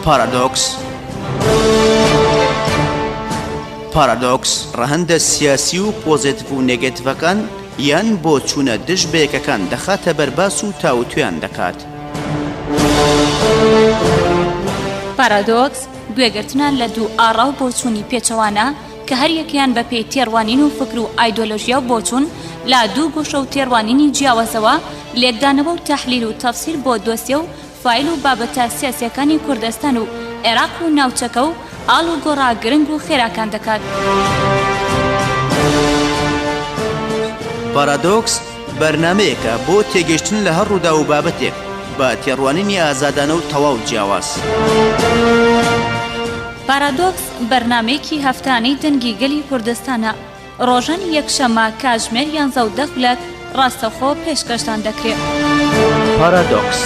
پارادۆکس پارادۆکس ڕەهەندە سیاسی و پۆزێتڤ و نێگەتڤەکان یان بۆچوونە دژ بەیەکەکان دەخاتە بەر باس و تاوتوێیان دەکات. پارادۆکس، گوێگرتنە لە دوو ئاڕا و بۆچوونی پێچەوانە کە هەریەکەیان بە پێی تێڕوانین و فکر و ئایدۆلۆژیا و بۆچوون لە دوو گۆشە و تێڕوانینی جیاوازەوە لێکدانەوە و تەحلیل و تەفسیر بۆ دۆسیە و فایل و بابەتە سیاسیەکانی کوردستان و عێراق و ناوچەکە و ئاڵوگۆڕە گرنگ و خێراکان دەکات. پارادۆکس بەرنامەیەکە بۆ تێگەیشتن لە هەر ڕووداو و بابەتێک بە تێڕوانینی ئازادانە و تەواو جیاواز. پارادۆکس بەرنامەیەکی هەفتانەی دەنگی گەلی کوردستانە، ڕۆژانی یەکشەممە کاتژمێر یانزە و دە خولەک ڕاستەوخۆ پێشکەشتان دەکرێ. پارادۆکس.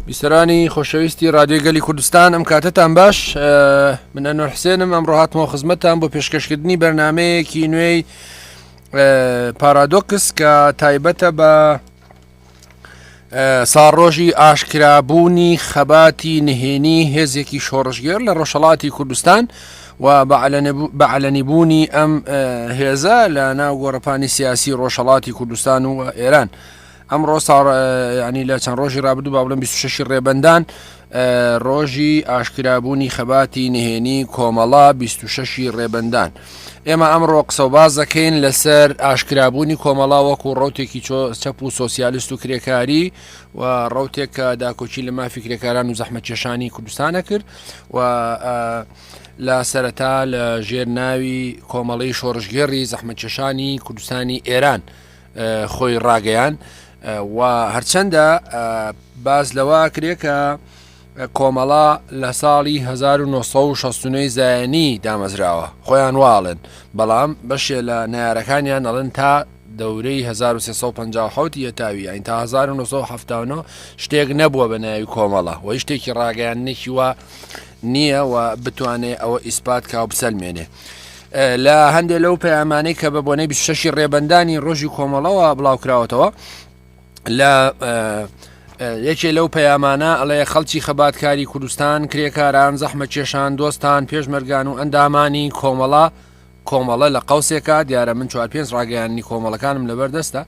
بیسەرانی خۆشەویستی رادیۆی گەلی کوردستان ئەم کاتتان باش من ئەنوەر حسێنم ئەمڕۆ هاتمەوە خزمەتتان بۆ پێشکەشکردنی بەرنمەیەکی نوێی پارادۆکس کە تایبەتە بە ساڕۆژی ئاشکرابوونی خەباتی نهێنی هێزێکی شۆڕشگێر لە ڕۆژهڵاتی کوردستان و بە عەلەنیبوونی ئەم هێزە لە ناو گۆڕەپانی سیاسی ڕۆژهڵاتی کوردستان و ئێران. ئەمڕۆ ساڕ ینی لە چەند ڕۆژی ڕابردوو با بڵێم 26 ڕێبەندان ڕۆژی ئاشکرابوونی خەباتی نهێنی کۆمەڵە 26 ڕێبەندان. ئێمە ئەمڕۆ قسە و باز دەکەین لەسەر ئاشکرابوونی کۆمەڵا وەکو ڕوتێکی چەپ و سۆسیالیست و کرێکاری و ڕوتێک کە داکۆکی لە مافی کرێکاران و زەحمەتکێشانی کوردستانە کرد و لە سەرەتا لە ژێر ناوی کۆمەڵی شۆڕشگێڕی زەحمەتکێشانی کوردستانی ئێران خۆی ڕاگەیان و هەرچەندە باس لەوە کرێ کە کۆمەڵە لە ساڵی 1969 زایانی دامەزراوە خۆیان واڵێن بەڵام بەشێ لە نارەکانیان ئەڵێن تا دەورەی 1357 یەتاوی یان تا 1970 شتێک نەبووە بە ناوی کۆمەڵە و شتێکی ڕاگەیاندنێکی وا نییە و بتوانێ ئەوە ئیسپات کا و بسەلمێنێ. لە هەندێک لەو پەیامانەی کە بە بۆنەی 26 ڕێبەندانی ڕۆژی کۆمەڵەوە بڵاوکراوەتەوە لە یەکێ لەو پەیامانە ئەڵێ خەڵکی خەباتکاری کوردستان کرێکاران زەحمە کێشان دۆستان پێشمەرگان و ئەندامانی کۆمەڵە کۆمەڵە لە قەوسێکا دیارە من چوار پێنج ڕاگەیاندنی کۆمەڵەکانم لەبەر دەستە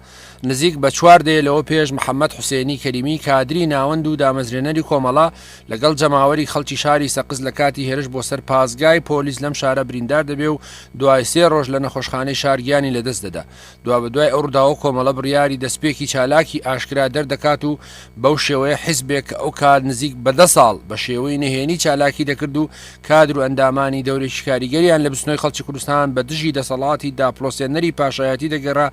نزیک بە چوار دەیە لەوە پێش محەممەد حوسێنی کەریمی کادری ناوەند و دامەزرێنەری کۆمەڵە لەگەڵ جەماوەری خەڵکی شاری سەقز لە کاتی هێرش بۆ سەر پاسگای پۆلیس لەم شارە بریندار دەبێ و دوای سێ ڕۆژ لە نەخۆشخانەی شار گیانی لەدەست دەدا. دوابەدوای ئەو ڕووداوە کۆمەڵە بڕیاری دەستپێکی چالاکی ئاشکرا دەردەکات و بەو شێوەیە حیزبێک کە ئەو کات نزیک بە دە ساڵ بە شێوەی نهێنی چالاکی دەکرد و کادر و ئەندامانی دەورێکی کاریگەریان لە بزوتنەوەی خەڵکی کوردستان بە دژی دەسەڵاتی داپڵۆسێنەری پاشایەتی دەگێڕا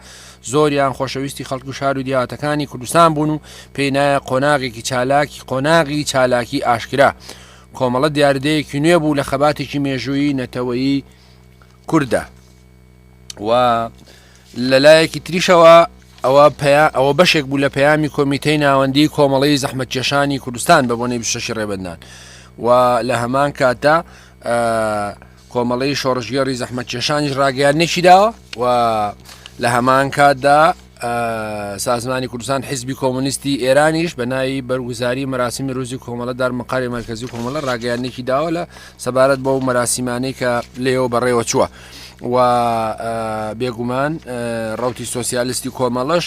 زۆریان خۆشەویستی خەڵک و شار و دیهاتەکانی کوردستان بوون و پێی نایە قۆناغێکی چالاکی قۆناغی چالاکی ئاشکرا کۆمەڵە دیاردەیەکی نوێ بوو لە خەباتێکی مێژوویی نەتەوەیی کوردە. و لەلایەکی تریشەوە ئەوە پیا ئەوە بەشێک بوو لە پەیامی کۆمیتەی ناوەندی کۆمەڵی زەحمەتکێشانی کوردستان بە بۆنەی 26 ڕێبەندان و لە هەمان کاتدا کۆمەڵی شۆڕشگێڕی زەحمەتکێشانیش ڕاگەیاندنێکی داوە و لە هەمان کاتدا سازمانی کوردستان حیزبی کۆمۆنیستی ئێرانیش بە ناوی بەرگوزاری مەراسیمی روزی کۆمەڵە دار مقاری مەرکەزی کۆمەڵە ڕاگەیاندنێکی داوە لە سەبارەت بەو مەراسیمانەی کە لێەوە بەڕێوە چووە. و بێگومان ڕوتی سۆسیالیستی کۆمەڵەش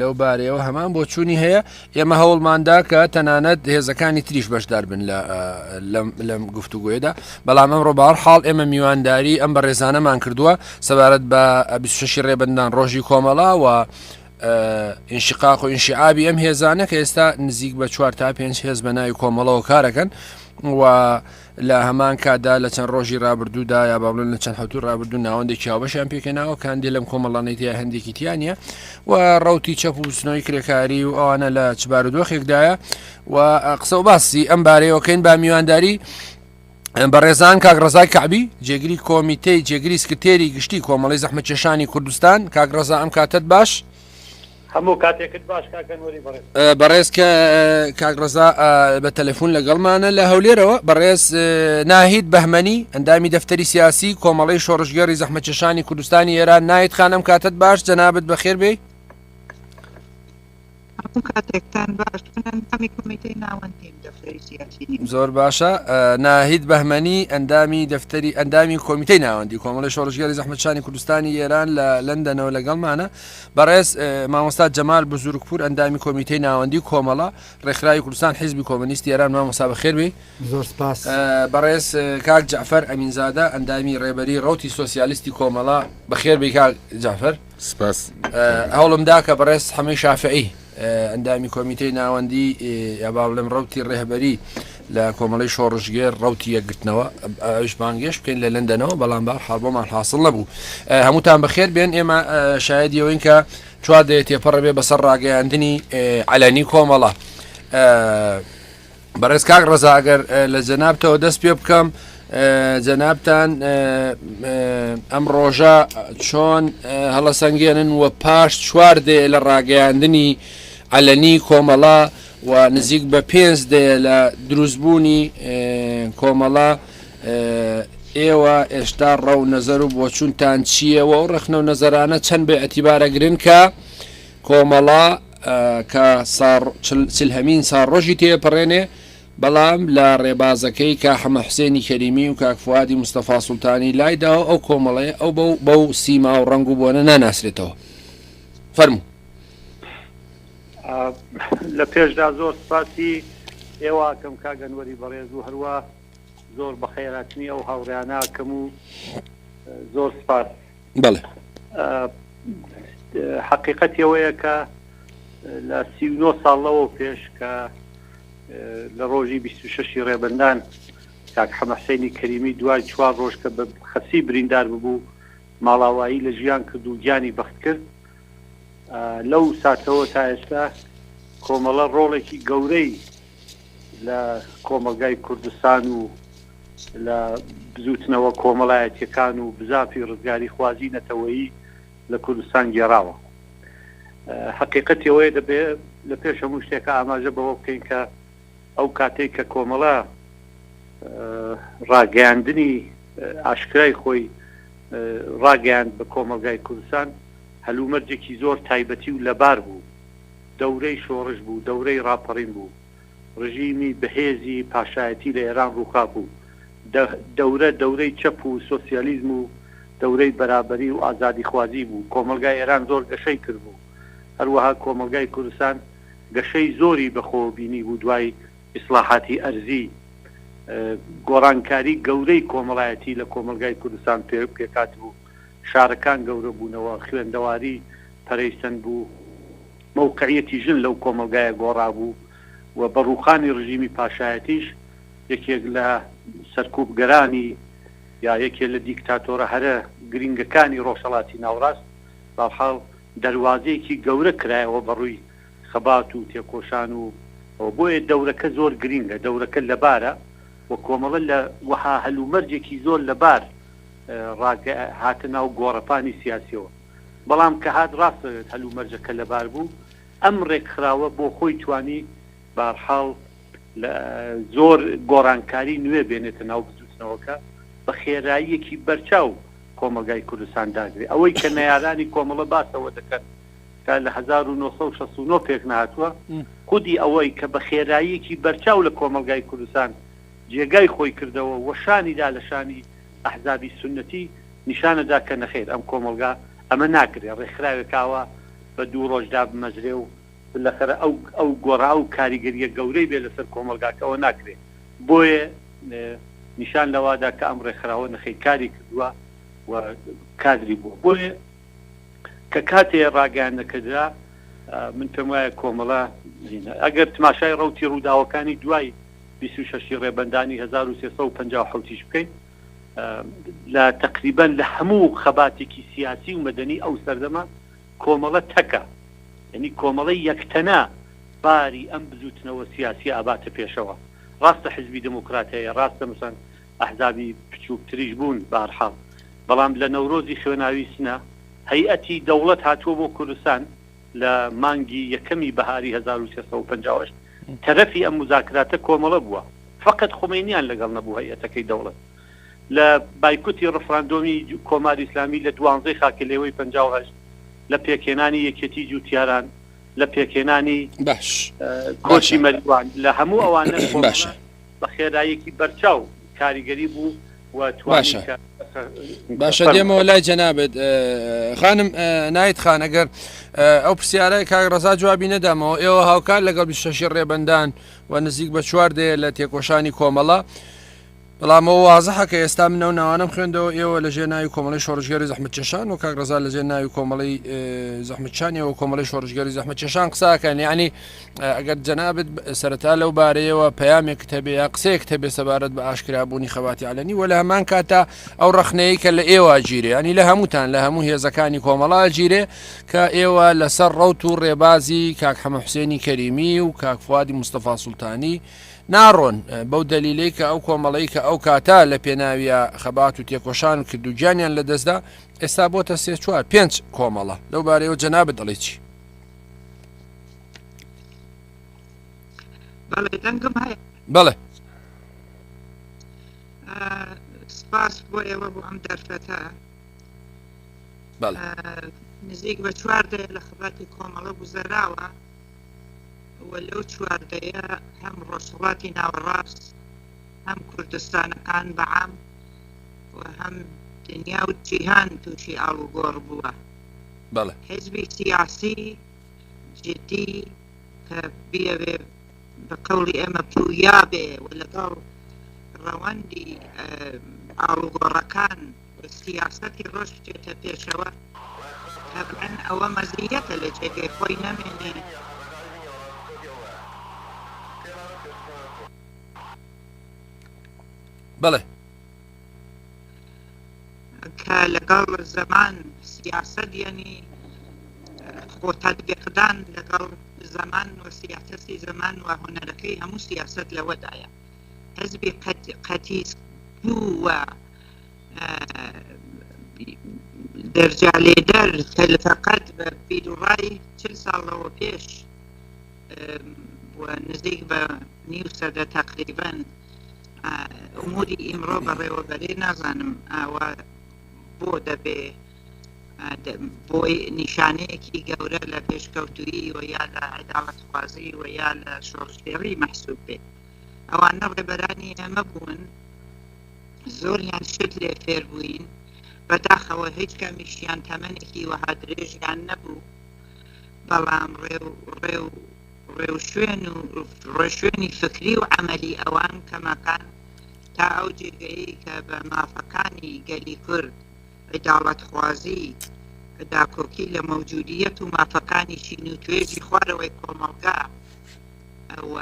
لەو بارەیەوە هەمان بۆچوونی هەیە ئێمە هەوڵماندا کە تەنانەت هێزەکانی تریش بەشدار بن لەم گفتوگوۆیدا بەڵام ئەمڕۆ باوەڕ حاڵ ئێمە میوانداری ئەم بەڕێزانەمان کردووە سەبارەت بە 26 ڕێبەندان ڕۆژی کۆمەڵا و ئینشقاق و ئینشعابی ئەم هێزانە کە ئێستا نزیک بە چوار تا پێنج هێز بە ناوی کۆمەڵەوە کارەکەن و لە هەمان کاتدا لە چەند ڕۆژی ڕابردوودا یا با بڵێن لە چەند حەوتوو ڕابردوو ناوەندێکی هاوبەشیان پێکهێناوە کە هەندێک لەم کۆمەڵانەی تیا هەندێکی تیا نییە و ڕەوتی چەپ و بزوتنەوەی کرێکاری و ئەوانە لە چ بارودۆخێکدایە و قسە و باسی ئەم بارەیەوەکەین با میوانداری بەڕێزان کاک ڕەزای کەعبی جێگری کۆمیتەی جێگری سکرتێری گشتی کۆمەڵی زەحمەتکێشانی کوردستان کاک ڕەزا ئەم کاتەت باش. هەموو کاتێکت باش کاکە نوری بەڕێز. بەڕێز کە کاک ڕەزا بە تەلەفون لەگەڵمانە لە هەولێرەوە بەڕێز ناهید بەهمەنی ئەندامی دەفتەری سیاسی کۆمەڵەی شۆڕشگێڕی زەحمەتکێشانی کوردستانی ئێران ناهید خان ئەم کاتەت باش جەنابت بەخێر بێی. هەموو کاتێکتان باش، من ئەندامی کۆمیتەی ناوەندیم، دەفتەری سیاسی نیم. زۆر باشە. ناهید بەهمەنی، ئەندامی دەفتەری ئەندامی کۆمیتەی ناوەندی کۆمەڵەی شۆڕشگێڕی زەحمەتکشانی کوردستانی ئێران لە لەندەنەوە لەگەڵمانە. بەڕێز مامۆستا جەمال بزورگپوور، ئەندامی کۆمیتەی ناوەندی کۆمەڵە، ڕێکخراوی کوردستان حیزبی کۆمۆنیستی ئێران. مامۆستا بەخێر بێی. زۆر سپاس. بەڕێز کاک جەعفەر ئەمینزادە، ئەندامی ڕێبەری ڕەوتی سۆسیالیستی کۆمەڵە. بەخێر بێی کاک جەعفەر. سپاس. هەوڵم دا کە بەڕێز حەمەی شافعی، ئەندامی کۆمیتەی ناوەندی یا با بڵێم ڕەوتی ڕێهبەری لە کۆمەڵەی شۆڕشگێر ڕەوتی یەکگرتنەوە ئەویش بانگێشت بکەین لە لەندەنەوە، بەڵام بە حاڵ بۆمان حاصل نەبوو. هەمووتان بەخێر بێن. ئێمە شایەدی ئەوەین کە چوار دەیە تێپەڕ بێ بەسەر ڕاگەیاندنی عەلەنی کۆمەڵە. بەڕێز کاک ڕەزا ئەگەر لە جەنابتەوە دەست پێ بکەم جەنابتان ئەم ڕۆژە چۆن هەڵەسەنگێنن و پاش چوار دەیە لە ڕاگەیاندنی عەلەنی کۆمەڵە و نزیک بە پێنج دەیە لە دروستبوونی کۆمەڵە ئێوە ئێشتا ڕەو نەزەر و بۆچوونتان چییە و ئەو ڕەخنە و نەزەرانە چەند بە ئەتیبارەگرن کە کۆمەڵە کە چلهەمین ساڵڕۆژی تێپەڕێنێ، بەڵام لە ڕێبازەکەی کا حەمە حوسێنی کەریمی و کاک فوادی مستەفا سوڵتانی لای داوە ئەو کۆمەڵەیە ئەو بەو بەو سیما و ڕەنگ و بۆنە ناناسرێتەوە. فەرموو. لە پێشدا زۆر سپاسی ئێوە ئەکەم کاک ئەنوەری بەڕێز و هەروا زۆر بەخێرهاتنی ئەو هاوڕێیانە ئەکەم و زۆر سپاس. بەڵێ. حەقیقەتی ئەوەیە کە لە 39 ساڵ لەوە پێش کە لە ڕۆژی 26 ڕێبەندان کاک حەمە حسینی کەریمی دوای چوار ڕۆژ کە بە خەسی بریندار ببوو ماڵاوایی لە ژیان کرد و گیانی بەخت کرد لەو ساتەوە تا ئێستا کۆمەڵە ڕۆڵێکی گەورەی لە کۆمەڵگای کوردستان و لە بزووتنەوە کۆمەڵایەتییەکان و بزافی ڕزگاریخوازی نەتەوەیی لە کوردستان گێڕاوە. هەقیقەتی ئەوەیە دەبێ لە پێش هەموو شتێکا ئاماژە بەوە بکەین کە ئەو کاتەی کە کۆمەڵە ڕاگەیاندنی ئاشکرای خۆی ڕاگەیاند بە کۆمەڵگای کوردستان هەلومەرجێکی زۆر تایبەتی و لەبار بوو. دەورەی شۆڕش بوو، دەورەی ڕاپەڕین بوو. ڕژیمی بەهێزی پاشایەتی لە ئێران ڕووخابوو. دەورە دەورەی چەپ و سۆسیالیزم و دەورەی بەرابەری و ئازادیخوازی بوو. کۆمەڵگای ئێران زۆر گەشەی کردبوو. هەروەها کۆمەڵگای کوردستان گەشەی زۆری بە خۆوە بینیبوو دوای ئیسڵاحاتی ئەرزی. گۆڕانکاری گەورەی کۆمەڵایەتی لە کۆمەڵگای کوردستان پێکهاتبوو. شارەکان گەورە بوونەوە، خوێندەواری پەرەی سەندبوو. مەوقعیەتی ژن لەو کۆمەڵگایە گۆڕابوو و بە ڕووخانی ڕژیمی پاشایەتیش یەکێک لە سەرکوبگەرانی یا یەکێ لە دیکتاتۆرە هەرە گرینگەکانی ڕۆژهەڵاتی ناوڕاست بەرحاڵ دەروازەیەکی گەورە کرایەوە بە ڕووی خەبات و تێکۆشان و ئەوە بۆیە دەورەکە زۆر گرینگە دەورەکە لەبارە و کۆمەڵە لە وەها هەلومەرجێکی زۆر لەبار ڕاگە هاتە ناو گۆڕەپانی سیاسیەوە. بەڵام کە هات ڕاستە هەلومەرجەکە لەبار بوو، ئەم ڕێکخراوە بۆ خۆی توانی بارحاڵ لە زۆر گۆڕانکاری نوێ بێنێتە ناو بزووتنەوەکە، بە خێراییەکی بەرچاو کۆمەڵگای کوردستان داگرێ. ئەوەی کە نەیارانی کۆمەڵە باس ئەوە دەکەن کە لە 1969 پێک نەهاتووە، خودی ئەوەی کە بە خێراییەکی بەرچاو لە کۆمەڵگای کوردستان جێگای خۆی کردەوە و شانی دا لە شانی ئەحزابی سوننەتی، نیشانەدا کە نەخێر ئەم کۆمەڵگا ئەمە ناکرێ ڕێکخراوێک ئاوا بە دوو ڕۆژ دابمەزرێ و بلەخەرە ئەو ئەو گۆڕا و کاریگەریە گەورەی بێ لەسەر کۆمەڵگاکە ئەوە ناکرێ بۆیە نیشان لەوادا کە ئەم ڕێکخراوە نەخیر کاری کردووە و کادری بووە بۆیە کە کاتێ ڕاگەیاندنەکە درا من پێم وایە کۆمەڵە ئەگەر تماشای ڕەوتی ڕووداوەکانی دوای 26 ڕێبەندانی 1357 یش بکەین لە تەقریبەن لە هەموو خەباتێکی سیاسی و مەدەنی ئەو سەردەمە کۆمەڵە تەکە یعنی کۆمەڵەی یەکتەنە باری ئەم بزوتنەوە سیاسیە ئەباتە پێشەوە ڕاستە حزبی دموکرات هەیە ڕاستە مەسەن ئەحزابی بچووکتریش بوون بەهەرحاڵ بەڵام لە نەورۆزی خوێناوی سنە هەیئەتی دەوڵەت هاتووە بۆ کوردستان لە مانگی یەکەمی بەهاری 1358 تەرەفی ئەم موزاکراتە کۆمەڵە بووە فەقەت خومەینیان لەگەڵ نەبوو هەیئەتەکەی دەوڵەت لە بایکوتی ڕفراندۆمی کۆماری ئیسلامی لە دوانزەی خاکەلێوەی 58 لە پێکهێنانی یەکێتی جوتیاران. لە پێکهێنانی باش کۆچی باشە مەریوان لە هەموو ئەوانە کۆمەڵە باشە. بە خێراییەکی بەرچاو کاریگەری بوو و توانی باشە کە باشە فەرموو. دێمەوە لای جەنابت خانم نایت خان ئەگەر ئەو پرسیارە کاک ڕەزا جوابی نەدامەوە ئێوە هاوکار لەگەڵ 26 ڕێبەندان و نزیک بە چوار دەیە لە تێکۆشانی کۆمەڵە بەڵام ئەوە وازحە کە ئێستا من ئەو ناوانەم خوێندەوە ئێوە لە ژێر ناوی کۆمەڵەی شۆڕشگێڕی زەحمەتکێشان و کاک ڕەزا لە ژێر ناوی کۆمەڵەی زەحمەتکێشان ئێوە کۆمەڵەی شۆڕشگێڕی زەحمەتکێشان قساکەن یعنی ئەگەر جەنابت سەرەتا لەو بارەیەوە پەیامێکت هەبێ یا قسەیەکت هەبێ سەبارەت بە ئاشکرابوونی خەباتی عەلەنی وە لە هەمان کاتا ئەو ڕەخنەیە کە لە ئێوە گیرێ ینی لە هەمووتان لە هەموو هێزەکانی کۆمەڵا گیرێ کە ئێوە لەسەر ڕەوت و ڕێبازی کاک حەمە حوسێنی کەریمی و کاک فوادی مستەفا سوڵتانی ناڕۆن، بەو دەلیلەی کە ئەو کۆمەڵەی کە ئەو کاتە لە پێناویا خەبات و تێکۆشان کرد و گیانیان لەدەستدا، ئێستا بۆتە سێ چوار پێنج کۆمەڵە. لەو بارەیەوە جەنابت دەڵێی چی؟ بەڵێ دەنگم هەیە؟ بەڵێ. سپاس بۆ ئێوە بۆ ئەم دەرفەتە. بەڵێ. نزیک بە چوار دەیە لە خەباتی کۆمەڵە گوزەراوە. و لەو چوار دەیە هەم ڕۆژهەڵاتی ناوەڕاست هەم کوردستانەکان بە عام و هەم دنیا و جیهان تووشی ئاڵوگۆڕ بووە. بەڵێ. حیزبی سیاسی جدی کە بیەوێ بە قەوڵی ئێمە پویا بێ و لەگەڵ ڕەوەندی ئاڵوگۆڕەکان و سیاسەتی ڕۆژ بچێتە پێشەوە، تەبعەن ئەوە مەزیەتە لە جێگەی خۆی نەمێنێ. بەڵێ. کە لەگەڵ زەمان سیاسەت یەنی خۆ تەتبیقدان لەگەڵ زەمان و سیاسەتی زەمان و هونەرەکەی هەموو سیاسەت لەوەدایە حزبی قەتیس بوو و دەرجا لێدەر کە فەقەت بە بیروڕای چل ساڵ لەوە پێش و نزیک بە نیو سەدە تەقریبەن ئوموری ئیمڕۆ بەڕێوەبەرێ نازانم ئاوا بۆ دەبێ بۆی نیشانەیەکی گەورە لە پێشکەوتویی و یا لە عەداڵەتخوازی و یا لە شۆڕشگێڕی مەحسوب بێ ئەوانە ڕێبەرانی ئێمە بوون زۆریان شت لێ فێر بووین، بەداخەوە هیچ کامیشیان تەمەنێکی وەها درێژیان نەبوو، بەڵام ڕێوشوێن و ڕێشوێنی فکری و عەمەلی ئەوان کەماکان تا ئەو جێگەیەی کە بە مافەکانی گەلی کورد، عیداڵەتخوازی، داکۆکی لە مەوجودیەت و مافەکانی چین و توێژی خوارەوەی کۆمەڵگا و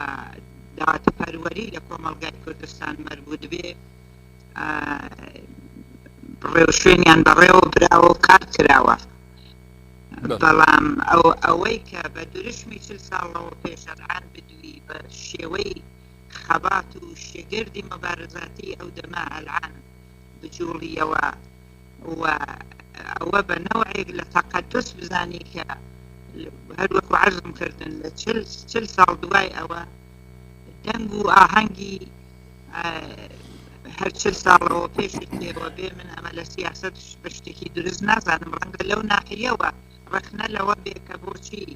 دادپەروەری لە کۆمەڵگای کوردستان مەربوت بێ ڕێوشوێنیان بەڕێوە براوە و کار کراوە بەڵام ئەو ئەوەی کە بە دروشمی چل ساڵەوە پێش ئەلعان بدوی بە شێوەی خەبات و شگردی مەبارزاتی ئەو دەمە ئەلعان بجوڵیەوە و ئەوە بە نەوعێک لە تەقەدوس بزانی کە هەر وەکو عەرزم کردن لە چل ساڵ دوای ئەوە دەنگ و ئاهەنگی هەر چل ساڵەوە پێشت پێوە بێ من ئەمە لە سیاسەت بە شتێکی دروست نازانم ڕەنگە لەو ناحیەوە ڕەخنە لەوە بێ کە بۆچی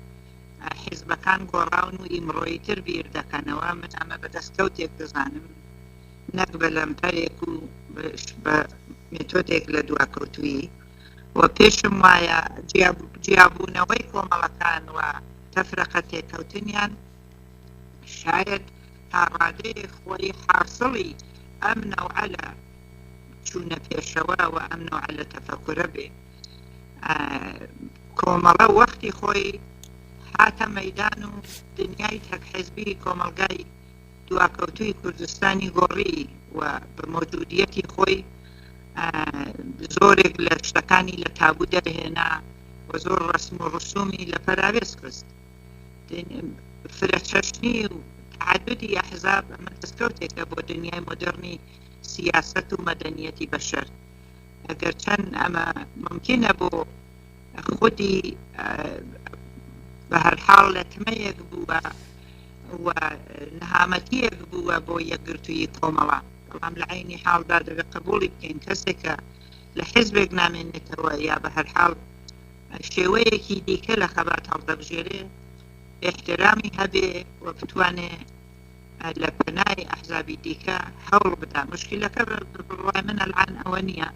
حیزبەکان گۆڕاون و ئیمڕۆیی تر بیر دەکەنەوە من ئەمە بە دەستکەوتێک دەزانم نەک بە لەمپەرێک و بە مێتۆدێک لە دواکەوتوویی و پێشم وایە جیابوونەوەی کۆمەڵەکان و تەفرەقە تێکەوتنیان شایەد تا ڕادەیەک خۆی حاسڵی ئەم نەوعە لە چوونە پێشەوە و ئەم نەوعە لە تەفەکورە بێ. کۆمەڵە وەختی خۆی هاتە مەیدان و دنیای تەک حزبی کۆمەڵگای دواکەوتووی کوردستانی گۆڕی و بە مەوجودیەتی خۆی زۆرێک لە شتەکانی لە تابوو دەرهێنا و زۆر ڕەسم و ڕسومی لە پەراوێز خست. فرەچەشنی و تەعەدودی ئەحزاب ئەمە دەستکەوتێکە بۆ دنیای مۆدێڕنی سیاسەت و مەدەنیەتی بەشەر. ئەگەر چەند ئەمە مومکینە بۆ خودی بە هەرحاڵ لەتمەیەک بووە و نەهامەتییەک بووە بۆ یەکگرتوویی کۆمەڵە، بەڵام لە عەینی حاڵدا دەبێ قبووڵی بکەین کەسێک کە لە حیزبێک نامێنێتەوە یا بە هەرحاڵ شێوەیەکی دیکە لە خەبات هەڵدەبژێرێ. ئیحترامی هەبێ و بتوانێ لە پەنای ئەحزابی دیکە هەوڵ بدا. موشکیلەکە بە بڕوای من ئەلعان ئەوە نییە.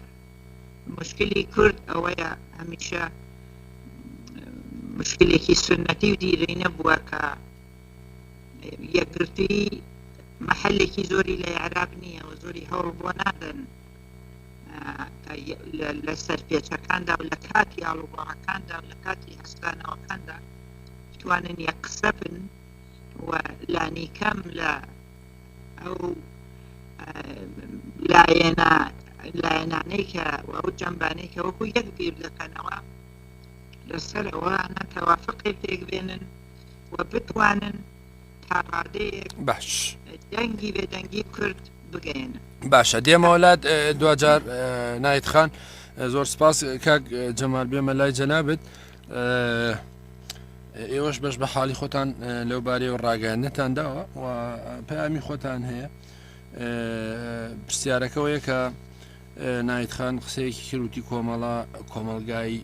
موشکلی کورد ئەوەیە هەمیشە موشکلێکی سوننەتی و دیرینە بووە کە یەکگرتوویی مەحەلێکی زۆری لە ئیعراب نییە و زۆری هەوڵ بۆ نادەن لە سەرپێچەکاندا و لە کاتی ئاڵوگۆڕەکاندا و لە کاتی هەستانەوەکاندا بتوانن یەک قسە بن و لانیکەم لە ئەو لایەنە لایەنانەی کە ئەو جەنبانەی کە وەکو یەک بیر دەکەنەوە لەسەر ئەوانە تەوافقێ پێک بێنن و بتوانن تا ڕادەیەک باش دەنگی بێدەنگی کورد بگەیەنن. باشە دێمەوە لات دواجار نایت خان زۆر سپاس کاک جەمال بێمە لای جەنابت ئێوەش بەش بە حاڵی خۆتان لەو بارەیەوە ڕاگەیاندنتان داوە و پەیامی خۆتان هەیە پرسیارەکەەوەیە کە نایت خان قسەیەکی کردوتی کۆمەڵە کۆمەلگای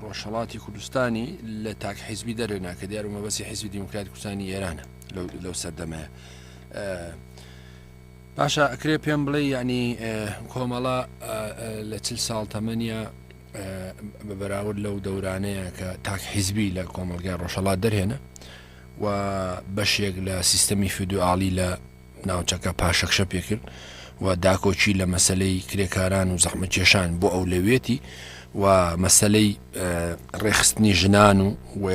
ڕۆژهڵاتی کوردستانی لە تاک حیزبی دەرێنا کە دیار و مەبەسی حیزبی دیموکرات کوردستانی ئێرانە لەو سەردەمەیە باشە ئەکرێ پێم بڵێ یعنی کۆمەڵە لە چل ساڵ تەمەنیە بە بەراورد لەو دەورانەیە کە تاک حیزبی لە کۆمەڵگای ڕۆژهەڵات دەرهێنا و بەشێک لە سیستەمی فیدۆئاڵی لە ناوچەکە پاشەکشە پێکرد و داکۆکی لە مەسلەی کرێکاران و زەحمەتکێشان بۆ ئەولەویەتی و مەسلەی ڕێخستنی ژنان و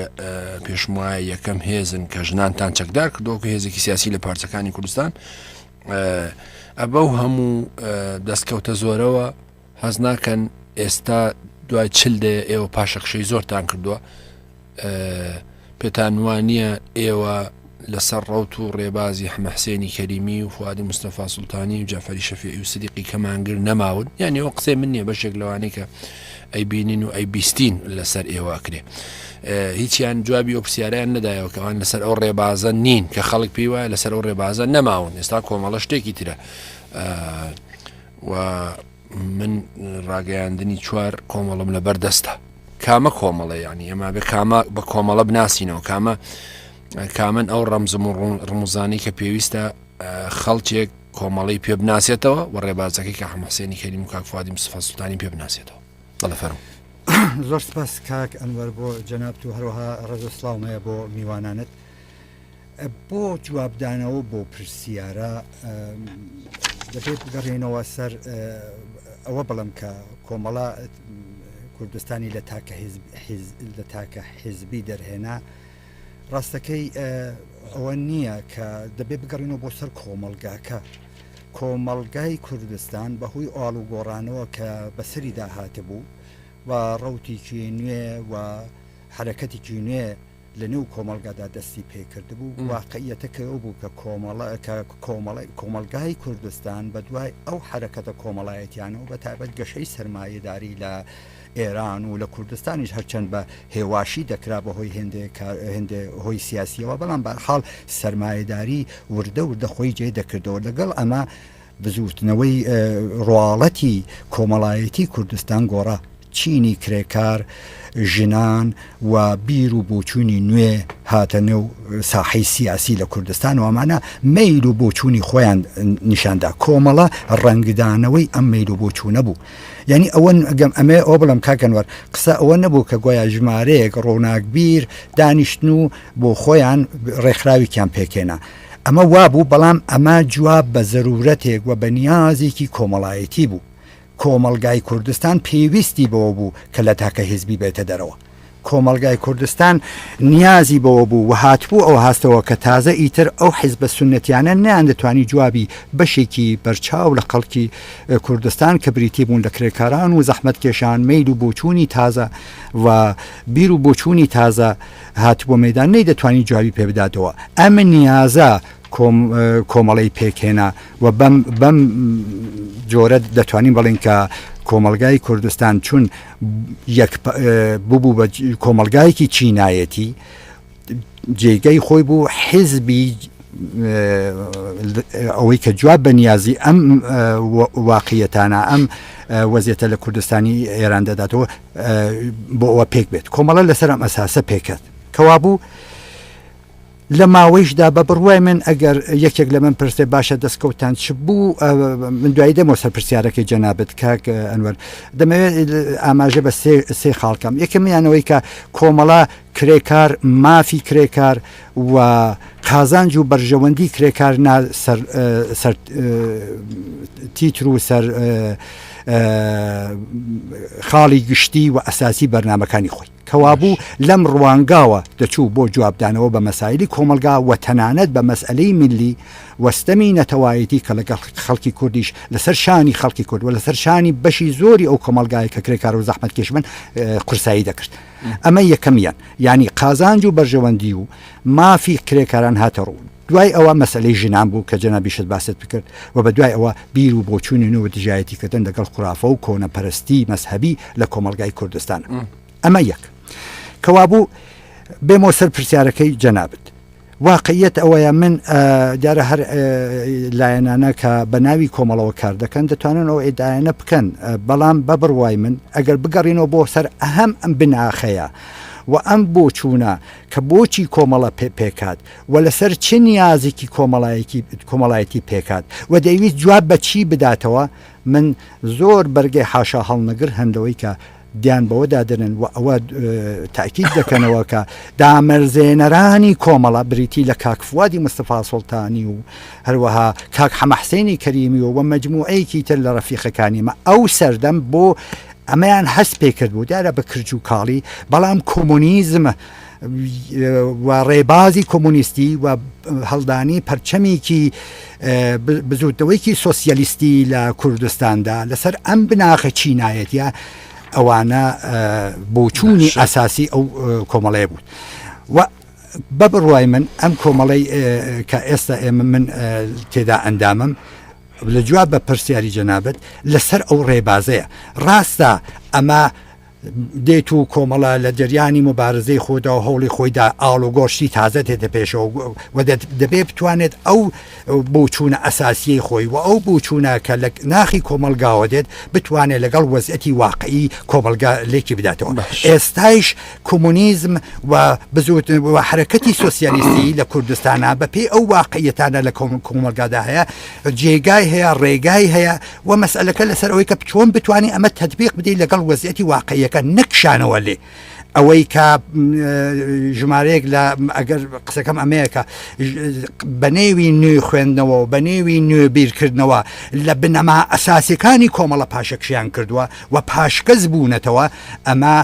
پێشمایە یەکەم هێزن کە ژنانتان چەکدار کردووە هێزێکی سیاسی لە پارچەکانی کوردستان ئەبەو هەموو دەستکەوتە زۆرەوە هەست ناکەن ئێستا دوای چل دەیە ئێوە پاشەکشەی زۆرتان کردووە پێتان وانە ئێوە لەسەر ڕەوت و ڕێبازی حەمەحسێنی کەریمی و فوادی مستەفا سوڵتانی و جەعفەری شەفیعی و سدیقی کەمانگر نەماون یعنی ئەوە قسەی من نییە بەشێک لەوانەی کە ئەیبینین و ئەیبیستین لەسەر ئێوە ئەکرێ هیچیان جوابی ئەو پرسیارەیان نەدایەوە کە ئەوان لەسەر ئەو ڕێبازە نین کە خەڵک پێی وایە لەسەر ئەو ڕێبازە نەماون ئێستا کۆمەڵە شتێکی ترە و من ڕاگەیاندنی چوار کۆمەڵم لەبەر دەستە کامە کۆمەڵە یعنی ئێمە بێ کامە بە کۆمەڵە بناسینەوە کامە کامن ئەو ڕەمزم و ڕموزانی کە پێویستە خەڵکێک کۆمەڵی پێ بناسێتەوە و ڕێبازەکەی کە حەمەحسێنی کەریم و کاک فوادی مستەفا سوڵتانی پێ بناسێتەوە بەڵێ فەرموو. زۆر سپاس کاک ئەنوەر بۆ جەنابت و هەروەها ڕێز و سڵاوم هەیە بۆ میوانانت. بۆ جوابدانەوە بۆ پرسیارە دەبێت بگەڕێینەوە سەر ئەوە بڵێم کە کۆمەڵە کوردستانی لە تاکە لە تاکە حیزبی دەرهێنا ڕاستەکەی ئەوە نییە کە دەبێت بگەڕینەوە بۆ سەر کۆمەڵگاکە کۆمەڵگای کوردستان بەهۆی ئاڵ و گۆڕانەوە کە بەسەریدا هاتبوو و ڕوتێکی نوێ و حرەکەتێکی نوێ لە نێو کۆمەڵگادا دەستی پێکردبوو، واقعیەتەکە ئەو بوو کە کۆمەڵە کە کۆمەڵە کۆمەڵگای کوردستان بە دوای ئەو حەرەکەتە کۆمەڵایەتیانە و بە تایبەت گەشەی سەرمایەداری لە ئێران و لە کوردستانیش هەرچەند بە هێواشی دەکرا بە هۆی هێندێ کار هێندێ هۆی سیاسیەوە بەڵام بەرحاڵ سەرمایەداری وردە وردە خۆی جێ دەکردەوە لەگەڵ ئەمە بزووتنەوەی ڕواڵەتی کۆمەڵایەتی کوردستان گۆڕا. چینی کرێکار، ژنان و بیر و بۆچوونی نوێ هاتە نێو ساحەی سیاسی لە کوردستان و ئەمانە مەیل و بۆچوونی خۆیان نیشاندا. کۆمەڵە ڕەنگدانەوەی ئەم مەیل و بۆچوونە بوو. یانی ئەوە گەم ئەمەوێ ئەوە بڵێم کاک ئەنوەر قسە ئەوە نەبوو کە گۆیا ژمارەیەک ڕۆناکبیر دانیشتن و بۆ خۆیان ڕێکخراوێکیان پێکهێنا. ئەمە وابوو بەڵام ئەمە جواب بە زەرورەتێک و بە نیازێکی کۆمەڵایەتی بوو. کۆمەڵگای کوردستان پێویستی بەوە بوو کە لە تاکە حیزبی بێتە دەرەوە. کۆمەڵگای کوردستان نیازی بەوە بوو و هاتبوو ئەو هاستەوە کە تازە ئیتر ئەو حیزبە سوننەتیانە نەیاندەتوانی جوابی بەشێکی بەرچاو لە خەڵکی کوردستان کە بریتی بوون لە کرێکاران و زەحمەتکێشان مەیل و بۆچوونی تازە و بیر و بۆچوونی تازە هاتبووە مەیدان نەیدەتوانی جوابی پێ بداتەوە. ئەم نیازە کۆمەڵەی پێکهێنا و بەم بەم جۆرە دەتوانین بڵێین کە کۆمەڵگای کوردستان چون یەک ببوو بە کۆمەڵگایەکی چینایەتی جێگەی خۆی بوو حیزبی ئەوەی کە جواب بە نیازی ئەم واقعیەتانە ئەم وەزیەتە لە کوردستانی ئێران دەداتەوە بۆ ئەوە پێک بێت کۆمەڵە لەسەر ئەم ئەساسە پێکەت کەوابوو. لە ماوەیشدا بە بڕوای من ئەگەر یەکێک لە من پرسێ باشە دەستکەوتان چ بوو من دوایی دەمەوە سەر پرسیارەکەی جەنابت کاک ئەنوەر دەمەوێت ئاماژە بە سێ خاڵکەم یەکەمیانەوەی کە کۆمەڵە کرێکار مافی کرێکار و قازانج و بەرژەوەندی کرێکار نا سەر سەر تیتر و سەر خاڵی گشتی و ئەساسی بەرنمەکانی خۆی. کەوابوو لەم ڕوانگاوە دەچوو بۆ جوابدانەوە بە مەسایلی کۆمەڵگا و تەنانەت بە مەسئەلەی میللی و ستەمی نەتەوایەتی کە لەگەڵ خەڵکی کوردیش لەسەر شانی خەڵکی کورد و لەسەر شانی بەشی زۆری ئەو کۆمەڵگایە کە کرێکار و زەحمەتکێش بن قورسایی دەکرد. ئەمە یەکەمیان یانی قازانج و بەرژەوەندی و مافی کرێکاران هاتە ڕوو. دوای ئەوە مەسەلەی ژنان بوو کە جەنابیشت باست بکرد و بە دوای ئەوە بیر و بۆچوونی نوێ و دژایەتی کردن لەگەڵ خورافە و کۆنەپەرستی مەزهەبی لە کۆمەڵگای کوردستان. ئەمە یەک. کەوابوو بێمەوە سەر پرسیارەکەی جەنابت. واقعیەت ئەوەیە من دیارە هەر لایەنانە کە بە ناوی کۆمەڵەوە کار دەکەن دەتوانن ئەو ئیدعایانە بکەن بەڵام بە بڕوای من ئەگەر بگەڕینەوە بۆ سەر ئەهەم ئەم بناخەیە و ئەم بۆچوونە کە بۆچی کۆمەڵە پێکهات و لەسەر چ نیازێکی کۆمەڵایەتی پێکهات و دەیویست جواب بە چی بداتەوە، من زۆر بەرگەی حاشا هەڵنەگر هەن لەوەی کە دیان بەوەدا دەنێن و ئەوە تاکید دەکەنەوە کە دامەرزێنەرانی کۆمەڵە بریتی لە کاک فوادی مستەفا سوڵتانی و هەروەها کاک حەمەحسێنی کەریمی و مەجموعەیەکی تر لە ڕەفیقەکانی مە ئەو سەردەم بۆ ئەمەیان هەست پێکردبوو دیارە بە کرج و کاڵی بەڵام کۆمۆنیزم و ڕێبازی کۆمۆنیستی و هەڵدانی پەرچەمێکی بزوتنەوەیکی سۆسیالیستی لە کوردستاندا لەسەر ئەم بناخە چینایەتە ئەوانە بۆچوونی ئەساسی ئەو کۆمەڵەیە بوو و بە بڕوای من ئەم کۆمەڵەی کە ئێستا ئێمە من تێدا ئەندامم لە جواب بە پرسیاری جەنابت لەسەر ئەو ڕێبازەیە ڕاستە ئەمە دێت و کۆمەڵە لە جەریانی موبارزەی خۆدا و هەوڵی خۆیدا ئاڵوگۆڕ شتی تازە دێتە پێشەوە و دەبێ بتوانێت ئەو بۆچوونە ئەساسیەی خۆی و ئەو بۆچوونە کە لە ناخی کۆمەڵگاوە دێت بتوانێت لەگەڵ وەزعەتی واقعی کۆمەڵگا لێکی بداتەوە. ئێستایش کۆمۆنیزم و بزوت و حرەکەتی سۆسیالیستی لە کوردستانا بە پێی ئەو واقعیەتانە لە کۆمەڵگادا هەیە جێگای هەیە ڕێگای هەیە و مەسئلەکە لەسەر ئەوەی کە چۆن بتوانانی ئەمە تەتبیق بدەیت لەگەڵ وەزیەتی واقعیەکە نەکشانەوە لێ ئەوەی کە ژمارەیەک لە ئەگەر قسەکەم ئەمەیە کە بە نێوی نوێ خوێندنەوە و بە نێوی نوێ بیرکردنەوە لە بنەما ئەساسەکانی کۆمەڵە پاشەکشیان کردووە و پاشگەز بوونەتەوە ئەمە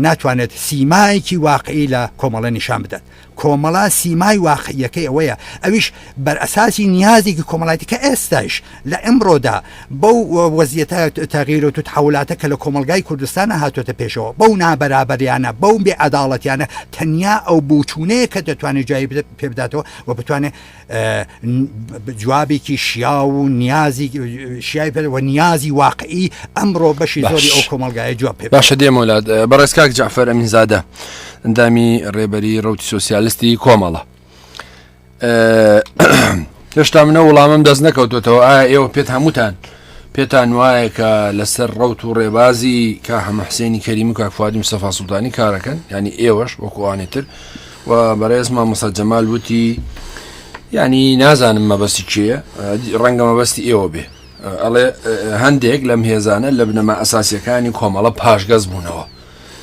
ناتوانێت سیمایەکی واقعی لە کۆمەڵە نیشان بدات کۆمەڵە سیمای واقعیەکەی ئەوەیە ئەویش بەرئەساسی نیازێکی کۆمەڵایەتی کە ئێستایش لە ئەمڕۆدا بەو وەزیەتە تەغیرۆت و تحولاتە کە لە کۆمەڵگای کوردستانە هاتۆتە پێشەوە بەو نابەرابەریانە بەو بێ عەداڵەتیانە تەنیا ئەو بۆچوونەیە کە دەتوانێت جوابی پێ بداتەوە و بتوانێت جوابێکی شیاو و نیازی شیای پێ و نیازی واقعی ئەمڕۆ بەشی زۆری ئەو کۆمەڵگایە جواب پێ باشە دێمەوە لات بەڕێز کاک جەعفەر ئەمینزادە ئەندامی ڕێبەری ڕەوتی سۆسیالستی کۆمەڵە هێشتا منە وڵامم دەست نەکەوتوتەوە ئایا ئێوە پێت هەمووتان پێتان وایە کە لەسەر ڕەوت و ڕێبازی کا حەمە حسێنی کەریم و کاک فوادی مستەفا سوڵتانی کارەکەن ینی ئێوەش وەکوانی تر و بەڕێز مامۆستا جەمال وتی ینی نازانم مەبەستی کێیە ڕەنگە مەبەستی ئێوە بێ ئەڵێ هەندێک لەم هێزانە لە بنەما ئەساسیەکانی کۆمەڵە پاشگەز بوونەوە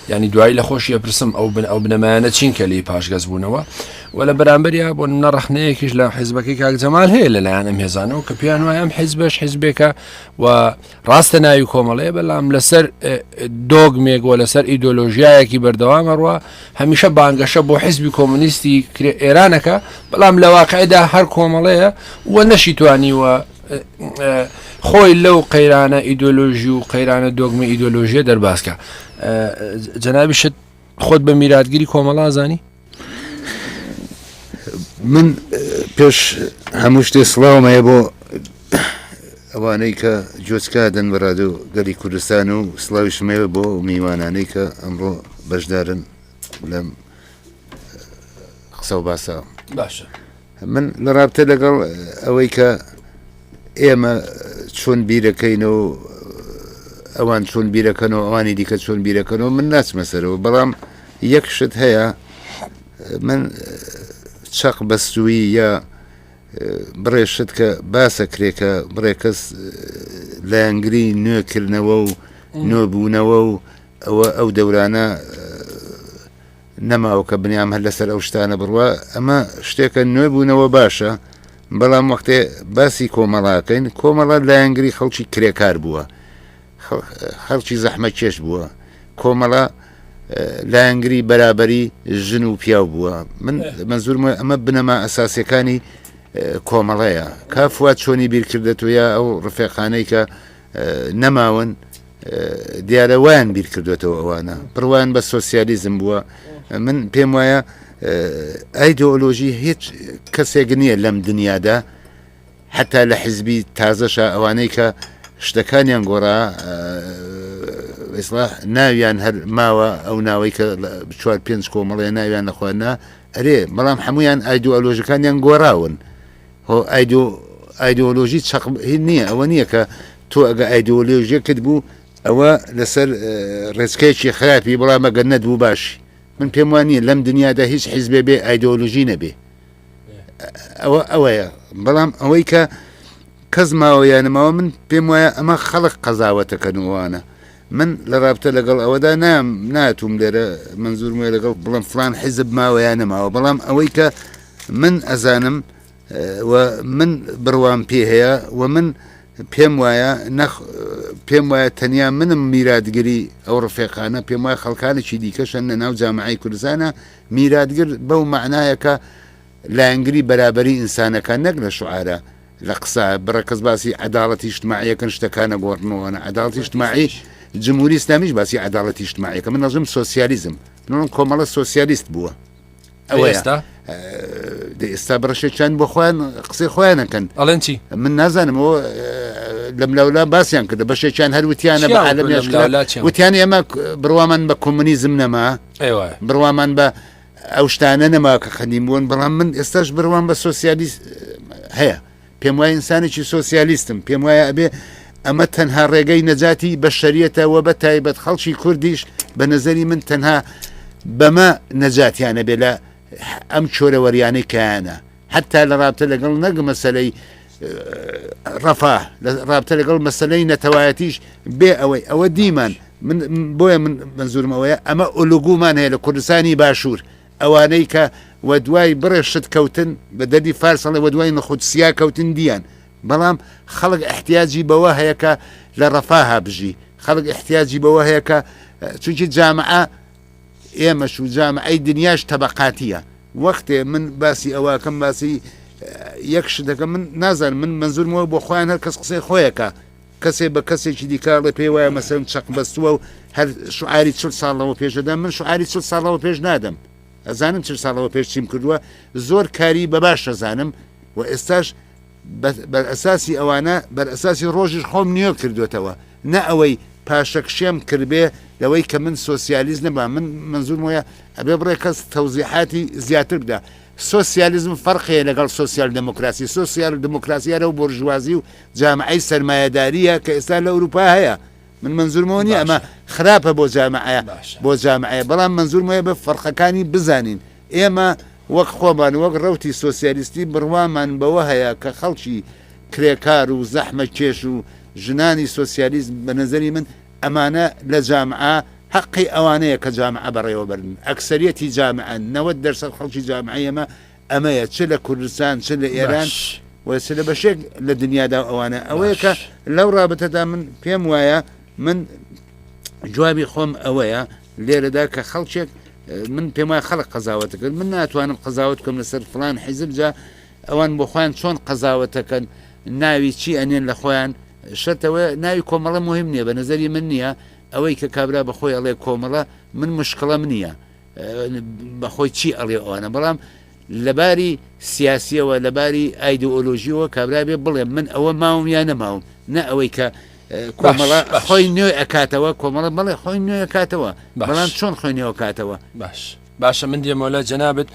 ینی دوایی لە خۆشی ئەپرسم ئەو بن ئەو بنەمایانە چین کە لی پاشگەز بوونەوە و لە بەرامبەریا بۆ نمونە ڕەخنەیەکیش لە حیزبەکەی کاک جەمال هەیە لەلایەن ئەم هێزانەوە کە پێیان وایە ئەم حیزبەش حیزبێکە و ڕاستە ناوی کۆمەڵەیە بەڵام لەسەر دۆگمێک و لەسەر ئیدۆلۆژیایەکی بەردەوامەڕوە هەمیشە بانگەشە بۆ حیزبی کۆمۆنیستی ئێرانەکە بەڵام لە واقعدا هەر کۆمەڵەیە و نەشی توانیوە خۆی لەو قەیرانە ئیدۆلۆژی و قەیرانە دۆگمە ئیدۆلۆژیە دەربازکە جەنابی شت خۆت بە میراتگری کۆمەڵازانی من پێش هەموو شتێ سڵاوم هەیە بۆ ئەوانەی کە جۆچکادن بە رادیۆ گەلی کوردستان و سڵاویشم هەیە بۆ میوانانەی کە ئەمڕۆ بەشدارن لەم قسە و باسە باشە من لە رابتە لەگەڵ ئەوەی کە ئێمە چۆن بیرەکەین و ئەوان چۆن بیرەکەن و ئەوانی دیکە چۆن بیرەکەنەوە من ناچمە سەرەوە بەڵام یەک شت هەیە من چەق بەستوویی یا بڕێ شت کە باسە کرێ کە بڕێ کەس لایەنگری نوێکردنەوە و نوێبوونەوە و ئەوە ئەو دەورانە نەماوە کە بنیام هەر لەسەر ئەو شتانە بڕوا ئەمە شتێکە نوێ بوونەوە باشە بەڵام وەختێ باسی کۆمەڵاکەین کۆمەڵە لایەنگری خەڵکی کرێکار بووە خەڵکی زەحمەتکێش بووە کۆمەڵە لایەنگری بەرابەری ژن و پیاو بووە من منزورم ئەمە بنەما ئەساسەکانی کۆمەڵەیە کافوا چۆنی بیرکردێتەوە یا ئەو ڕفێقانەی کە نەماون دیارە وایان بیر کردوێتەوە ئەوانە بڕوان بە سۆسیالیزم بووە من پێم وایە ئایدۆلۆژی هیچ کەسێک نییە لەم دنیادا حتا لە حزبی تازەشا ئەوانەی کە شتەکانیان گۆڕا ئیسڵاح ناویان هەر ماوە ئەو ناوەی کە چوار پێنج کۆمەڵەیە ناویان لەخۆیان نا ئەرێ بەڵام هەمویان ئایدۆلۆژەکانیان گۆڕاون هۆ ئایدۆ ئایدۆلۆژی چەق هی نییە ئەوە نییە کە تۆ ئەگە ئایدۆلۆژیەکت بوو ئەوە لەسەر ڕێچکەیەکی خراپی بەڵام ئەگەر نەتبوو باشی من پێم وان نییە لەم دنیادا هیچ حیزبێ بێ ئایدۆلۆژی نەبێ ئەوە ئەوەیە بەڵام ئەوەی کە کەس ماوە یا نەماوە من پێم وایە ئەمە خەڵک قەزاوەتەکەنەوەوانە من لە رابتە لەگەڵ ئەوەدا نام ناتوم لێرە منزورم وێ لەگەڵ بڵم فلان حیزب ماوە یا نەماوە بەڵام ئەوەی کە من ئەزانم و من بڕوام پێ هەیە و من پێم وایە نەخ پێم وایە تەنیا منم میراتگری ئەو ڕفێقانە پێم وایە خەڵکانێکی دیکەشن لە ناو جامعی کوردستانە میراتگر بەو مەعنایە کە لایەنگری بەرابەری ئینسانەکان نەک لە شوعارە لە قسە بڕە کەس باسی عەداڵەتی ئیجتماعیەکەن شتەکانە گۆڕنەوەە عەداڵەتی ئیجتماعی جمهوری ئیسلامیش باسی عەداڵەتی ئیجتماعیەکە من نەڵێم سۆسیالیزم من کۆمەڵە سۆسیالیست بووە ئەوە ئێستا ئێستا بڕەشێکیان بۆ خۆیان قسەی خۆیانەکەن ئەڵێن چی من نازانم ئەوە لەم لەولا باسییان کردە بەشێکیان هەر وتیانە بە عالم وتیان ئێمە بڕوامان بە کۆمۆنیزم نەما بڕوامان بە ئەو شتانە نەما کە قەدیم بوون بەڵام من ئێستاش بڕوام بە سۆسیالیست هەیە پێم وایە ئینسانێکی سۆسیالیستم پێم وایە ئەبێ ئەمە تەنها ڕێگەی نەجاتی بەشەریەتە وە بە تایبەت خەڵکی کوردیش بە نەزەری من تەنها بەمە نەجاتیانە بێ لە ئەم چۆرەوەریانەی کایانە حتا لە ڕابتە لەگەڵ نەک مەسلەی ڕەفا لە ڕابتە لەگەڵ مەسلەی نەتەوایەتیش بێ ئەوەی ئەوە دیمان من بۆیە من منزورم ئەوەیە ئەمە ئۆلوگومان هەیە لە کوردستانی باشوور ئەوانەی کە وەدوای بڕێ شت کەوتن بە دەردی فارس ئەڵێ وەدوای نەخود سیا کەوتن دیان بەڵام خەڵک احتیاجی بەوە هەیە کە لە ڕەفاها بژی خەڵک احتیاجی بەوە هەیە کە چونکی جامعە ئێمەش و جامعەی دنیاش تەبەقاتیە وەختێ من باسی ئەوەکەم باسی یەک شتەکە من نازانم من منزورمەوە بۆ خۆیان هەر کەس قسەی خۆیەکە کەسێ بە کەسێکی دیکە ئەڵێ پێی وایە مەسەلەن چەق بەستووە و هەر شعاری چل ساڵ لەوە پێش دەدەم من شعاری چل ساڵ لەوە پێش نادەم ئەزانم چل ساڵ لەوە پێش چیم کردووە زۆر کاری بە باش ئەزانم و ئێستاش بەر ئەساسی ئەوانە بەر ئەساسی ڕۆژیش خۆم نوێ کردوێتەوە نە ئەوەی پاشەکشێم کردبێ لەوەی کە من سۆسیالیست نەبا من منزورم وایە ئەبێ بڕێ کەس تەوزیحاتی زیاتر بدا سۆسیالیزم فەرق هەیە لەگەڵ سۆسیال دێمۆکراسی سۆسیال دێمۆکراسی هەر ئەو بۆرژوازی و جامعەی سەرمایەدارییە کە ئێستا لە ئەوروپا هەیە من مەنزورمەوە نییە ئەمە خراپە بۆ جامعەیە بۆ جامعەیە بەڵام مەنزورمەوەیە بە فەرقەکانی بزانین ئێمە وەک خۆمان وەک ڕەوتی سۆسیالیستی بڕوامان بەوە هەیە کە خەڵکی کرێکار و زەحمەتکێش و ژنانی سۆسیالیست بە نەزەری من ئەمانە لە جامعە هەقی ئەوانەیە کە جامعە بەڕێوەبەرن ئەکسەریەتی جامعە 90 دەرسەد خەڵکی جامعەی ئێمە ئەمەیە چ لە کوردستان چ لە ئێران باش. و چ لە بەشێک لە دنیادا و ئەوانە ئەوەیە کە باش. لەو ڕابتەدا من پێم وایە من جوابی خۆم ئەوەیە لێرەدا کە خەڵکێک من پێم وایە خەڵک قەزاوەتە کرد من ناتوانم قەزاوەت بکەم لەسەر فلان حیزب جا ئەوان بۆ خۆیان چۆن قەزاوەتەکەن ناوی چی ئەنێن لە خۆیان شەرتەوە ناوی کۆمەڵە مهم نییە بە نظری من نییە ئەوەی کە کابرا بەخۆی ئەڵێ کۆمەڵە من مشکڵەم نییە بەخۆی چی ئەڵێ ئەوانە بەڵام لەباری سیاسیەوە لەباری ئایدۆلۆژیەوە کابرا بێ بڵێ من ئەوە ماوم یا نەماوم نە ئەوەی کە کۆمەڵە خۆی نوێ ئەکاتەوە کۆمەڵە بەڵێ خۆی نوێ ئەکاتەوە بەڵام چۆن خۆی نوێ ئەکاتەوە باش باشە من دێمەوە لە جەنابت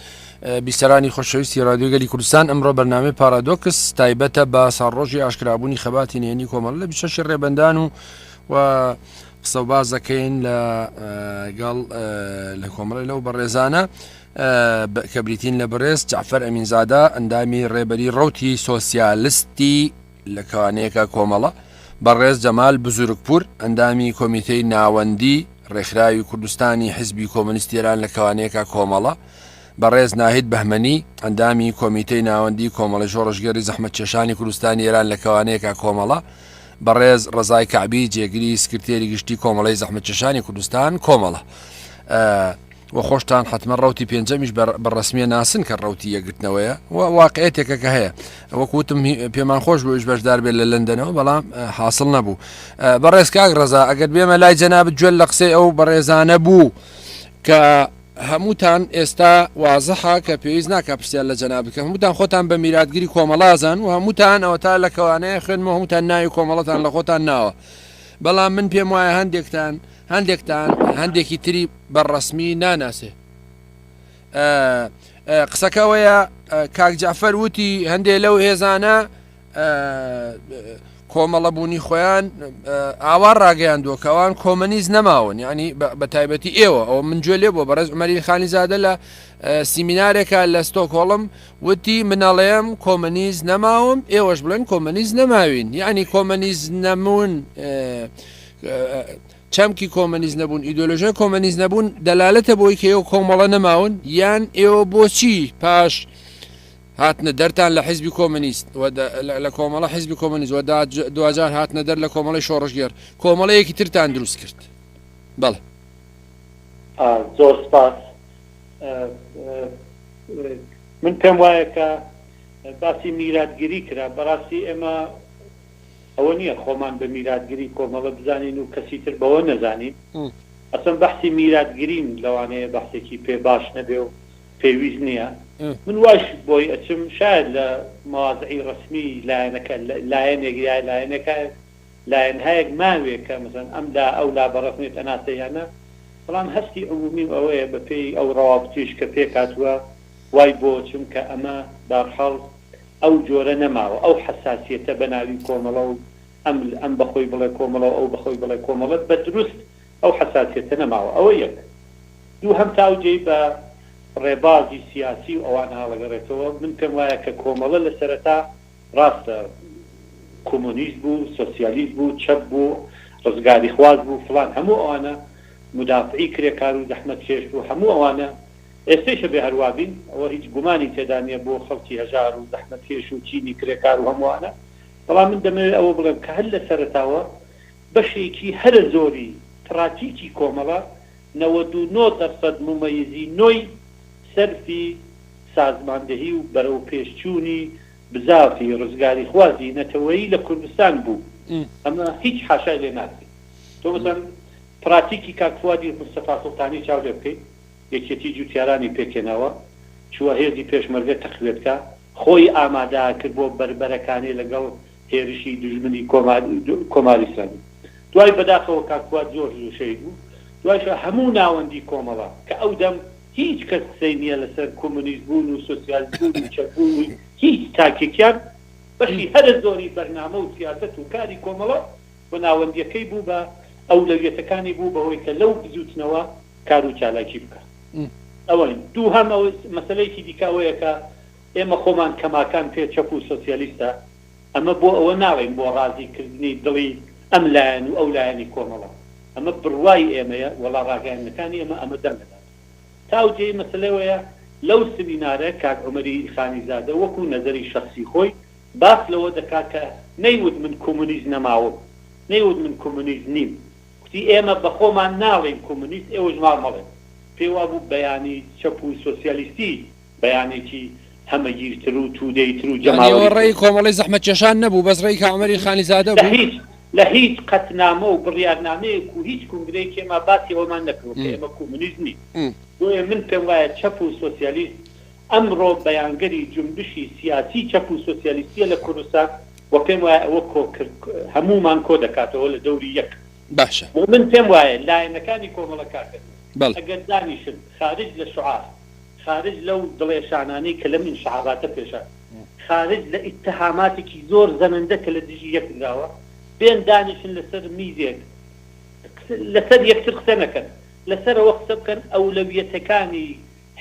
بیسەرانی خۆشەویستی رادیۆ گەلی کوردستان ئەمڕۆ بەرنامەی پارادۆکس تایبەتە بە ساڵڕۆژی ئاشکرابوونی خەباتی نهێنی کۆمەڵ لە 26 ڕێبەندان و و قسە و باس دەکەین لە گەڵ لە کۆمەڵی لەو بەڕێزانە. کە بریتین لە بەڕێز جەعفەر ئەمینزادە ئەندامی ڕێبەری ڕەوتی سۆسیالستی لە کەوانەیەکە کۆمەڵە، بەڕێز جەمال بزورگپوور ئەندامی کۆمیتەی ناوەندی ڕێکخراوی کوردستانی حیزبی کۆمۆنیستی ئێران لە کەوانەیەکە کۆمەڵە، بەڕێز ناهید بەهمەنی ئەندامی کۆمیتەی ناوەندی کۆمەڵەی شۆڕشگێڕی زەحمەتکێشانی کوردستانی ئێران لە کەوانەیەکە کۆمەڵە، بەڕێز ڕەزای کەعبی جێگری سکرتێری گشتی کۆمەڵەی زەحمەتکێشانی کوردستان کۆمەڵە. و خۆشتان حەتمەن ڕەوتی پێنجەمیش بە ڕەسمیە ناسن کە ڕەوتی یەکگرتنەوەیە و واقعێتێکە کە هەیە وەک وتم پێمان خۆش بوو ئیش بەشدار بێت لە لەندەنەوە بەڵام حاصل نەبوو بەڕێز کاک ڕەزا ئەگەر بێمە لای جەنابت گوێ لە قسەی ئەو بەڕێزانە بوو کە هەمووتان ئێستا وازحە کە پێویست ناکە پرسیار لە جەناب بکەم هەمووتان خۆتان بە میراتگری کۆمەڵازان و هەمووتان ئەوە تا لە کەوانەیە خوێنمەوە هەمووتان ناوی کۆمەڵەتان لە خۆتان ناوە بەڵام من پێم وایە هەندێکتان هەندێکتان هەندێکی تری بە ڕەسمی ناناسێ. قسەکە ئەوەیە کاک جەعفەر وتی هەندێ لەو هێزانە کۆمەڵەبوونی خۆیان ئاوا ڕاگەیاندووە کە ئەوان کۆمەنیست نەماون ینی بە تایبەتی ئێوە ئەوە من گوێ لێ بووە بەڕێز عومەری خانیزادە لە سیمینارێکە لە ستۆکهۆڵم وتی منەڵێم کۆمەنیست نەماوم ئێوەش بڵێن کۆمەنیست نەماوین یعنی کۆمەنیست نەمون چەمکی کۆمەنیست نەبوون، ئیدۆلۆژیای کۆمەنیست نەبوون دەلالەتە بۆی کە ئێوە کۆمەڵە نەماون یان ئێوە بۆچی پاش هاتنە دەرتان لە حیزبی کۆمەنیست و لە کۆمەڵە حیزبی کۆمەنیست و دواجار هاتنە دەر لە کۆمەڵی شۆڕشگێڕ کۆمەڵەیەکی ترتان دروست کرد؟ بەڵێ. زۆر سپاس. من پێم وایە کە باسی میراتگری کرا، بەڕاستی ئێمە ئەوە نییە خۆمان بە میراتگری کۆمەڵە بزانین و کەسی تر بەوە نەزانین. ئەسڵەن بەحسی میراتگریم لەوانەیە بەحسێکی پێ باش نەبێ و پێویست نییە. من وایش بۆی ئەچم شایەد لە مەوازعی ڕەسمی لایەنەکە لایەنێک یا لایەنێکە لایەنهایەک ماوێ کە مەسەلەن ئەم لا ئەو لا بە ڕەسمیەت ئەناسێ یا نا، بەڵام هەستی عموومیم ئەوەیە بە پێی ئەو ڕەوابتیش کە پێکهاتووە وای بۆ ئەچم کە ئەمە بارحاڵ ئەو جۆرە نەماوە، ئەو حەساسیەتە بە ناوی کۆمەڵە و ئەم ئەم بە خۆی بڵێ کۆمەڵە و ئەو بە خۆی بڵێ کۆمەڵە بە دروست ئەو حەساسیەتە نەماوە ئەوە یەک. دووهەم تا ئەو جێی بە ڕێبازی سیاسی و ئەوانە هەڵەگەڕێتەوە من پێم وایە کە کۆمەڵە لە سەرەتا ڕاستە کۆمۆنیست بوو، سۆسیالیست بوو، چەپ بوو، ڕزگاریخواز بوو فڵان هەموو ئەوانە مودافعی کرێکار و زەحمەتکێش بوو هەموو ئەوانە ئێستەیش ئەبێ هەر وا بین، ئەوە هیچ گومانی تێدا نییە بۆ خەڵکی هەژار و زەحمەتکێش و چینی کرێکار و هەمووانە، بەڵام من دەمەوێت ئەوە بڵێم کە هەر لە سەرەتاوە بەشێکی هەرە زۆری پراتیکی کۆمەڵە 99 دەرسەد مومەیزی نۆی سەرفی سازماندەهی و بەرەوپێشچوونی بزافی ڕزگاریخوازی نەتەوەیی لە کوردستان بوو، ئەمە هیچ حاشای لێ ناکرێت. تۆ مەسەلەن پراتیکی کاک فوادی مستەفا سوڵتانی چاو لێ بکەیت، یەکێتی جوتیارانی پێکهێناوە، چووە هێزی پێشمەرگە تەقویەت کا، خۆی ئامادە کرد بۆ بەربەرەکانێ لەگەڵ هێرشی دوژمنی کۆماری ئیسلامی. دوای بەداخەوە کاک فواد زۆر زوو شەهید بوو. دوایشە هەموو ناوەندی کۆمەڵە کە ئەو دەم هیچ کەس قسەی نییە لەسەر کۆمۆنیست بوون و سۆسیالست بوون و چەپ بوون و هیچ تاکێکیان بەشی هەرە زۆری بەرنامە و سیاسەت و کاری کۆمەڵە و ناوەندیەکەی بوو بە ئەولەویەتەکانی بوو بەوەی کە لەو بزووتنەوە کار و چالاکی بکا. ئەوە دووهەم ئەوە مەسەلەیەکی دیکە ئەوەیە کە ئێمە خۆمان کەماکان پێ چەپ و سۆسیالیستە، ئەمە بۆ ئەوە ناڵێین بۆ ڕازی کردنی دڵی ئەم لایەن و ئەو لایەنی کۆمەڵە، ئەمە بڕوای ئێمەیە و ڵا ڕاگەیاندنەکانی ئێمە ئەمە دەنگ دەدات. تا ئەو جێی مەسەلەوەیە لەو سمینارە کاک عومەری خانیزادە وەکوو نەزەری شەخسی خۆی باس لەوە دەکا کە نەیوت من کۆمۆنیست نەماوم، نەیوت من کۆمۆنیست نیم، کوتی ئێمە بە خۆمان ناڵێین کۆمۆنیست ئێوەش وا مەڵێن. پێی وابوو بەیانی چەپ و سۆسیالیستی بەیانێکی هەمەگیرتر و توودەییتر و یانی ئەوە جەماوەریتر ڕێی بوو. کۆمەڵەی زەحمەتکێشان نەبوو بەس ڕێی کاک عومەری خانیزادە لە بوو؟ هیچ لە هیچ قەتنامە و بڕیارنامەیەک و هیچ کونگرەیەکی ئێمە باسی ئەوەمان نەکردووە کە ئێمە کۆمۆنیست نین. بۆیە من پێم وایە چەپ و سۆسیالیست ئەمڕۆ بەیانگەری جونبشی سیاسی چەپ و سۆسیالیستیە لە کوردستان و پێم وایە ئەوە کۆ هەموومان کۆ دەکاتەوە لە دەوری یەک. باشە. بۆ من پێم وایە لایەنەکانی کۆمەڵە کاکە بەڵێ. ئەگەر دانیشن خارج لە شوعار، خارج لەو دڵێشانانەی کە لەم ئینشعاباتە پێشهات، خارج لە ئیتهاماتێکی زۆر زەنەندە کە لە دژی یەک دراوە، بێن دانیشن لەسەر میزێک لەسەر یەکتر قسە نەکەن، لەسەر ئەوە قسە بکەن ئەولەویەتەکانی.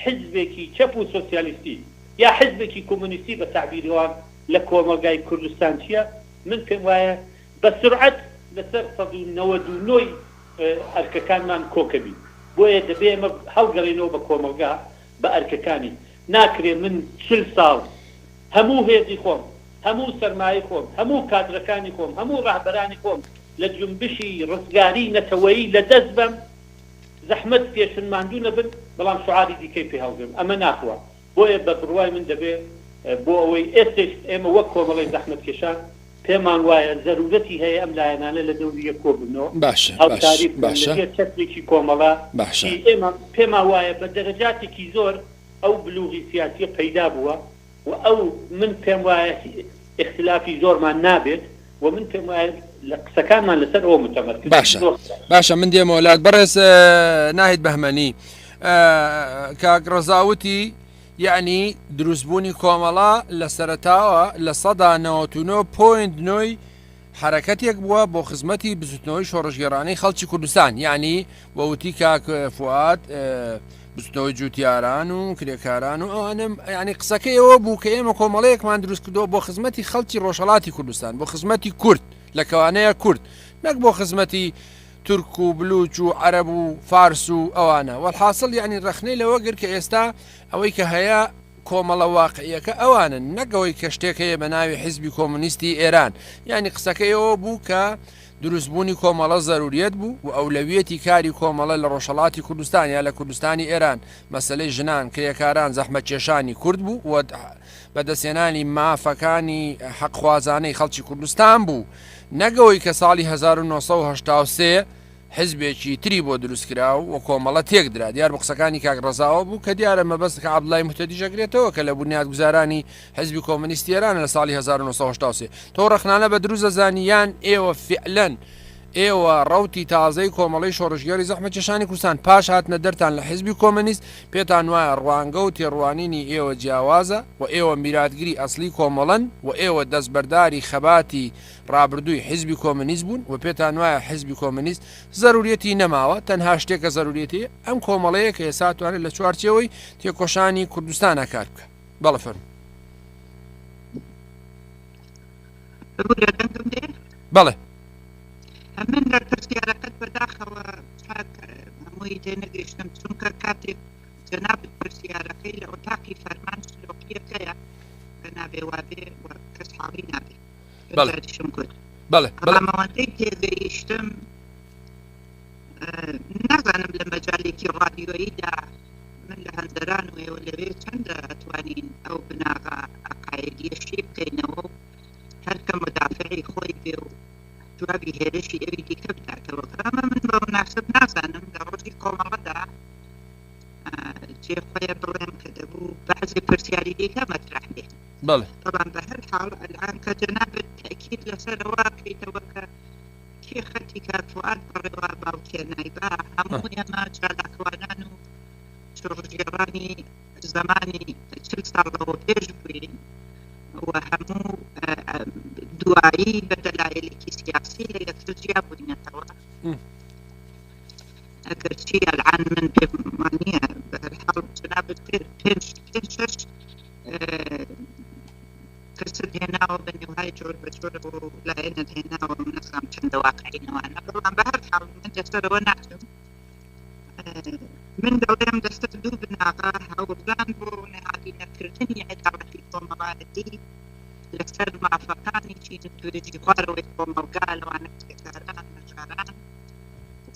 حزبێکی چەپ و سۆسیالیستی یا حزبێکی کۆمۆنیستی بە تەعبیری ئەوان لە کۆمەڵگای کوردستان چیە؟ من پێم وایە بە سورعەت لەسەر 199 ی ئەرکەکانمان کۆکەبین. بۆیە دەبێ ئێمە هەڵگەڕێینەوە بە کۆمەڵگا بە ئەرکەکانی. ناکرێ من 40 ساڵ هەموو هێزی خۆم، هەموو سەرمایەی خۆم، هەموو کادرەکانی خۆم، هەموو ڕەهبەرانی خۆم لە جونبشی ڕزگاریی نەتەوەیی لە دەست بەم، زەحمەت بکێشن، ماندوو نەبن، بەڵام شوعاری دیکەی پێ هەڵگرم. ئەمە ناخوا. بۆیە بە بڕوای من دەبێ بۆ ئەوەی ئێستەیش ئێمە وەک کۆمەڵەی زەحمەتکێشان پێمان وایە زەرورەتی هەیە ئەم لایەنانە لە دەوری یەک کۆ ببنەوە، باشە باش هاوکاری بکەن لە باشە ژێر چەترێکی کۆمەڵە باشە. ی ئێمە پێمان وایە بە دەرەجاتێکی زۆر ئەو بلوغی سیاسیە پەیدا بووە و ئەو من پێم وایە ئیختلافی زۆرمان نابێت و من پێم وایە لە قسەکانمان لەسەر ئەوە متەمەرکز باشە زۆر خراپە. باشە من دێمەوە لات بەڕێز ناهید بەهمەنی کاک ڕەزا وتی یعنی دروستبوونی کۆمەڵە لە سەرەتاوە 99.9% حەرەکەتێک بووە بۆ خزمەتی بزوتنەوەی شۆڕشگێڕانەی خەڵکی کوردستان یعنی وەوتی کاک فواد بزوتنەوەی جوتیاران و کرێکاران و ئەوانم ینی قسەکە ئەوە بوو کە ئێمە کۆمەڵەیەکمان دروست کردەوە بۆ خزمەتی خەڵکی ڕۆژهڵاتی کوردستان بۆ خزمەتی کورد لە کەوانەیە کورد نەک بۆ خزمەتی تورک و بلوچ و عەرب و فارس و ئەوانە وەحاصل یعنی ڕخنەی لەوە گر کە ئێستا ئەوەی کە هەیە کۆمەڵە واقعیەکە ئەوانن نەک ئەوەی کە شتێک هەیە بە ناوی حیزبی کۆمۆنیستی ئێران یانی قسەکەی ئەوە بوو کە دروستبوونی کۆمەڵە زەروریەت بوو و ئەولەویەتی کاری کۆمەڵە لە ڕۆژهەڵاتی کوردستان یا لە کوردستانی ئێران مەسەلەی ژنان کرێکاران زەحمەتکێشانی کورد بوو و بەدەستهێنانی مافەکانی حەقخوازانەی خەڵکی کوردستان بوو نەک ئەوەی کە ساڵی 1983 حزبێکی تری بۆ دروست کرا و کۆمەڵە تێک درا. دیار بوو قسەکانی کاک ڕەزاوە بوو کە دیارە مەبەست کە عەبدوڵای موهتەدیش ئەگرێتەوە کە لە بونیادگوزارانی حزبی کۆمۆنیستی ئێرانە لە ساڵی 1983. تۆ ڕەخنانە بە دروست دەزانی یان ئێوە فیعلەن ئێوە ڕەوتی تازەی کۆمەڵەی شۆڕشگێڕی زەحمەتکێشانی کوردستان پاش هاتنە دەرتان لە حزبی کۆمۆنیست پێتان وایە ڕوانگە و تێڕوانینی ئێوە جیاوازە و ئێوە میراتگری ئەسڵی کۆمەڵەن و ئێوە دەستبەرداری خەباتی ڕابردووی حیزبی کۆمۆنیست بوون و پێتان وایە حیزبی کۆمۆنیست زەروریەتی نەماوە، تەنها شتێک کە زەروریەتی ئەم کۆمەڵەیە کە ئێستا توانێت لە چوارچێوەی تێکۆشانی کوردستانا کار بکا. بەڵێ فەرموو. ببورە دەنگم دێ؟ بەڵێ. من لە پرسیارەکەت بەداخەوە چاک هەمووی تێنەگەیشتم چونکە کاتێک جەنابت پرسیارەکەی لە ئۆتاقی فەرمان شلۆقیەکەیە کە نابێ وابێ و کەس حاڵی نابێ. بەڵێ. جاریشم گوت بەڵێ بەڵێ. بەڵام ئەوەندەی تێگەیشتم نازانم لە مەجالێکی ڕادیۆییدا من لە هەندەران و ئێوە لەوێ چەندە ئەتوانین ئەو بناغە عەقایدیە شی بکەینەوە و هەر کە مودافعی خۆی بێ و جوابی هێرشی ئەوی دیکە بداتەوە کە ئەمە من بە موناسب نازانم لە ڕۆژی کۆمەڵەدا جێ خۆیە بڵێم کە دەبوو بەعزێ پرسیاری دیکە مەترەح بێ. بەڵێ. بەڵام بە هەر حاڵ ئەلئان کە جەنابت تەئکید لەسەر ئەوە ئەکەیتەوە کە کێ خەتی کاک فوئاد بەڕێوە با و کێ نایبا، هەموو ئێمە چالاکوانان و شۆڕشگێڕانی زەمانی 40 ساڵ لەوە پێش بووین و هەموو دوایی بە دەلایلێکی سیاسی لە یەکتر جیا بووینەتەوە. ئەگەرچی ئەلئان من پێم وانییە بە هەر حاڵ جەنابت پێنج پێنج شەش کەست هێناوە بە نێوهای جۆر بە جۆرەوە و لایەنت هێناوە من نازانم چەندە واقعینەوانە بەڵام بە هەر حاڵ من لەسەرەوە ناچم من دەڵێم لەسەر دوو بناغە هەوڵدان بۆ نەهادینەکردنی عەداڵەتی کۆمەڵایەتی لەسەر مافەکانی چین و توێژی خوارەوەی کۆمەڵگا لەوانە کرێکاران هەژاران و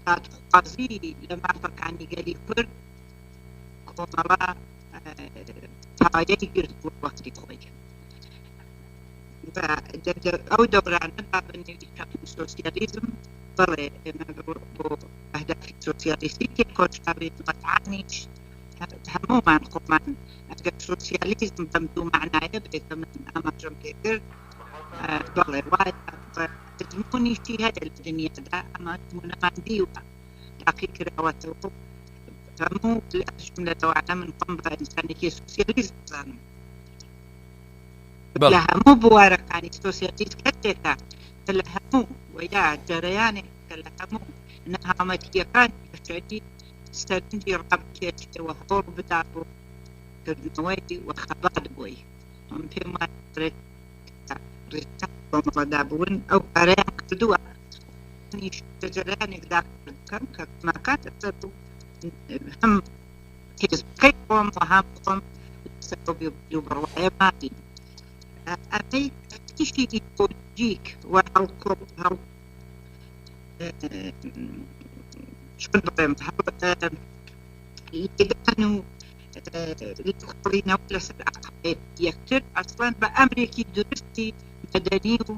دادخوازی لە مافەکانی گەلی کورد کۆمەڵە پایەی گرت بۆ وەختی خۆی ئەو دەورانەدا بە نێوی چەپ و سۆسیالیزم بەڵێ ئێمە بۆ ئەهدافی سۆسیالیستی تێکۆشاوین وەتعانیش هەموومان خۆمان ئەگەر سۆسیالیزم بەم دوو مەعنایە بێ کە من ئاماژەم پێ کرد بەڵێ وایە ئەزموونیشی هەیە لە دنیادا ئەمە ئەزموونەمان دیوە تاقی کراوەتەوە هەموو جملە لەوانە من خۆم بە ئینسانێکی سۆسیالیست دەزانم لە هەموو بوارەکانی سۆسیالیست کەسێکە کە لە هەموو و یا جەرەیانێک کە لە هەموو نەهامەتییەکانی بەشەری سەرنجی ڕابکێشێ و هەوڵ بدا بۆ کردنەوەی و خەبات بۆی. من پێم وایە کە ڕیزەکانی کۆمەڵەدا بوون ئەو کارەیان کردووە. منیش لە جەرەیانێکدا کار دەکەم کە کەماکان لەسەر و هەم حیزبەکەی خۆم و هەم خۆم لەسەر ئەو بیروبڕوایە مابین. ئەمەی تەفتیشی ئیدۆلۆژیک و هەڵکۆڵ هەڵ چۆن بڵێم لێدان و لێکۆڵینەوە لەسەر عەقایدی یەکتر ئەسڵەن بە ئەمرێکی دروستی مەدەنی و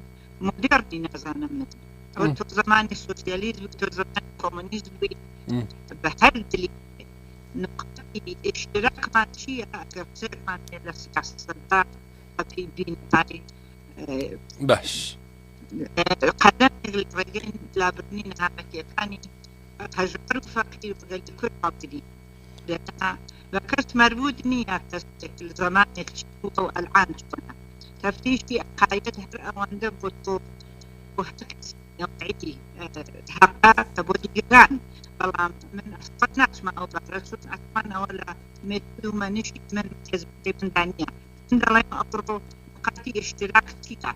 مۆدێڕنی نازانم من ئەوە تۆ زمانی سۆسیالیست بووی تۆ زمانی کۆمۆنیست بووی بە هەر دلیلێک نقطەی ئیشتراکمان چییە ئەگەر قسەیەکمان هەیە لە سیاسەتدا بەپێی بینای باش قەدەمێک لە ڕێگەی لابردنی نەهامەتیەکانی هەژار و فەقیر و گەلی کورد هەڵگرین. دەنا بە کەس مەربووت نییە کەسێک لە زەمانێک چی بووە و ئەلعان چۆنە. تەفتیشی عەقاید هەر ئەوەندە بۆ تۆ بۆ هەر کەسی نەوعی هەقە کە بۆ دیگەران. بەڵام من ئەسڵەن ناچمە ئەو بارە چون ئەسڵەن ئەوە لە مێتود و مەنشی من و حیزبەکەی مندا نییە. من دەڵێم ئەوڕۆ نوقاتی ئیشتراک چییە؟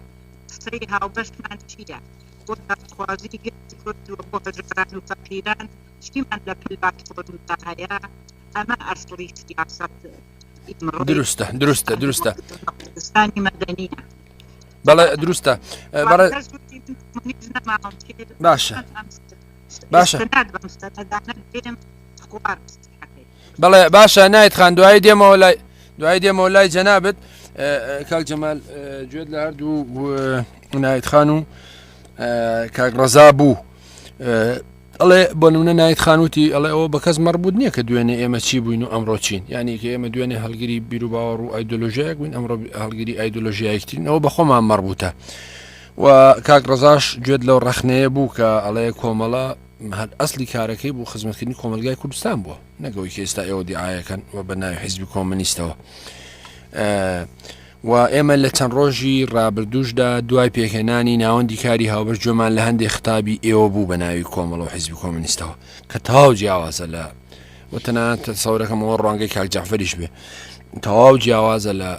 قسەی هاوبەشمان چییە؟ بۆ دادخوازی گەلی کورد و بۆ هەژاران و فەقیران چیمان لە پلاتفۆرمدا هەیە؟ ئەمە ئەسڵی سیاسەت ئیمڕۆی دروستە دروستە دروستە کوردستانی مەدەنیە. بەڵێ دروستە بەڵێ کەس وتی من کۆمۆنیست نەماوم کێ باشە باشە ئیستناد بەم سەنەدانە دێم خوار قسەکەی. بەڵێ باشە نایت خان دوایی دێمەوە لای دوایی دێمەوە لای جەنابت کاک جەمال گوێت لە هەردوو نایت خان و کاک ڕەزا بوو ئەڵێ بۆ نمونە نایت خانوتی ئەڵێ ئەوە بە کەس مەربوط نییە کە دوێنێ ئێمە چی بووین و ئەمڕۆ چین یعنی کە ئێمە دوێنێ هەڵگری بیروباوەڕ و ئایدۆلۆژیایەک بووین ئەمڕۆ هەڵگری ئایدۆلۆژیایەکترین ئەوە بە خۆمان مەربوتە و کاک ڕەزاش گوێت لەو ڕەخنەیە بوو کە ئەڵێ کۆمەڵە هەر ئەسلی کارەکەی بوو خزمەتکردنی کۆمەلگای کوردستان بووە نەگەوەی کە ئێستا ئێوە دیعاەکەن و بە ناوی حیزبی کۆمەنیستەوە و ئێمە لە چەند ڕۆژی ڕابردووشدا دوای پێکهێنانی ناوەندی کاری هاوبەش گوێمان لە هەندێک خطابی ئێوە بوو بە ناوی کۆمەڵە و حیزبی کۆمەنیستەوە کە تەواو جیاوازە لە و تەنانەت تەسەورەکەم ئەوە ڕوانگەی کاک جەعفەریش بێ تەواو جیاوازە لە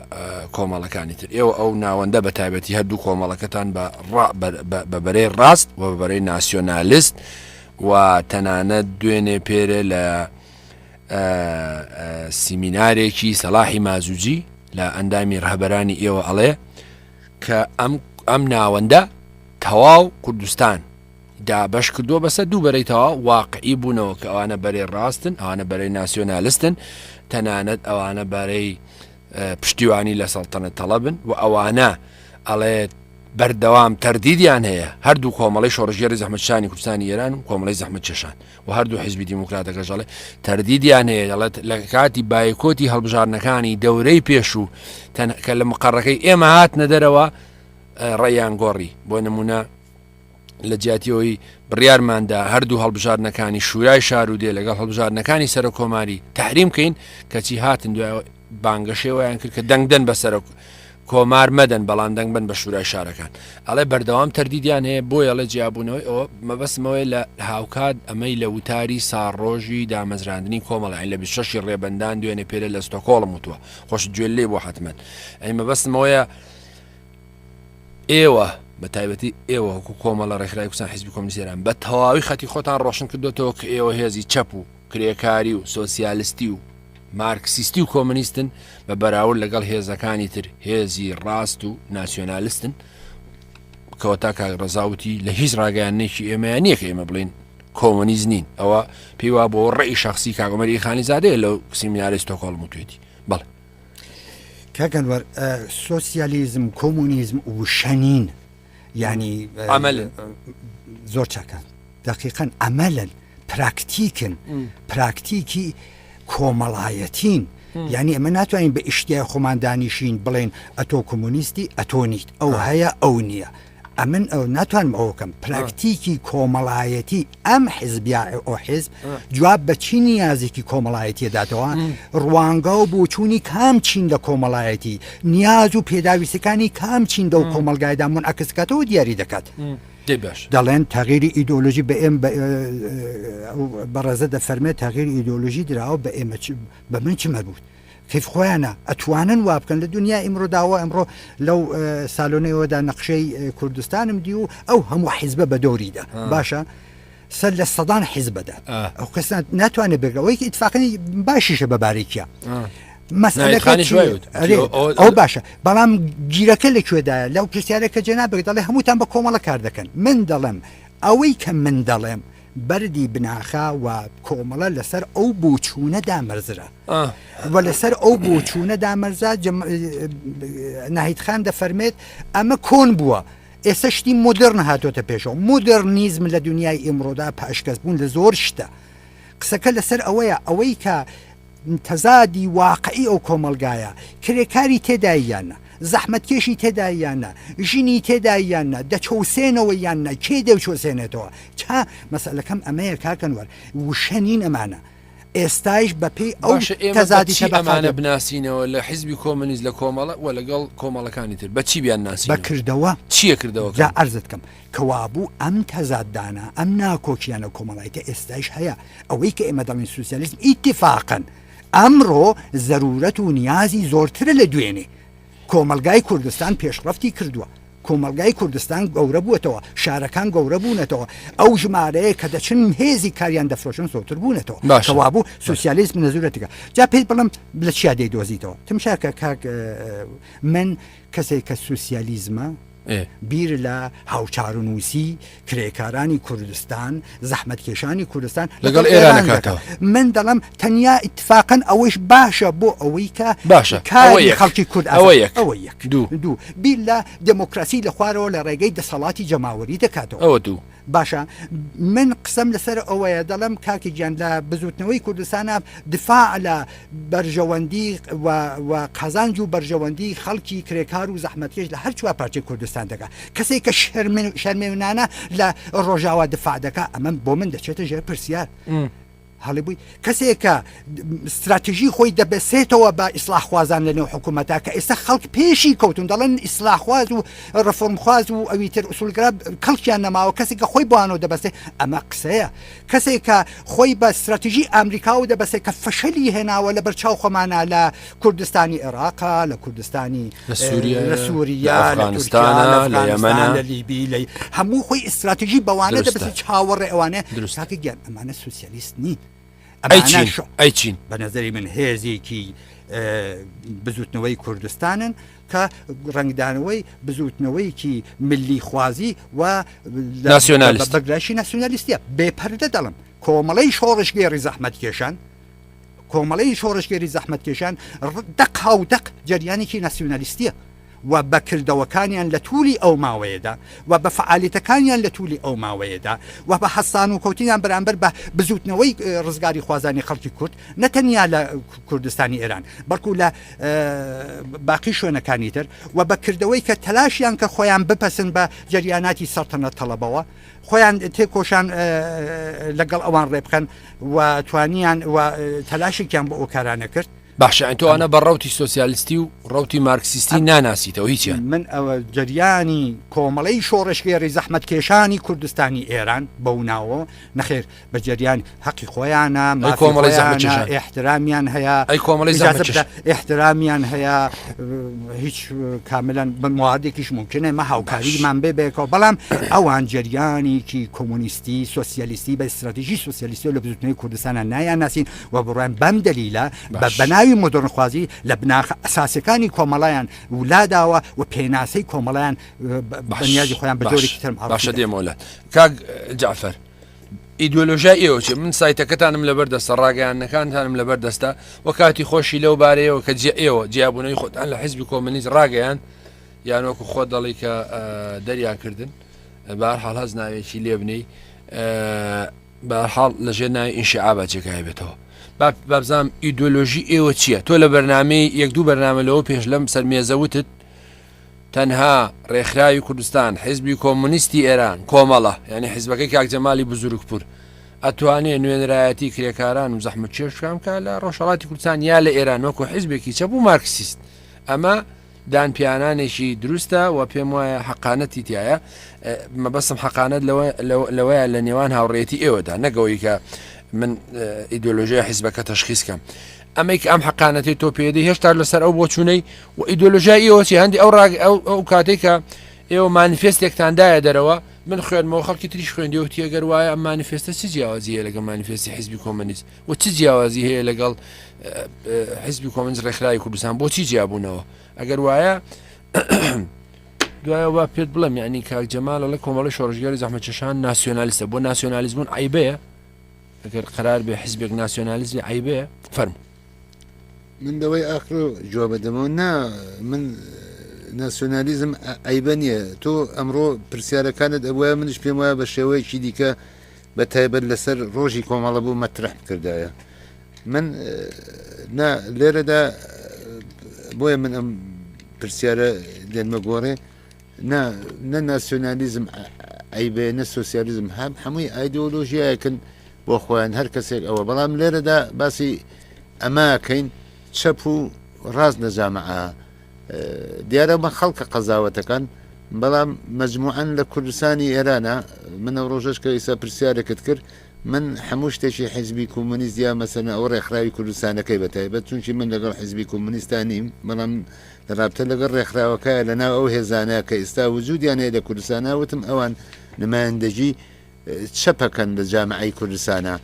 کۆمەڵەکانی تر ئێوە ئەو ناوەندە بە تایبەتی هەردوو کۆمەڵەکەتان بە بە بەرەی ڕاست و بە بەرەی ناسیۆنالیست و تەنانەت دوێنێ پێرێ لە سیمینارێکی سەلاحی مازوجی لە ئەندامی ڕەهبەرانی ئێوە ئەڵێ کە ئەم ئەم ناوەندە تەواو کوردستان دابەش کردووە بەسەر دوو بەرەی تەواو واقعی بوونەوە کە ئەوانە بەرەی ڕاستن ئەوانە بەرەی ناسیۆنالستن تەنانەت ئەوانە بەرەی پشتیوانی لە سەڵتەنەت تەڵەبن و ئەوانە ئەڵێت بەردەوام تەردیدیان هەیە هەردوو کۆمەڵی شۆڕژێری زەحمەتشانی کوردستانی ئێران و کۆمەڵی زەحمەت کێشان و هەردوو حیزبی دیموکراتەکەش دەڵێ تەردیدیان هەیە دەڵێت لە کاتی بایکۆتی هەڵبژاردنەکانی دەورەی پێشوو کە لە مقەڕەکەی ئێمە هاتنە دەرەوە ڕێیان گۆڕی بۆ نمونە لە جیاتیەوەی بڕیارماندا هەردوو هەڵبژاردنەکانی شورای شار و دێ لەگەڵ هەڵبژاردنەکانی سەرۆک کۆماری تحریم کەین کەچی هاتن دوای بانگەشەی وایان کرد کە دەنگ دەن بە سەرۆک کۆمار مەدەن بەڵام دەنگ بن بە شورای شارەکان ئەڵێ بەردەوام تەردیدیان هەیە بۆیە ئەڵێ جیابوونەوەی ئەوە مەبەستمەوەی لە هاوکات ئەمەی لە وتاری ساڕۆژی دامەزراندنی کۆمەڵە لە 26 ڕێبەندان دوێنێ پێرە لە ستۆکۆڵم وتووە خۆش گوێ لێ بۆ حتمما ئەی مەبەستمەوەیە ئێوە بە تایبەتی ئێوە وەکو کۆمەڵە ڕێکخراوی کوردستان حیزبی کۆمۆنیستی ئێران بە تەواوی خەتی خۆتان ڕۆشن کردوێتەوە کە ئێوە هێزی چەپ و کرێکاری و سۆسیالستی و مارکسیستی و کۆمەنیستن بە بەراورد لەگەڵ هێزەکانی تر هێزی ڕاست و ناسیۆنالستن کەوەتا کاک ڕەزاوتی لە هیچ ڕاگەیاندنێکی ئێمەیان نییە کە ئێمە بڵین کۆمۆنیست نین ئەوە پێی وا بۆ ڕێی شخصی کاک عومەری خانی زادەیە لەو سیمیناری ستۆکۆڵم وتوێتی بەڵێ کاک ئەنوەر سۆسیالیزم کۆمۆنیزم وشە نین یعنی عملن زۆر چاکە دقیقا عملن پراکتیکن پراکتیکی کۆمەڵایەتین یعنی ئەمە ناتوانین بە ئیشتیای خۆمان دانیشین بڵێن ئەتۆ کۆمۆنیستی ئەتۆ نیت ئەو هەیە ئەو نییە ئەمن ئەو ناتوانم ئەوە کەم پراکتیکی کۆمەڵایەتی ئەم حزب یا ئەو حزب جواب بە چی نیازێکی کۆمەڵایەتیە داتەوە ڕوانگە و بۆچوونی کام چین لە کۆمەڵایەتی نیاز و پێداویستەکانی کام چین لەو کۆمەڵگایدا منعکس کاتەوە دیاری دەکات. دەڵێن تەغیری ئیدۆلۆژی بە ئێم بەڕێزە دەفەرمێت تەغیری ئیدۆلۆژی دراوە بە ئێمە بە من چ مەربوت کەیف خۆیانە ئەتوانن وا بکەن لە دنیا ئیمڕۆ داوە ئەمڕۆ لەو سالۆنەیەوەدا نەقشەی کوردستانم دی و ئەو هەموو حیزبە بە دەوریدا باشە سەر لە سەدان حیزبەدا ئەو کەس ناتوانێت بێگەوەی ئیتفاقی باشیشە بە بارێکیە ئەو باشە بەڵام گیرەکە لە کوێدایە لەو پرسیارە کە جەنابێک دەڵێ هەمووتان بە کۆمەڵە کار دەکەن من دەڵێم ئەوەی کە من دەڵێم بەردی بناخە و کۆمەڵە لەسەر ئەو بۆچوونە دامەرزرا و لەسەر ئەو بۆچوونە دامەرزا ناهید خان دەفەرمێت ئەمە کۆن بووە ئێستا شتی مۆدرن هاتۆتە پێشەوە مۆدرنیزم لە دنیای ئیمڕۆدا پاشگەز بوون لە زۆر شتە قسەکە لەسەر ئەوەیە ئەوەی کە تەزادی واقعی ئەو کۆمەڵگایە، کرێکاری تێدایە یان نا، زەحمەتکێشی تێدایە یان نا، ژنی تێدایە یان نا، دەچەوسێنەوە یان نا، کێ دەیچەوسێنێتەوە؟ چا مەسەلەکەم ئەمەیە کاک ئەنوەر، وشە نین ئەمانە. ئێستایش بەپێی ئەو باشە ئێمە بە تەزادی چی ئەمانە تەبەقاتە. بناسینەوە لە حیزبی کۆمۆنیست لە کۆمەڵە و لەگەڵ کۆمەڵەکانی تر بە چی بیانناسینەوە؟ بە کردەوە. چییە جا کردەوەکان؟ عەرزت کەم. کەوابوو ئەم تەزاددانە، ئەم ناکۆکییانە کۆمەڵایەتیە ئێستایش هەیە. ئەوەی کە ئێمە دەڵێین سوسیالیزم ئیتیفاقەن ئەمڕۆ زەرورەت و نیازی زۆرترە لە دوێنێ. کۆمەڵگای کوردستان پێشڕەفتی کردووە، کۆمەڵگای کوردستان گەورە بووەتەوە، شارەکان گەورە بوونەتەوە، ئەو ژمارەیە کە دەچن هێزی کاریان دەفرۆشن زۆرتر بوونەتەوە. باشە. کەوابوو سوسیالیزم نەزورەتێکە. جا پێت بڵێم لە چیا دەیدۆزیتەوە. تمشاکە کاک من کەسێک کە سوسیالیزمە، بیر لە هاوچارەنووسی کرێکارانی کوردستان، زەحمەتکێشانی کوردستان لەگەڵ ئێران دەکاتەوە. من دەڵێم تەنیا ئیتفاقەن ئەوەیش باشە بۆ ئەوەی کە باشە کاری خەڵکی کورد ئەوە یەک ئەوە یەک دوو دوو بیر لە دێمۆکراسی لە خوارەوە لە ڕێگەی دەسەڵاتی جەماوەری دەکاتەوە. ئەوە دوو. باشە من قسەم لەسەر ئەوەیە دەڵێم کاکە گیان لە بزوتنەوەی کوردستانە دفاع لە بەرژەوەندی و قازانج و بەرژەوەندی خەڵکی کرێکار و زەحمەتکێش لە هەر چوار پارچەی کوردستان دەکا کەسێک کە شەرمێونانە لە ڕۆژاوا دفاع دەکا ئەمە بۆ من دەچێتە ژێر پرسیار. هەڵی بووی کەسێک کە ستراتیژی خۆی دەبەسێتەوە بە ئیسلاحخوازان لە نێو حکوومەتە کە ئێستا خەڵک پێشی کەوتون دەڵێن ئیسلاحخواز و ڕفۆرمخواز و ئەوی تر ئوسولگرا کەڵکیان نەماوە کەسێک کە خۆی بۆیانەوە دەبەستێ ئەمە قسەیە کەسێک کە خۆی بە ستراتیژی ئامریکاوە دەبەستێ کە فەشەلی هێناوە لە بەرچاو خۆمانە لە کوردستانی عێراقا لە کوردستانی لە سووریا لە سووریا لە ئەفغانستانە لە یەمەنە لە لیبی لە هەموو خۆی ئیستراتیژی بەوانە دەبەستێ چاوەڕێ ئەوانە دروست کاکە گیان ئەمانە سوسیالیست نین ئەی چین ئەی چین بە نظری من هێزێکی بزوتنەوەی کوردستانن کە ڕنگدانەوەی بزوتنەوەیکی ملی خوازی و ناسیۆنالیست بەگراشی ناسیۆنالیستیە بێپەردە دەڵم کۆمەڵەی شۆڕشگێڕی زەحمەت کێشان کۆمەڵەی شۆڕشگێری زەحمەتکێشان دەق هاودەق جەریانێکی ناسیونالیستیە و بە کردەوەکانیان لە تولی ئەو ماوەیەدا و بە فەعالیەتەکانیان لە تولی ئەو ماوەیەدا و بە هەستان و کەوتنیان بەرامبەر بە بزوتنەوەی ڕزگاریخوازانی خەڵکی کورد نە تەنیا لە کوردستانی ئێران بەڵکو لە باقی شوێنەکانی تر و بە کردەوەی کە تەلاشیان کە خۆیان بپەسن بە جەریاناتی سەڵتەنەت تەڵەبەوە خۆیان تێکۆشان لەگەڵ ئەوان ڕێبخەن و توانیان و تەلاشێکیان بۆ ئەو کارانە کرد. باشە ئەتۆ ئەوانە بە ڕەوتی سۆسیالیستی و ڕەوتی مارکسیستی ناناسیتەوە هیچیان؟ من ئەوە جەریانی کۆمەڵەی شۆڕشگێڕی زەحمەتکێشانی کوردستانی ئێران بەو ناوە نەخێر بە جەریان هەقی خۆیانە ئەی مافی کۆمەڵەی خۆیانە زەحمەتکێشان ئێحترامیان هەیە ئەی کۆمەڵەی ئیجازە بدە زەحمەتکێشان ئێحترامیان هەیە هیچ کاملا بە موادێکیش ممکنە مە باش هاوکاریمان بێ بەیەکەوە بەڵام ئەوان جەریانێکی کۆمۆنیستی سۆسیالیستی بە ئیستراتیژی سۆسیالیستی لە بزوتنەوەی کوردستانە نایان ناسین و بڕوایان بەم دەلیلە بە باش بەناوی مۆدێرنخوازی لە بناخە ئەساسیەکانی کۆمەڵیان ولاداوە و پێناسەی کۆمەڵیان باش بەنیازی خۆیان بە باش جۆرێکی تر باشە معرفی دەکەن. دێمەوە لات کاک جەعفەر ئیدۆلۆژیای ئێوە چیە؟ من سایتەکەتانم لەبەر دەستە، ڕاگەیاندنەکانتانم لەبەر دەستە و کاتی خۆشی لەو بارەیەوە کە جیا ئێوە جیابوونەوەی خۆتان لە حیزبی کۆمەنیست ڕاگەیاند یان وەکو خۆت دەڵی کە دەریان کردن بەهەرحاڵ هەز ناوێکی لێ بنێی بەهەرحاڵ لەژێر ناوی ئینشعابا جێگای بێتەوە با بابزانم ئیدۆلۆژی ئێوە چییە؟ تۆ لە بەرنامەی یەک دوو بەرنامە لەوە پێش لەم سەر مێزە وتت تەنها ڕێکخراوی کوردستان، حیزبی کۆمۆنیستی ئێران، کۆمەڵە، یانی حیزبەکەی کاک جەمالی بزورگپور، ئەتوانێ نوێنەرایەتی کرێکاران و زەحمەتکێشان بکا لە ڕۆژهەڵاتی کوردستان یا لە ئێران وەکو حیزبێکی چەپ و مارکسیست. ئەمە دان پیانانێکی دروستە و پێم وایە حەقانەتی تایە مەبەستم حەقانەت لەوەیە لە نێوان هاوڕێتی ئێوەدا نەگەوەی کە من ئیدۆلۆژیای حیزبەکە تەشخیص کەم ئەمەی کە ئەم حەقانەتی تۆ پێدەی هێشتا لەسەر ئەو بۆچوونەی و ئیدۆلۆژیای ئێوە چی هەندی ئەو ڕاگ ئەو ئەو کاتێک کە ئێوە مانیفێستێکتان دایە دەرەوە من خوێنمەوە خەڵکی تریش خوێندی و تێگەر وایە ئەم مانیفێستە چ جیاوازی هەیە لەگەڵ مانیفێستی حیزبی کۆمەنیست و چ جیاوازی هەیە لەگەڵ حیزبی کۆمەنیست ڕێکخراوی کوردستان بۆچی جیابوونەوە ئەگەر وایە دوایەوە با پێت بڵێم یعنی کاک جەمال ئەڵێ کۆمەڵی شۆڕشگێڕی زەحمەتکێشان ناسیۆنالیستە بۆ ناسیۆنالیست بوون عەیبەیە ئەگەر قەرار بێ حزبێک ناسیۆنالیست بێ عەیبەیە فەرموو. من لەوەی ئاخرۆ جوابە دەمەوە نا من ناسیۆنالیزم عەیبە نییە تۆ ئەمڕۆ پرسیارەکانت ئەبوایە منیش پێم وایە بە شێوەیەکی دیکە بە تایبەت لەسەر ڕۆژی کۆمەڵە بوو مەترح بکردایە من نا لێرەدا بۆیە من ئەم پرسیارە دێنمە گۆڕێ نا نە ناسیۆنالیزم عەیبەیە نە سۆسیالیزم هەم هەمووی ئایدۆلۆژیایەکن بۆ خۆیان هەر کەسێک ئەوە بەڵام لێرەدا باسی ئەماکەین چەپ و ڕاست لە جامعە دیارە بە خەڵکە قەزاوەتەکان بەڵام مەجموعەن لە کوردستانی ئێرانە من ئەو ڕۆژەش کە ئیسا پرسیارێکت کرد من هەموو شتێکی حیزبی کۆمۆنیست یا مەسەلەن ئەو ڕێکخراوی کوردستانەکەی بە تایبەت چونکی من لەگەڵ حیزبی کۆمۆنیستا نیم بەڵام لە ڕابتە لەگەڵ ڕێکخراوەکەیە لە ناو ئەو هێزانە کە ئیستا وجودیان هەیە لە کوردستانا وتم ئەوان نمایندەگی چەپەکەن لە جامعەی کوردستانا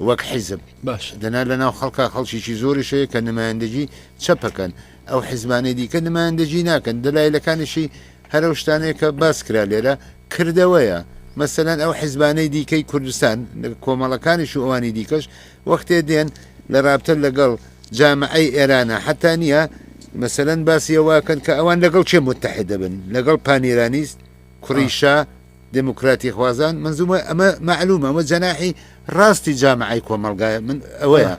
وەک حیزب باش دەنا لە ناو خەڵکا خەڵکیکی زۆریش هەیە کە نمایندەگی چەپەکەن ئەو حیزبانەی دیکە نمایندەگی ناکەن دەلایلەکانیشی هەر ئەو شتانەیە کە باس کرا لێرە کردەوەیە، مەسەلەن ئەو حیزبانەی دیکەی کوردستان، کۆمەڵەکانیش و ئەوانی دیکەش وەختێ دێن لە رابتە لەگەڵ جامعەی ئێرانە حەتا نییە مەسەلەن باسی ئەوە ئەکەن کە ئەوان لەگەڵ کێ متحد دەبن، لەگەڵ پانئێرانیست، کوڕی شا، دێموکراتی خوازان، مەنزومە ئەمە مەعلومە ئەمە جەناحی ڕاستی جامعەی کۆمەڵگایە من ئەوەیە،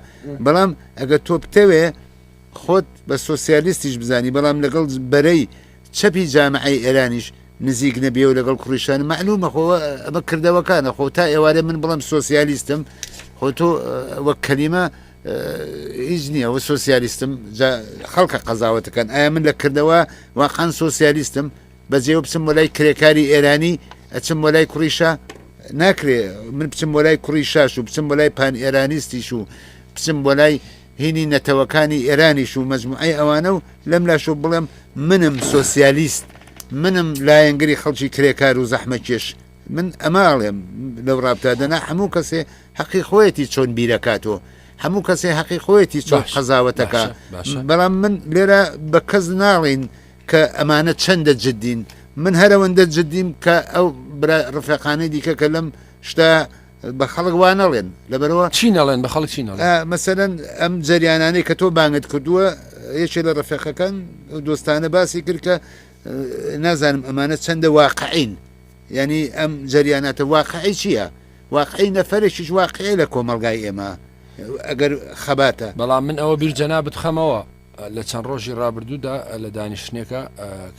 بەڵام ئەگەر تۆ بتەوێ خۆت بە سۆسیالیستیش بزانی بەڵام لەگەڵ بەرەی چەپی جامعەی ئێرانیش نزیک نەبیە و لەگەڵ کوڕیشان مەعلومە خۆ ئەمە کردەوەکانە خۆ تا ئێوارێ من بڵێم سۆسیالیستم خۆ تۆ وەک کەلیمە هیچ نییە و سۆسیالیستم خەڵکە قەزاوەتەکەن ئایا من لە کردەوە واقعا سۆسیالیستم بەجێوە بچم وەلای کرێکاری ئێرانی ئەچم وەلای کوڕیشە ناکرێ من بچم وەلای کوڕی شاش و بچم وەلای پان ئێرانیستیش و بچم وەلای هینی نەتەوەکانی ئێرانیش و مەجموعەی ئەوانە و لەم لاشەوە بڵێم منم سۆسیالیست، منم لایەنگری خەڵکی کرێکار و زەحمەتکێش، من ئەمە ئەڵێم لەو ڕابتە، دەنا هەموو کەسێ هەقی خۆیەتی چۆن بیرەکاتۆ، هەموو کەسێ هەقی خۆیەتی چۆن باشە، قەزاوەتەکا، باشە، باشە. بەڵام من لێرە بە کەس ناڵێین کە ئەمانە چەندە جدین، من هەر ئەوەندە جدیم کە ئەو برا ڕفێقانەی دیکە کە لەم شتە بە خەڵک وا نەڵێن لەبەرەوە چی نەڵێن بە خەڵک چی نەڵێن مەسەلەن ئەم جەریانانەی کە تۆ بانگت کردووە یەکێ لە ڕەفێقەکان دۆستانە باسی کرد کە نازانم ئەمانە چەندە واقعین یعنی ئەم جەریاناتە واقعی چییە واقعی نەفرێکیش واقعی لە کۆمەلگای ئێمە ئەگەر خەباتە بەڵام من ئەوە بیر جەنابت خەمەوە لە چەند ڕۆژی ڕابردوودا لە دانیشتنێکا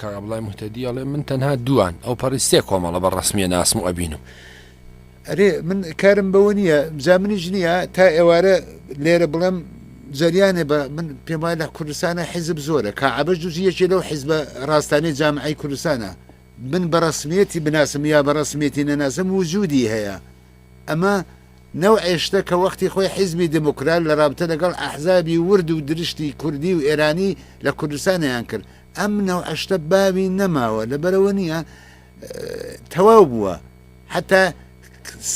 کاک عەبدوڵای موهتەدی ئەڵێ من تەنها دووان ئەو پەڕی سێ کۆمەڵە بە ڕەسمیە ناسم و ئەبینم. ئەرێ من کارم بەوە نییە جا منیش نییە تا ئێوارە لێرە بڵێم جەریانێ بە من پێم وایە لە کوردستانە حیزب زۆرە کاعبەش دوزی یەکێ لەو حیزبە ڕاستانەی جامعەی کوردستانە من بە ڕەسمیەتی بناسم یا بە ڕەسمیەتی نەناسم وجودی هەیە ئەمە نەوعێ شتە کە وەختی خۆی حیزبی دێموکرات لە ڕابتە لەگەڵ ئەحزابی ورد و درشتی کوردی و ئێرانی لە کوردستانیان کرد. ئەم نەوعە شتە باوی نەماوە، لەبەرئەوە نییە تەواو بووە. حەتا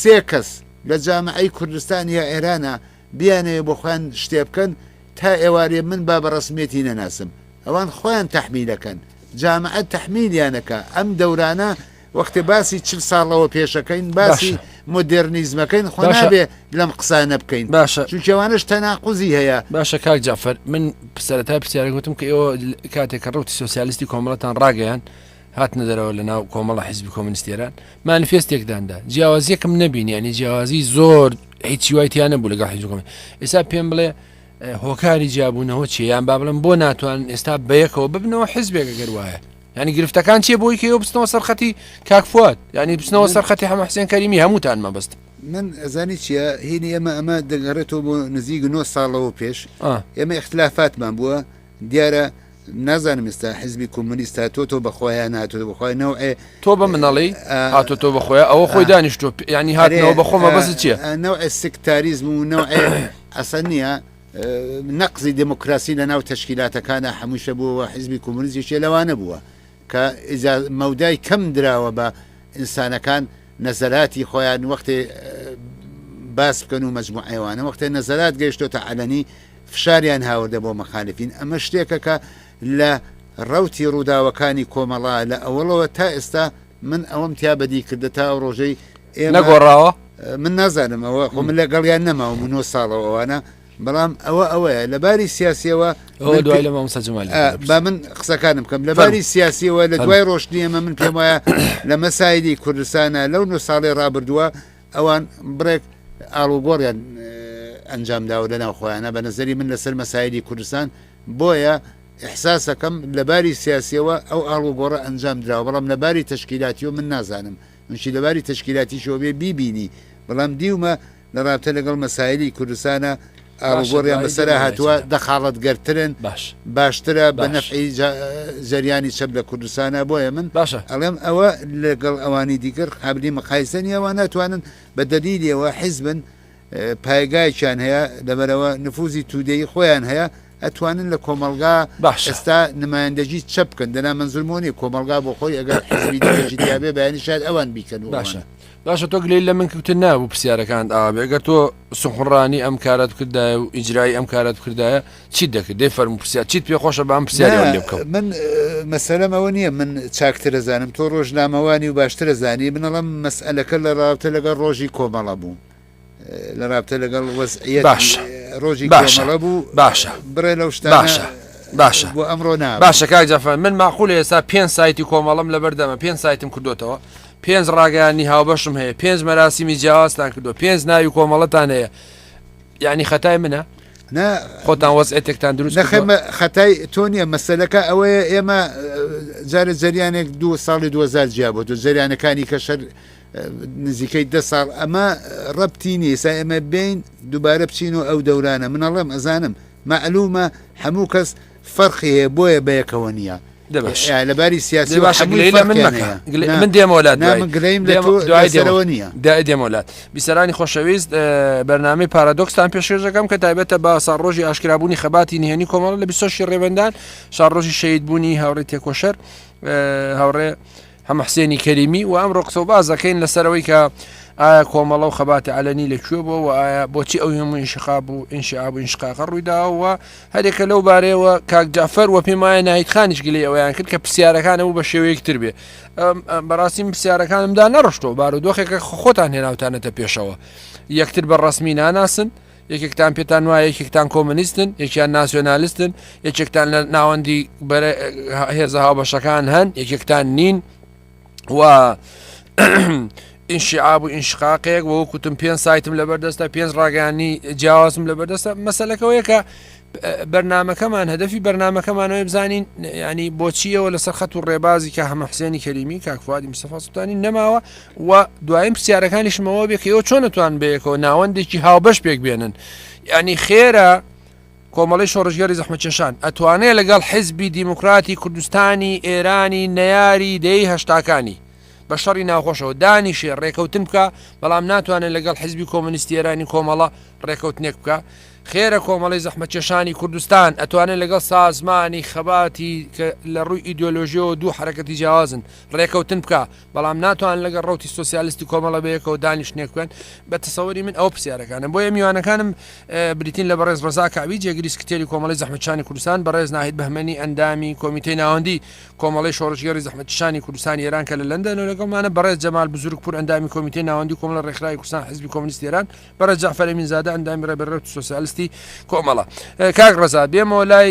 سێ کەس لە جامعەی کوردستان یا ئێرانا بیانەوێ بۆ خۆیان شتێ بکەن، تا ئێوارێ من با بە ڕەسمیەتی نەناسم. ئەوان خۆیان تەحمیلەکەن. جامعە تەحمیلیانەکا. ئەم دەورانە وەختێ باسی چل ساڵەوە پێشەکەین باسی باشە. مۆدێرنیزمەکەین خۆ باشە. نابێ لەم قسانە بکەین باشە. چونکە ئەوانەش تەناقوزی هەیە. باشە کاک جەعفەر من سەرەتای پرسیارێک وتم کە ئێوە کاتێک کە ڕەوتی سۆسیالیستی کۆمەڵەتان ڕاگەیان هاتنە دەرەوە لە ناو کۆمەڵە حیزبی کۆمۆنیستی ئێران مانیفێستێکداندا جیاوازیەکم نەبینی ینی جیاوازی زۆر هیچی وای تیا نەبوو لەگەڵ حیزبی کۆمۆنیست ئێستا پێم بڵێ هۆکاری جیابوونەوە چیە یان با بڵێم بۆ ناتوانن ئێستا بەیەکەوە ببنەوە حیزبێک ئەگەر وایە یعنی گرفتەکان چیە بۆی کە ئێوە بچنەوە سەر خەتی کاک فواد یعنی بچنەوە سەر خەتی حەمە حسێن کەریمی هەمووتان مەبەستم. من ئەزانی چیە هینی ئێمە ئەمە دەگەڕێتەوە بۆ نزیک نۆ ساڵەوە پێش ئێمە ئیختلافاتمان بووە دیارە. نازانم ئێستا حزبی کۆمۆنیست هاتۆتەوە بە خۆیان هاتۆتەوە بە خۆیان نەوعێ تۆ بە من ئەڵێی هاتۆتەوە بە خۆیان ئەوە خۆی دانیشتووە یانی هاتنەوە بە خۆ مەبەست چییە؟ نەوعێ سکتاریزم و نەوعێ ئەسەن نییە نەقزی دێموکراسی لە ناو تەشکیلاتەکانە هەمووشە بووە حزبی کۆمۆنیست یەکێ لەوانە بووە کە ئیجا مەودای کەم دراوە بە ئینسانەکان نەزەراتی خۆیان وەختێ باس بکەن و مەجموعەیەوانە وەختێ نەزەرات گەیشتۆتە عەلەنی فشاریان هاوردە بۆ مەخالفین ئەمە شتێکە کە لە ڕەوتی ڕووداوەکانی کۆمەڵا لە ئەوەڵەوە تا ئێستا من ئەوەم تیا بەدی کردە تا ئەو ڕۆژەی ئێمە نەگۆڕاوە؟ من نازانم ئەوە خۆ من لەگەڵیان نەماوم و نۆ ساڵەوە ئەوانە بەڵام ئەوە ئەوەیە لە باری سیاسیەوە ئەوە دوای لە مامۆستا جەمالی با من قسەکانم بکەم لە باری سیاسیەوە لە دوای ڕۆشتنی ئێمە من پێم وایە لە مەسایلی کوردستانە لەو نۆ ساڵی ڕابردووە ئەوان بڕێک ئاڵوگۆڕیان ئەنجام داوە لە ناو خۆیانە بە نەزەری من لەسەر مەسایلی کوردستان بۆیە ئیحساسەکەم لە باری سیاسیەوە ئەو ئاڵوگۆڕە ئەنجام دراوە بەڵام لە باری تەشکیلاتیەوە من نازانم منشی لە باری تەشکیلاتیشەوە بێ بیبینی بەڵام دیومە لە ڕابتە لەگەڵ مەسایلی کوردستانە ئاڵوگۆڕیان بەسەرا هاتووە دەخاڵەتگەرترن باش باشترە بە نەفعی جەریانی چەپ لە کوردستانە بۆیە من باشە ئەڵێم ئەوە لەگەڵ ئەوانی دیکەر قابلی مقایسە نییە ئەوان ناتوانن بە دەلیلەوە حیزبن پایگایەکیان هەیە لەبەرەوە نفوزی تودەی خۆیان هەیە ئەتوانن لە کۆمەڵگا باشە ئێستا نمایندەگی چەپ بکەن دەنا مەنزورمۆ نیە کۆمەڵگا بۆ خۆی ئەگەر حزبی دیکەشی تیابێ بەیانی شاید ئەوان بیکەن و باشە باشە تۆ گلەی لە من کردن نابوو پرسیارەکانت ئاوا بێ گەر تۆ سخنڕانی ئەم کارەت بکردایە و ئیجرایی ئەم کارەت بکردایە چیت دەکرد دەی فەرموو پرسیار چیت پێ خۆشە با ئەم پرسیارەوە لێ بکەم من مەسەلەم ئەوە نییە من چاکترە زانم تۆ ڕۆژنامەوانی و باشترە زانی من ئەڵێم مەسئەلەکە لە ڕاوتە لەگەڵ ڕۆژی کۆمەڵە بوو لە رابتە لەگەڵ وەزعیەتی باشە ڕۆژی باشە کۆمەڵە بوو باشە بڕێ لەو شتانە باشە باشە بۆ ئەمڕۆ نابوو. باشە کاک جەعفەر من ماقولە ئێستا پێنج سایتی کۆمەڵەم لەبەردەمە پێنج سایتم کردوتەوە پێنج ڕاگەیاندنی هاوبەشم هەیە پێنج مەراسیمی جیاوازتان کردووە پێنج ناوی کۆمەڵەتان هەیە یعنی خەتای منە نا خۆتان وەزعێتێکتان دروست نەخێر کردووە مە خەتای تۆ نییە مەسەلەکە ئەوەیە ئێمە جارێ جەریانێک دوو ساڵی 2000 جیا بۆ تۆ جەریانەکانی کە شەر نزیکەی دە ساڵ ئەمە ڕەبتی نییە ئێستا ئێمە بێین دووبارە بچین و ئەو دەورانە من ئەڵێم ئەزانم مەعلومە هەموو کەس فەرقی هەیە بۆیە بەیەکەوە نییە دە باش لەباری سیاسی دە باشە هەمووی گلەی لە من فەرقیان مەکە هەیە. گلەی- نا، من دێمەوە لات نا دوای من گلەیم لە دێمە- تۆ دوای دێمەوە لەسەرەوە نییە دوای دێمەوە لات بیسەرانی خۆشەویست اه، بەرنامەی پارادۆکستان پێشکەش دەکەم کە تایبەتە بە ساڵڕۆژی ئاشکرابوونی خەباتی نهێنی کۆمەڵە لە 26 ڕێبەندان ساڵڕۆژی شەهیدبوونی هاوڕێ تێکۆشەر اه، هاوڕێ حەمە حسێنی کەریمی و ئەمڕۆ قسە و باس دەکەین لەسەر ئەوەی کە ئایا کۆمەڵە و خەباتی عەلەنی لە کوێ بووە و ئایا بۆچی ئەو هەموو ئینشقاب و ئینشعاب و ئینشقاقە ڕوویداوە و هەرێکە لەو بارەیەوە کاک جعفەر و پێم وایە ناهید خانیش گلەی ئەوەیان کرد کە پرسیارەکان ئەو بە شێوەیەک تر بێ بەڕاستی من پرسیارەکانمدا نەڕشتەوە بارودۆخێکە خۆتان هێناوتانەتە پێشەوە یەکتر بە ڕەسمی ناناسن یەکێکتان پێتان وایە یەکێکتان کۆمەنیستن یەکیان ناسیۆنالیستن یەکێکتان لە ناوەندی هێزە هاوبەشەکان هەن یەکێکتان نین و ئینشعاب و ئینشقاقێک وە وەکوتم پێنج سایتم لەبەردەستە پێنج ڕاگەیانی جیاوازم لەبەردەستە مەسەلەکەەوەیە کە بەرنمەکەمان هەدەفی بەرنمەکەمانەوەی بزانین ینی بۆچیەوە لەسەر خەت و ڕێبازی کە هەمە حسێنی کەریمی کاکفادی مستەفا سوتانی نەماوە و دوایین پرسیارەکانیشمەوە بێ کە ئێوە چۆن ئەتوان بەیەکەوە ناوەندێکی هاوبەش پێک بێنن یعنی خێرە کۆمەڵی شۆڕشگێڕی زەحمەتکێشان ئەتوانێ لەگەڵ حیزبی دیموکراتی کوردستانی ئێرانی نەیاری دەی هەشتاکانی بە شەڕی ناوخۆشەوە دانیشێ ڕێکەوتن بکە بەڵام ناتوانێت لەگەڵ حیزبی کۆمۆنیستی ئێرانی کۆمەڵە ڕێکەوتنێک بکە خێرە کۆمەڵی زەحمەتکێشانی کوردستان ئەتوانێت لەگەڵ سازمانی خەباتی کە لە ڕووی ئیدۆلۆژیەوە دوو حرەکەتی جیاوازن ڕێکەوتن بکە بەڵام ناتوانن لەگەڵ ڕەوتی سۆسیالیستی کۆمەڵە بەیەکەوە دانیشتنێک بکەن بە تەسەوری من ئەو پرسیارەکانە بۆیە میوانەکانم بریتین لە بەڕێز ڕەزا کەعبی جێگری سکرتێری کۆمەڵی زەحمەتکێشانی کوردستان بەڕێز ناهید بەهمەنی ئەندامی کۆمیتەی ناوەندی کۆمەڵی شۆڕشگێڕی زەحمەتکێشانی کوردستانی ئێران کە لە لەندەن و لەگەڵمانە بەڕێز جەمال بزرگپور ئەندامی کۆمیتەی ناوەندی کۆمەڵە ڕێکخراوی کوردستان حزبی کۆمۆنیستی ئێران بەڕێز جەعفەر ئەمینزادە ئەندامی ڕێبەری ڕەوتی سۆسیالیستی کۆمەڵە کاک ڕەزا بێمەوە لای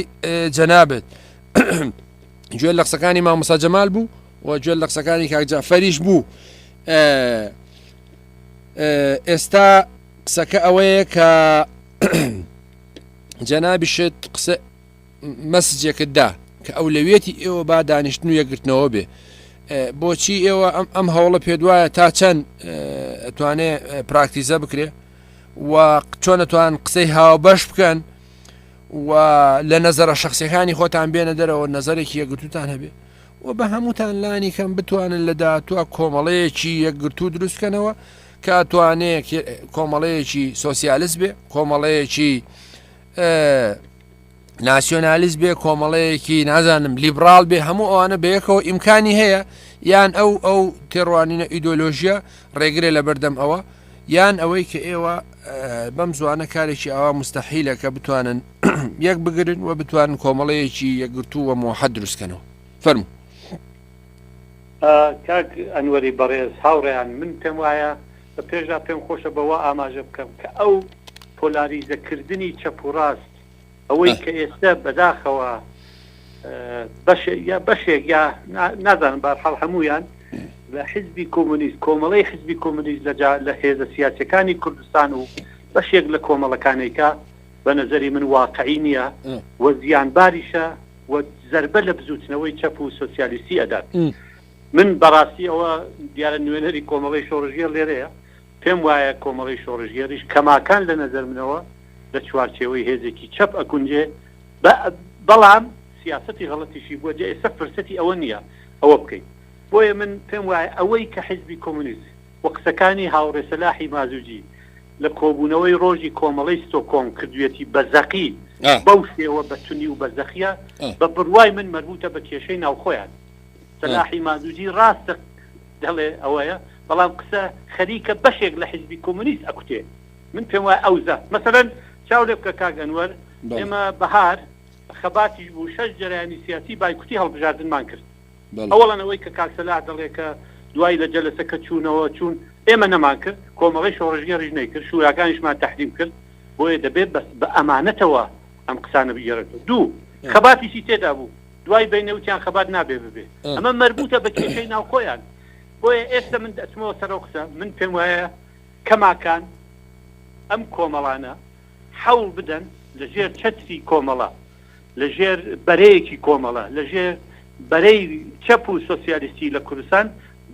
جەنابت گوێ لە قسەکانی مامۆستا جەمال بوو و گوێ لە قسەکانی کاک جەعفەریش بوو ئێستا قسەکە ئەوەیە کە جەنابیشت قسە مەسجێکت دا کە ئەولەویەتی ئێوە با دانیشتن و یەکگرتنەوە بێ بۆچی ئێوە ئەم ئەم هەوڵە پێدوایە تا چەند ئەتوانێ پراکتیزە بکرێ و چۆن ئەتوان قسەی هاوبەش بکەن؟ و لە نەزەرە شەخسیەکانی خۆتان بێنە دەرەوە نەزەرێکی یەکگرتووتان هەبێ و بە هەمووتان لانی کەم بتوانن لە داهاتووە کۆمەڵەیەکی یەکگرتوو دروست بکەنەوە کە ئەتوانێ کۆمەڵەیەکی سۆسیالست بێ کۆمەڵەیەکی ناسیۆنالیست بێ کۆمەڵەیەکی نازانم لیبرال بێ هەموو ئەوانە بەیەکەوە ئیمکانی هەیە یان ئەو ئەو تێڕوانینە ئیدۆلۆژیە ڕێگرێ لە بەردەم ئەوە یان ئەوەی کە ئێوە بەم زوانە کارێکی ئاوا مستەحیلە کە بتوانن یەک بگرن و بتوانن کۆمەڵەیەکی یەکگرتوو و موحەد دروستکەنەوە فەرموو. کاک ئەنوەری بەڕێز، هاوڕێیان من پێم وایە بە پێشدا پێم خۆشە بەوە ئاماژە بکەم کە ئەو پۆلاریزەکردنی چەپ و ڕاست ئەوەی کە ئێستە بەداخەوە بەشێک یا بەشێک یا نازانم بارحاڵ هەموویان لە حزبی کۆمۆنیست کۆمەڵەی حزبی کۆمۆنیست لە لە هێزە سیاسەکانی کوردستان و بەشێک لە کۆمەڵەکانێکە بە نظری من واقعی نییە و زیانباریشە و زربە لە بزوتنەوەی چەپ و سۆسیالیستی ئەدات من بەڕاستی ئەوە دیارە نوێنەری کۆمەڵی شۆڕژگێر لێرەیە پێم وایە کۆمەڵەی شۆڕشگێڕیش کەماکان لە نەزەر منەوە لە چوارچێوەی هێزێکی چەپ ئەکونجێ بە بەڵام سیاسەتی غەڵەتیشی بووە جا ئێستا فرسەتی ئەوە نییە ئەوە بکەین بۆیە من پێم وایە ئەوەی کە حیزبی کۆمۆنیست و قسەکانی هاوڕێ سەلاحی مازوجی لە کۆبوونەوەی ڕۆژی کۆمەڵەی ستۆکۆڵم کردوێتی بە زەقی بەو شێوە بە تونی و بە زەقیە بە بڕوای من مەربوتە بە کێشەی ناوخۆیان سەلاحی مازوجی ڕاستە دەڵێ ئەوەیە بەڵام قسە خەریکە بەشێک لە حیزبی کۆمۆنیست ئەکوتێ من پێم وایە ئەوزە مەسەلەن چاو لێ بکە کاک ئەنوەر ئێمە بەهار خەباتیش بوو شەش جەرەیانی سیاسی بایکوتی هەڵبژاردنمان کرد ئەوەڵەن ئەوەی کە کاک سەلاح دەڵێ کە دوای لە جەلەسە کە چوونەوە چوون ئێمە نەمان کرد کۆمەڵەی شۆڕشگێڕیش نەیکرد شوراکانیشمان تەحریم کرد بۆیە دەبێت بەس بە ئەمانەتەوە ئەم قسانە بگێڕێتەوە دوو خەباتیشی تێدا بوو دوای بینە وتیان خەبات نابێ ببێ ئەمە مەربوتە بە کێشەی ناوخۆیان بۆیە ئێستا من دەچمەوە سەرەو قسە من پێم وایە کەماکان ئەم کۆمەڵانە حەوڵ بدەن لە ژێر چەتری کۆمەڵە لە ژێر بەرەیەکی کۆمەڵە لە ژێر بەرەی چەپ و سۆسیالیستی لە کوردستان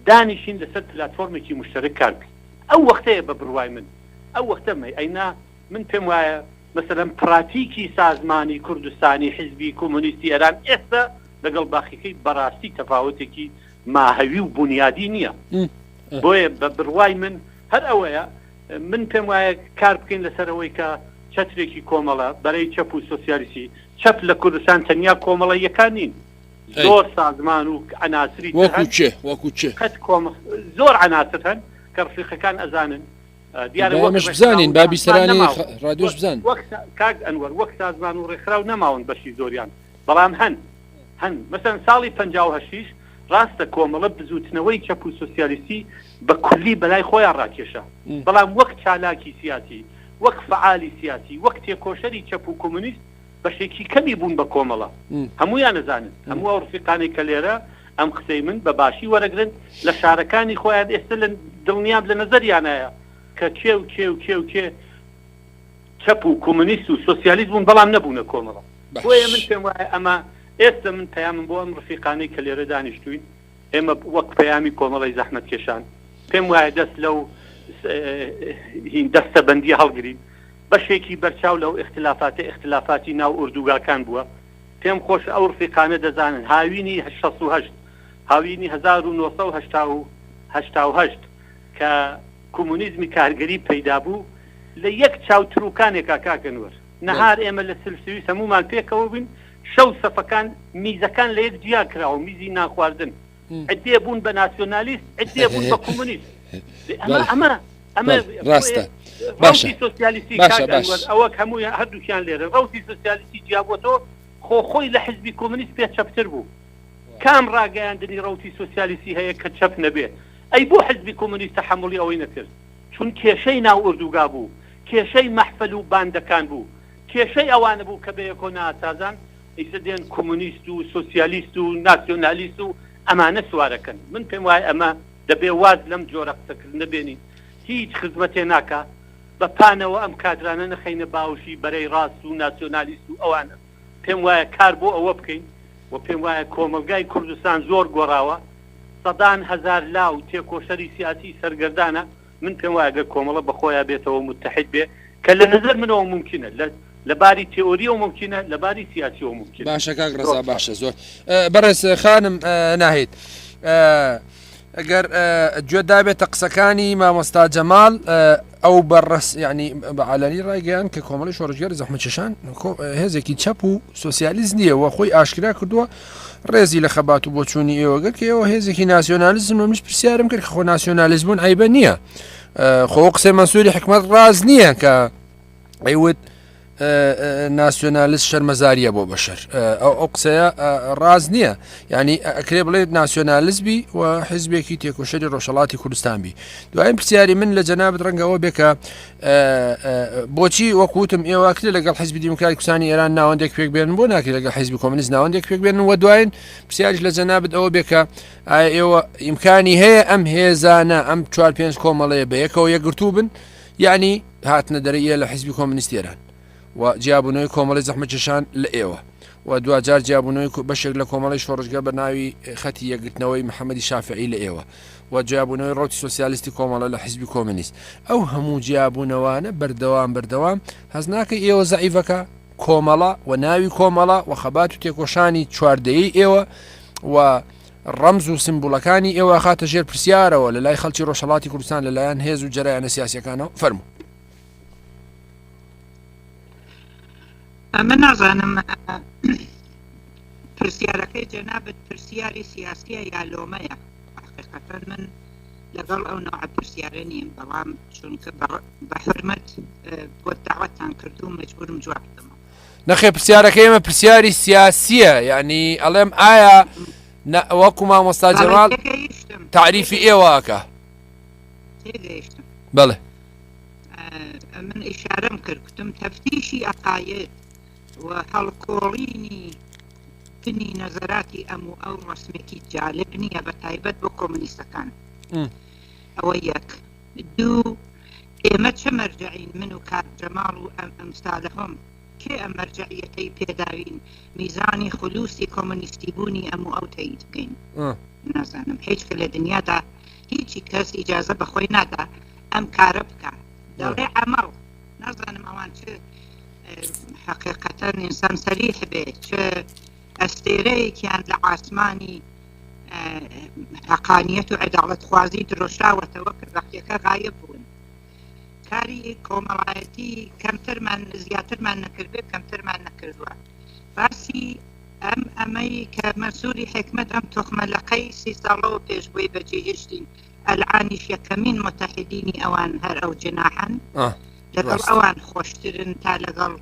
دانیشین لەسەر پلاتفۆرمێکی مشتەرک کار بکەین ئەو وەختەیە بە بڕوای من ئەو وەختە مەی ئەینا من پێم وایە مەسەلەن پراتیکی سازمانی کوردستانی حیزبی کۆمۆنیستی ئێران ئێستا لەگەڵ باقیکەی بەڕاستی تەفاوتێکی ماهەوی و بونیادی نییە. بۆیە بە بڕوای من هەر ئەوەیە من پێم وایە کار بکەین لەسەر ئەوەی کە چەترێکی کۆمەڵە بەرەی چەپ و سۆسیالیستی چەپ لە کوردستان تەنیا کۆمەڵەییەکان نین زۆر سازمان و عەناسری تر هەن وەکو چێ؟ قەت کۆم زۆر عەناسر هەن کە ڕفیقەکان ئەزانن دیارە وەک ئێمەش بزانین با بیسەرانی ڕادیۆش بزانن. وەک کاک ئەنوەر وەک سازمان و ڕێکخراو نەماون بەشی زۆریان بەڵام هەن هەن مەسەن ساڵی 58 یش ڕاستە کۆمەڵە بزووتنەوەی چەپ و سۆسیالیستی بە کولی بەلای خۆیان ڕاکێشا بەڵام وەک چالاکی سیاسی وەک فەعالی سیاسی وەک تێکۆشەری چەپ و کۆمۆنیست بەشێکی کەمی بوون بە کۆمەڵە هەموویان ئەزانن هەموو ئەو ڕفیقانەی کە لێرە ئەم قسەی من بە باشی وەرەگرن لە شارەکانی خۆیان ئێستا لە دڵنیام لە نەزەریانایە کە کێ و کێ و کێ و کێ چەپ و کۆمۆنیست و سۆسیالیست بوون بەڵام نەبوونە کۆمەڵە بۆیە من پێم وایە ئەمە ئێستا من پەیامم بۆ ئەم ڕفیقانەی کە لێرە دانیشتوین ئێمە وەک پەیامی کۆمەڵەی زەحمەتکێشان پێم وایە دەست لەو هین دەستەبەندیە هەڵگرین بەشێکی بەرچاو لەو ئیختلافاتە ئیختلافاتی ناو ئوردوگاکان بووە. پێم خۆشە ئەو ڕفیقانە دەزانن هاوینی 68، هاوینی 1988 کە کومونیزمی کارگەری پەیدا بوو لە یەک چاو تروکانێکا کاک ئەنوەر نەهار ئێمە لە سلسویس هەموومان پێکەوە بووین شەو سەفەکان میزەکان لە یەک جیا کراوە میزی نانخواردن عدێ بوون بە ناسیۆنالیست عدێ بوون بە کومونیست ئەمە ئەمە ئەمە ڕاستە باشە سۆسیالیستی باشە باش ئەوە هەموو هەردووکیان لێرە ڕەوتی سۆسیالیستی جیابووەتەوە خۆ خۆی لە حزبی کۆمونیست پێ چەپتر بوو کام ڕاگەیاندنی ڕەوتی سۆسیالیستی هەیە کە چەپ نەبێ ئەی بۆ حزبی کۆمونیست تەحەموڵی ئەوەی نەکرد چون کێشەی ناو ئوردوگا بوو کێشەی مەحفەل و باندەکان بوو کێشەی ئەوانە بوو کە بەیەکۆ ناسازان ئیسە دێن کۆمۆنیست و سۆسیالیست و ناسیۆنالیست و ئەمانە سوارەکەن. من پێم وایە ئەمە دەبێ واز لەم جۆرە قسەکردنە بێنین. هیچ خزمەتێ ناکا. بە پانەوە ئەم کادرانە نەخەینە باوشی بەرەی ڕاست و ناسیۆنالیست و ئەوانە. پێم وایە کار بۆ ئەوە بکەین و پێم وایە کۆمەڵگای کوردستان زۆر گۆڕاوە. سەدان هەزار لاو تێکۆشەری سیاسی سەرگەردانە. من پێم وایە گەر کۆمەڵە بە خۆیا بێتەوە و متحد بێ کە لە نەزەر منەوە مومکینە لە. لە باری تێئۆریەوە مومکینە، لە باری سیاسیەوە مومکینە. باشە کاک زۆر ڕەزا سپاس. باشە زۆر بەڕێز خانم ناهید ئەگەر گوێت دابێتە قسەکانی مامۆستا جەماڵ ئەو بەڕس ینی بە عالەنی ڕایگەیان کە کۆمەڵی شۆڕشگێڕی زەحمەتکێشان هێزێکی چەپ و سۆسیالیست نییە و خۆی ئاشکرا کردووە ڕێزی لە خەبات و بۆچوونی ئێوە گرت کە ئێوە هێزێکی ناسیۆنالیزم و منیش پرسیارم کرد کە خۆ ناسیۆنالیزم بوون عیبە نییە خۆ قسەی مەنسووری حکمەت ڕاز نییە کە ئەیوت ناسیۆنالیست شەرمەزاریە بۆ بەشەر ئەو ئەو قسەیە ڕاز نییە ینی ئەکرێ بڵێت ناسیۆنالیست بی و حزبێکی تێکۆشەری ڕۆژهڵاتی کوردستان بی دوایین پرسیاری من لە جەنابت ڕەنگەوە بێکە بۆچی وەکوتم ئێوە کرێ لەگەڵ حزبی دیموکراتی کوردستانی ئێران ناوەندێک پێک بێنن بۆ ناکرێت لەگەڵ حزبی کۆمۆنیست ناوەندێک پێک بێنن و دوایین پرسیاریش لە جەنابت ئەوە بێکە ئایا ئێوە ئیمکانی هەیە ئەم هێزانە ئەم چوار پێنج کۆمەڵەیە بە یەکەوە یەکگرتوو بن یعنی هاتنە دەرەیە لە حزبی کۆمۆنیستی ئێران و جیابوونەوەی کۆمەڵی زەحمەتکێشان لە ئێوە و دواجار جیابوونەوەی بەشێک لە کۆمەڵی شۆڕشگە بە ناوی خەتی یەکگرتنەوەی محەممەدی شافعی لە ئێوە و جیابوونەوەی ڕەوتی سۆسیالیستی کۆمەڵە لە حزبی کۆمۆنیست ئەو هەموو جیابوونەوانە بەردەوام بەردەوام هەست ناکەی ئێوە زەعیفەکە کۆمەڵە و ناوی کۆمەڵە و خەبات و تێکۆشانی چواردەیەی ئێوە و ڕەمز و سیمبوڵەکانی ئێوە خاتە ژێر پرسیارەوە لە لای خەڵکی ڕۆژهەڵاتی کوردستان لەلایەن هێز و جەرەیانە سیاسیەکانەوە فەرموو. ئەمە نازانم پرسیارەکەی جەنابت پرسیاری سیاسیە یا لۆمەیە حقیقەتەن من لەگەڵ ئەو نەوعە پرسیارە نیم بەڵام چونکە بە حورمەت بۆت داوەتان کردووم مەجبورم جواب بدەمەوە. نەخێ پرسیارەکەی ئێمە پرسیاری سیاسیە یعنی ئەڵێم ئایا وەکو مامۆستا جەماڵ تاریفی ئێوە ئەکا تێگەیشتم بەڵێ من ئیشارەم کرد کوتم تەفتیشی عەقاید و هەڵکۆڵینی بنی نەزەراتی ئەم و ئەو ڕەسمێکی جالب نییە بە تایبەت بۆ کۆمۆنیستەکان ئەوە یەک دوو ئێمە چ مەرجەعین من و کاک جەماڵ و ئەم ئەمسالهم کێ ئەم مەرجەعیەتەی پێداوین میزانی خلوسی کۆمۆنیستی بوونی ئەم و ئەو تەیید بکەین نازانم هیچ کە لە دنیادا هیچی کەس ئیجازە بەخۆی نادا ئەم کارە بکا دەڵێ عەمەڵ نازانم ئەوان چ حەقیقەتەن ئینسان سەریح بێ چ ئەستێرەیەکیان لە عاسمانی حەقانیەت و عەداڵەتخوازی درۆشاوەتەوە کە بەقیەکە غایب بوون کاری کۆمەڵایەتی کەمترمان زیاترمان نەکردبێ کەمترمان نەکردووە باسی ئەم ئەمەی کە مەنسوری حیکمەت ئەم تۆخمە لەقەی سی ساڵەوە پێش بۆی بەجێهێشتین ئەلعانیش یەکەمین موتەحیدینی ئەوان هەر ئەو جناحەن لەگەڵ ئەوان خۆشترن تا لەگەڵ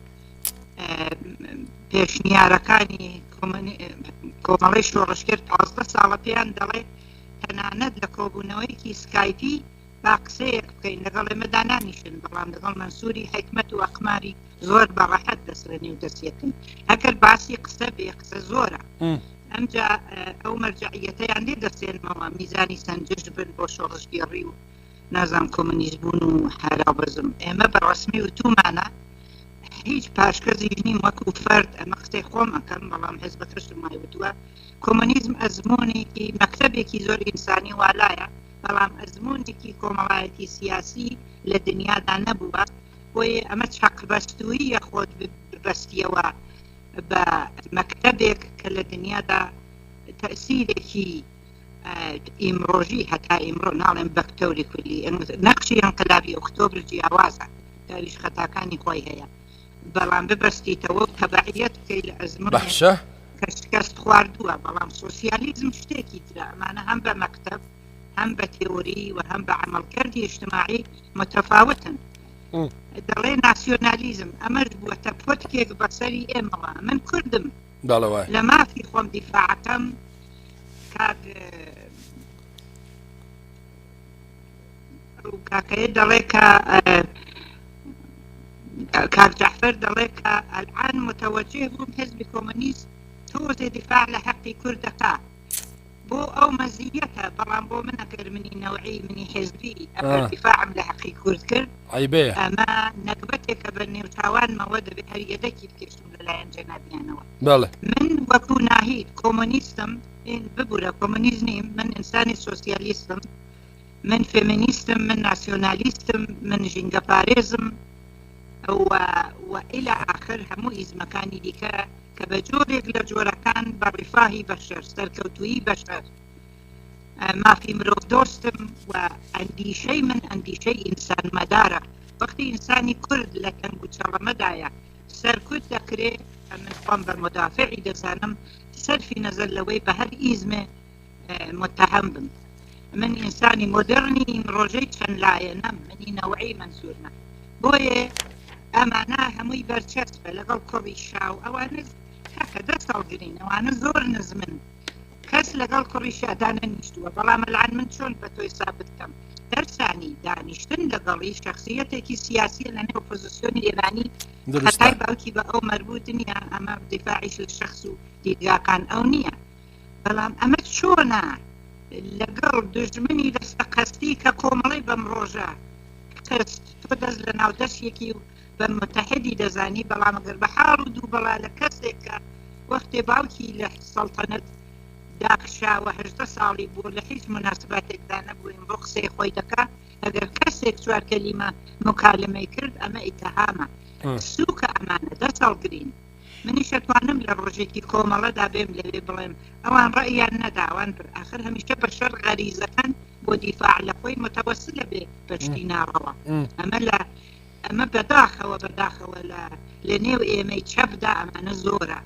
پێشنیارەکانی کۆمەڵی شۆڕشگێر 15 ساڵە پێیان دەڵێ تەنانەت لە کۆبوونەوەیەکی سکایپی با قسەیەک بکەین لەگەڵ ئێمە دانانیشن بەڵام لەگەڵ مەنسوری حیکمەت و ئەقماری زۆر بە ڕەحەت دەست لە نێو دەستیەکەن ئەگەر باسی قسە بێ قسە زۆرە ئەمجا ئەو مەرجەعیەتەیان لێ دەسێنمەوە میزانی سەنجش بن بۆ شۆڕشگێڕی و نازام کۆمۆنیست بوون و هەراوبەزم ئێمە بە ڕەسمی وتومانە هیچ پاشکەزیش نیم وەکو فەرد ئەمە قسەی خۆم ئەکەم بەڵام حزبەکەشم وای وتووە کۆمۆنیزم ئەزموونێکی مەکتەبێکی زۆر ئینسانی والایە بەڵام ئەزموونێکی کۆمەڵایەتی سیاسی لە دنیادا نەبووە بۆیە ئەمە چەقبەستووییە خۆت ببەستیەوە بە مەکتەبێک کە لە دنیادا تەئسیرێکی ئیمڕۆژی هەتا ئیمڕۆ ناڵێم بە تەوری کولی نەقشی ئینقلابی ئۆکتۆبر جیاوازە کە ئەویش خەتاکانی خۆی هەیە بەڵام ببەستیتەوە و تەبعیەت بکەی لە ئەزموونێک باشە کە شکست خواردووە بەڵام سۆسیالیزم شتێکی ترە ئەمانە هەم بە مەکتەب هەم بە تێوری و هەم بە عەمەڵکردی ئیجتماعی متەفاوتن. دەڵێ ناسیۆنالیزم ئەمەش بووەتە پۆتکێک بەسەری ئێمەوە من کوردم بەڵێ وایە. لە مافی خۆم دیفاعەکەم کاک ئەو کاکەیە دەڵێ کە کاک جەعفەر دەڵێ کە ئەلعان متەوەجه بووم حزبی کۆمۆنیست تۆزێ دیفاع لە حەقی کورد دەکا بۆ ئەو مەزیەتە بەڵام بۆ من ئەگەر منی نەوعی منی حزبی ئەگەر دیفاعم لە حەقی کورد کرد عەیبەیە ئەمە نەگبەتێکە بە نێوچاوانمەوە دەبێ هەر یەدەکی بکێشم لەلایەن جەنابیانەوە بەڵێ من وەکو ناهید کۆمۆنیستم ببورە کۆمۆنیست نیم من ئینسانی سۆسیالیستم من فێمینیستم من ناسیۆنالیستم من ژینگەپارێزم. و و الی آخر هەموو ئیزمەکانی دیکە کە بە جۆرێک لە جۆرەکان بە ڕیفاهی بەشەر، سەرکەوتوویی بەشەر، مافی مرۆڤ دۆستم و ئەندیشەی من ئەندیشەی ئینسان مەدارە. وەختی ئینسانی کورد لە تەنگ و چەڵەمەدایە سەرکوت دەکرێ، ئەمن خۆم بە مودافعی دەزانم سەرفی نەزەر لەوەی بە هەر ئیزمێ متهم بم. من ئینسانی مۆدڕنی ئیمڕۆژەی چەند لایەنەم، منی نەوعی مەنسوورمە. بۆیێ ئەمانە هەمووی بەرچەسپە لەگەڵ کوڕی شا و ئەوانە کاکە دەست هەڵگرین ئەوانە زۆر نزمن کەس لەگەڵ کوڕی شا دانەنیشتووە بەڵام الان من چۆن بە تۆی سابت کەم دەرسانی دانیشتن لەگەڵی شخصیەتێکی سیاسیە لە نێو ئۆپۆزیسیۆنی ئێرانی خەتای باوکی بە ئەو مەربوط نییە ئەمە دیفاعیش لە شخص و دیدگاکان ئەو نییە بەڵام ئەمە چۆنە لەگەڵ دوژمنی دەستە قەستی کە کۆمەڵەی بەم ڕۆژە خست تۆ دەست لە ناو دەستێکی و بە متحدی دەزانی بەڵام گەر بە حاڵ و دوو بەڵا لە کەسێک کە وەختێ باوکی لە سەڵتەنەت داکشاوە 18 ساڵی بووە لە هیچ مناسباتێکدا نەبوو ئیمڕۆ قسەی خۆی دەکا ئەگەر کەسێک چوار کەلیمە مکالمەی کرد ئەمە ئیتهامە سوکە ئەمانە دەست هەڵگرین. منیش ئەتوانم لە ڕۆژێکی کۆمەڵەدا بێم لەوێ بڵێم ئەوان ڕەئیان نەدا ئەوان بر ئاخر هەمیشە بەشەر غەریزەکان بۆ دیفاع لە خۆی متەوەسلە بێ بە شتی ناڕەوا ئەمە لە ئەمە بەداخەوە بەداخەوە لە لە نێو ئێمەی چەپدا ئەمانە زۆرە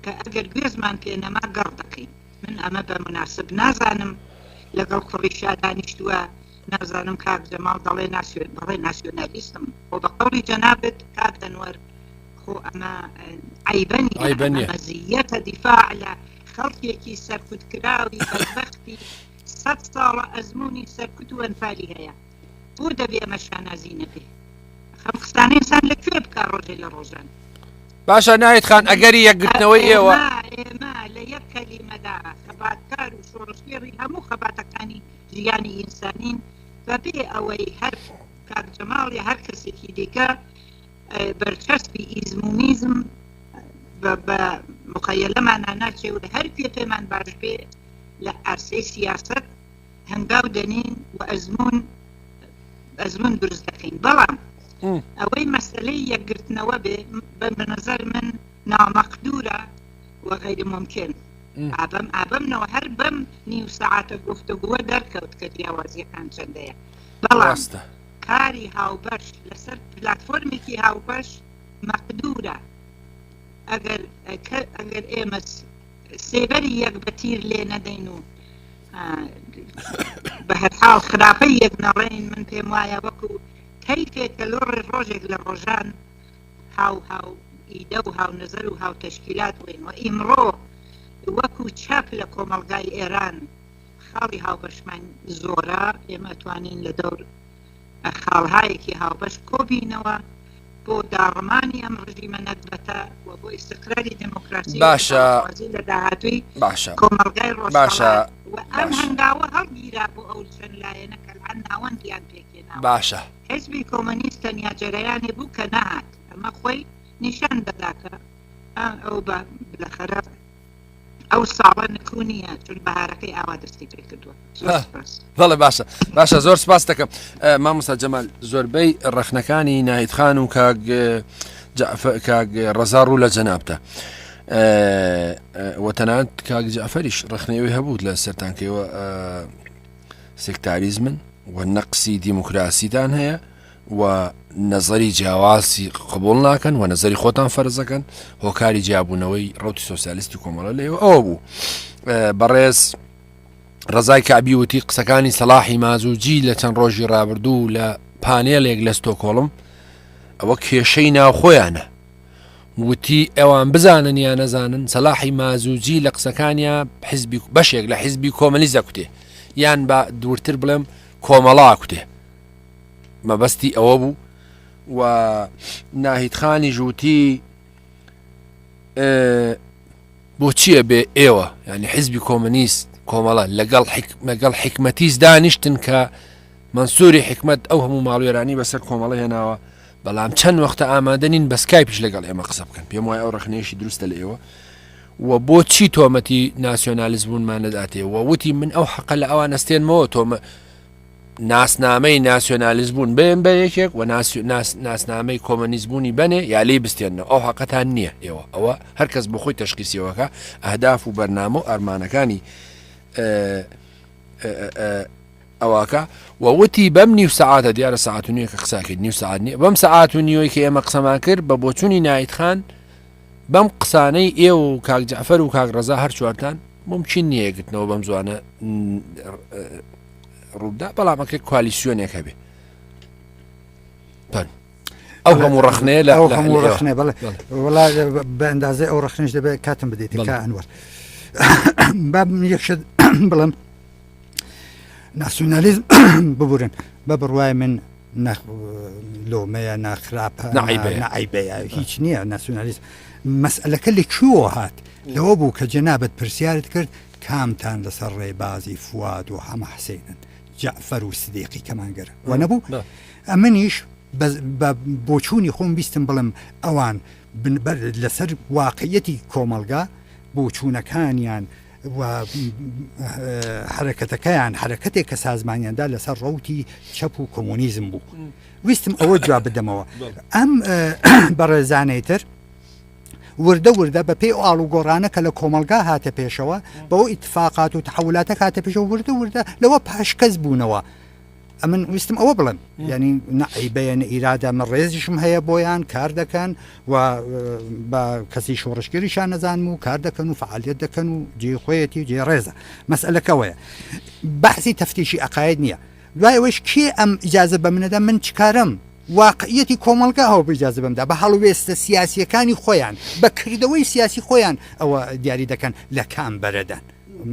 کە ئەگەر گوێزمان پێ نەما گەڕ دەکەین من ئەمە بە مناسب نازانم لەگەڵ کوڕی شا دانیشتووە نازانم کاک جەماڵ دەڵێ ناسیۆن بەڵێ ناسیۆنالیستم خۆ بە قەوڵی جەنابت کاک ئەنوەر خۆ ئەمە عەیبە نییە عەیبە ئەمە نییە. مەزیەتە دیفاع لە خەڵکێکی سەرکوتکراوی بەدبەختی سەد ساڵە ئەزموونی سەرکوت و ئەنفالی هەیە بۆ دەبێ ئەمە شانازی نەبێ ئەم قسانە ئینسان لە کوێ بکا ڕۆژێ لە ڕۆژان باشە ناهید خان من ئەگەری یەکگرتنەوەی ئێوە ئێمە ئێمە لە یەک کەلیمەدا خەباتکار و شۆڕشگێڕی هەموو خەباتەکانی ژیانی ئینسانین بەبێ ئەوەی هەر کاک جەماڵ یا هەر کەسێکی دیکە بەرچەسپی ئیزم و میزم بە مخەیەلەمانا ناچێ و لە هەر کوێ پێمان باش بێ لە ئارسەی سیاسەت هەنگاو دەنین و ئەزموون ئەزمون دروست دەکەین بەڵام ئەوەی مەسلەی یەکگرتنەوە بێ بە نظر من نامەقدورە و غیر ممکن ئابم ئابمنەوە هەر بەم نیو سەعاتە گفتوگووە دەرکەوت کە جیاوازیەکان چەندەیە بەڵام کاری هاوبەش لەسەر پلاتفۆرمێکی هاوبەش مەقدورە ئەگەر ئەگەر ئێمە سێبەری یەک بە تیر لێ نەدەین و بە هەرحاڵ خراپەی یەک نەڵێین من پێم وایە وەکو کەیفێک کە لۆڕێ ڕۆژێک لە ڕۆژان هاو هاو ئیدە و هاو نەزەر و هاو تەشکیلات بووین و ئیمڕۆ وەکو چەپ لە کۆمەڵگای ئێران خاڵی هاوبەشمان زۆرە، ئێمە ئەتوانین لە دەور خاڵهایەکی هاوبەش کۆبینەوە بۆ داڕمانی ئەم ڕژیمە نەگبەتە و بۆ ئیستقراری دێمۆکراسی و باشە عەدالەتخوازی لە داهاتووی باشە کۆمەڵگای باشە ڕۆژهەڵات و ئەم باشە هەنگاوە هەڵگیرا بۆ ئەو چەند لایەنە کە الان ناوەندیان پێکهێناوە. باشە. حیزبی کۆمۆنیست تەنیا جەرەیانێ بوو کە نەهات، ئەمە خۆی نیشان دەدا کە ئەو بە بلەخەرە ئەو ساڵە نکو نییە چون بەهارەکەی ئاوا دەستی پێ کردووە زۆر سپاس. بەڵێ باشە باشە زۆر سپاس دەکەم مامۆستا جەمال زۆربەی ڕەخنەکانی ناهید خان و کاک کاک ڕەزا ڕوو لە جەنابتە وەتەنات کاک جعفەریش ڕخنەوەی هەبوو لە سەرتانکەوە سێکتاریزمن و نەقسی دیموکراسیتان هەیە و نەزەری جیاوازی قبوڵ ناکەن و نەزەری خۆتان فەرزەکەن هۆکاری جیابوونەوەی ڕوتی سۆسیالیستی کۆمەڵە لێوە ئەوە بوو بەڕێز ڕزای کابی وتی قسەکانی سەلاحی مازوجی لە چەند ڕۆژی ڕابردوو لە پانێلێک لە ستۆکۆڵم ئەوە کێشەی ناوخۆیانە وتی ئەوان بزانن یا نەزانن سەلاحی مازوجی لە قسەکانیا حزبی بەشێک لە حزبی کۆمەلیزە کوتێ یان بە دوورتر بڵێم کۆمەڵا کوتێ مەبەستی ئەوە بوو و ناهید خانیش وتی بۆچیە بێ ئێوە ینی حیزبی کۆمەنیست کۆمەڵە لەگەڵ لەگەڵ حکمەتیز دانیشتن کە منسووری حکمت ئەو هەموو ماڵوێرانی بەسەر کۆمەڵە هێناوە بەڵام چەند وەختە ئامادە نین بە سکایپیش لەگەڵ ئێمە قسە بکەن پێم وایە ئەو ڕخنەیەشی دروستە لە ئێوە و بۆچی تۆمەتی ناسیۆنالیزمونمان نەداتێ و وتی من ئەو حەقە لە ئەوان ئەستێنمەوە تۆمە. ناسنامەی ناسیۆنالیست بوون بێن بە یەکێک و ناسنامەی کۆمەنیست بوونی بەنێ یا لێی بستێنەوە ئەو حەقەتان نییە ئێوە ئەوە هەر کەس بۆ خۆی تەشخیسیەوەکە ئەهداف و بەرنامە و ئارمانەکانی ئەوەکە و وتی بەم نیو سەعاتە دیارە سەعات و نیوە کە قساکرد نیو سەعات نییە بەم سەعات و نیوەی کە ئێمە قسەمان کرد بە بۆچوونی نایت خان بەم قسانەی ئێوە و کاک جەعفەر و کاک ڕەزا هەر چوارتان ممکن نییە یەکگرتنەوە بەم زوانە ڕووبدا بەڵام ئەکرێت کوالیسیۆنێک هەبێ ئەو هەموو ڕخنەیە لە ئەو هەموو ڕخنێ بەڵێ وڵا بە ئەندازەی ئەو ڕخنش دەبێت کاتم بدەیت کە ئەنوەر با یەک شت بڵم ناسیۆنالیزم ببورن بە بڕوای من لۆمەیە ناخراپە نەعیبەیە هیچ نییە ناسیۆنالیزم مەسئلەکە لە کوێوە هات لەوە بوو کە جەنابەت پرسیارت کرد کامتان لەسەر ڕێبازی فواد و حەمە حسێنن جەعفەر و سدیقی کەمانگەر و نەبوو ئەمنیش بە بۆچوونی خۆم بیستم بڵم ئەوان لەسەر واقعیەتی کۆمەڵگا بۆچوونەکانیان و حەرەکەتەکەیان حەرەکەتێک کە سازمانیاندا لەسەر ڕەوتی چەپ و کۆمۆنیزم بوو ویستم ئەوە جواب بدەمەوە ئەم بەڕێزانەی تر وردە وردە بە پێی ئاڵوگۆڕانە کە لە کۆمەلگا هاتە پێشەوە بەوە ئیتفاقات و تحولاتە هاتە پێشەوە وردە وردە لەوە پاشکەس بوونەوە ئەمن ویستم ئەوە بڵێم یعنی نە عیبەیە نە ئیرادە من ڕێزیشم هەیە بۆیان کار دەکەن و بە کەسی شۆڕشگەریشان نەزانم و کار دەکەن و فعالیت دەکەن و جێ خۆیەتی و جێ ڕێزە مەسئلەکەوەیە بەحسی تەفتیشی عقاید نییە دوای ئەوەش کێ ئەم ئیجازە بە منەدا من چکارم واقعیەتی کۆمەڵگا ئەوە ئیجازە بەمدا بە هەڵوێستە سیاسیەکانی خۆیان بە کردەوەی سیاسی خۆیان ئەوە دیاری دەکەن لە کام بەرەدان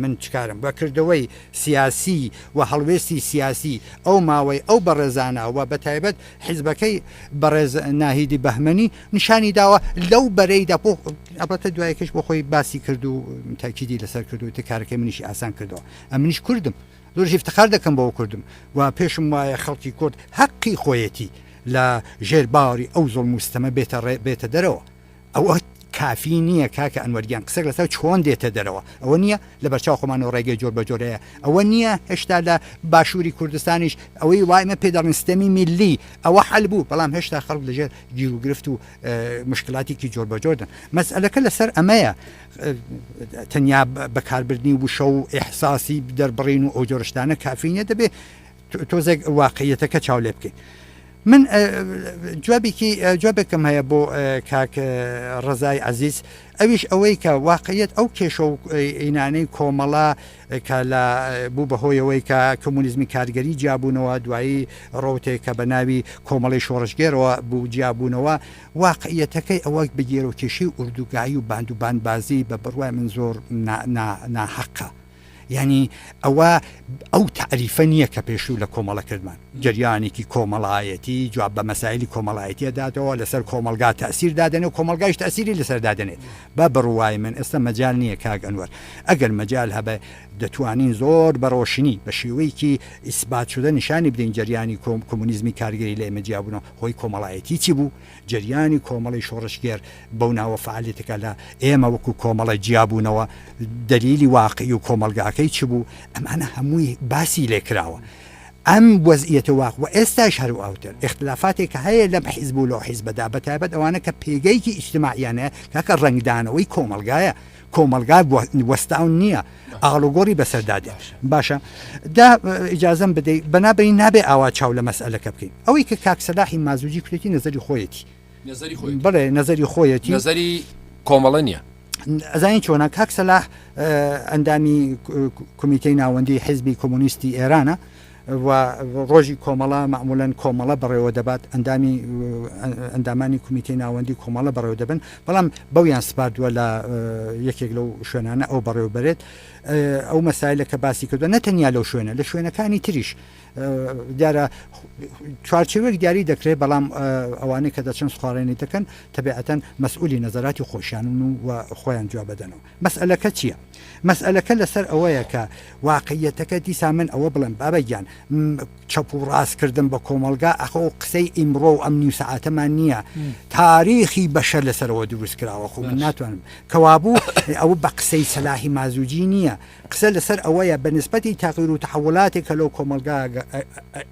من چکارم بە کردەوەی سیاسی و هەڵوێستی سیاسی ئەو ماوەی ئەو بەڕێزانە و بە تایبەت حیزبەکەی بەڕێز ناهیدی بەهمەنی نیشانی داوە لەو بەرەیدا بۆ ئەڵبەتە دوایەکەش بۆ خۆی باسی کرد و تاکیدی لەسەر کرد و کارەکەی منیشی ئاسان کردەوە ئەمنیش کوردم زۆریش ئیفتخار دەکەم بەوە کوردم و پێشم وایە خەڵکی کورد هەقی خۆیەتی لە ژێر باری ئەو زوڵم و ستەمە بێتە ڕێ بێتە دەرەوە ئەوە کافی نییە کاکە ئەنوەر گیان قسەک لەسەر چۆن دێتە دەرەوە ئەوە نییە لە بەرچاو خۆمانەوە ڕێگەی جۆر بە جۆرەیە ئەوە نییە هێشتا لە باشووری کوردستانیش ئەوەی وای ئمە پێ دەڵێن ستەمی میللی ئەوە حەل بوو بەڵام هێشتا خەڵک لەژێر گیروگرفت و مشکلاتێکی جۆر بە جۆردن مەسئلەکە لەسەر ئەمەیە تەنیا بەکاربردنی وشە و ئیحساسی دەربڕین و ئەو جۆرشتانە کافی نییە دەبێ تۆزێک واقعیەتەکە چاو لێ بکەین من جوابێکی جوابێکم هەیە بۆ کاک ڕزای عزیز ئەویش ئەوەی کە واقعیت ئەو کێشە و ئینانەی کۆمەڵە کە لە بوو بەهۆیەوەی کە کۆمۆنیزمی کارگەری جیابوونەوە دوایی ڕوتێک کە بە ناوی کۆمەڵی شۆڕشگێرەوە بوو جیابوونەوە واقعیەتەکەی ئەوە بگێرە و کێشەی ئوردوگایی و باند و باندبازی بە بڕوای من زۆر ناحەقە یانی ئەوە ئەو تەعریفە نییە کە پێشوو لە کۆمەڵە کردمان جەریانێکی کۆمەڵایەتی جواب بە مەسایلی کۆمەڵایەتیە داتەوە لەسەر کۆمەڵگا تەسیر دادەنێ و کۆمەڵگایش تەسیری لەسەر دادەنێت بە بڕوای من ئێستا مەجال نییە کاک ئەنوەر ئەگەر مەجال هەبێ دەتوانین زۆر بە ڕۆشنی بە شێوەیەکی ئیسبات شدە نیشانی بدەین جەریانی کۆم کۆمۆنیزمی کارگەری لە ئێمە جیابوونەوە هۆی کۆمەڵایەتی چی بوو جەریانی کۆمەڵی شۆڕشگێر بەو ناوە فەعالیەتەکە لە ئێمە وەکو کۆمەڵە جیابوونەوە دەلیلی واقعی و کۆمەڵگاکەی چ بوو ئەمانە هەمووی باسی لێکراوە ئەم وەزعیەتە واق و ئێستاش هەر ئاوتر ئیختلافاتێک کە هەیە لەم حیزب و لەو حیزبەدا بە تایبەت ئەوانە کە پێگەیەکی ئیجتماعیان هەیە کاکە ڕەنگدانەوەی کۆمەڵگایە کۆمەڵگا وەستاو نییە ئاڵوگۆڕی بەسەردا دێت باشە دا ئیجازەم بدەی بەنابەری نابێ ئاوا چاو لە مەسئلەکە بکەین ئەوەی کە کاک سەلاحی مازوجی کوێتی نەزەری خۆیەتی نەزەری خۆیەتی بەڵێ نەزەری خۆیەتی نەزەری کۆمەڵە نییە ئەزانی چۆنە کاک سەلاح ئەندامی کۆمیتەی ناوەندی حیزبی کۆمۆنیستی ئێرانە و ڕۆژی کۆمەڵە مەعمولەن کۆمەڵە بەڕێوە دەبات ئەندامی ئەندامانی کومیتەی ناوەندی کۆمەڵە بەڕێوە دەبن بەڵام بەویان سپاردووە لە یەکێک لەو شوێنانە ئەو بەڕێوە بەرێت ئەو مەسایلە کە باسی کردووە نەتەنیا لەو شوێنە لە شوێنەکانی تریش دیارە چوارچێوەیەک دیاری دەکرێت بەڵام ئەوانەی کە دەچن سوخاڕێنی دەکەن تەبیعەتەن مەسئولی نەزەراتی خۆشیانن و خۆیان جواب بدەنەوە مەسئەلەکە چییە؟ مەسئەلەکە لەسەر ئەوەیە کە واقعیەتەکە دیسان من ئەوە بڵێم بابە گیان. چەپ و ڕاست کردن بە کۆمەڵگا ئەخۆ قسەی ئیمڕۆ و ئەم نیو سەعاتەمان نییە تاریخی بەشەر لەسەرەوە دروست کراوە خۆ من ناتوانم کەوابوو ئەوە بە قسەی سەلاحی مازوجی نییە قسە لەسەر ئەوەیە بە نسبەتی تەغیر و تەحولاتێک کە لەو کۆمەڵگا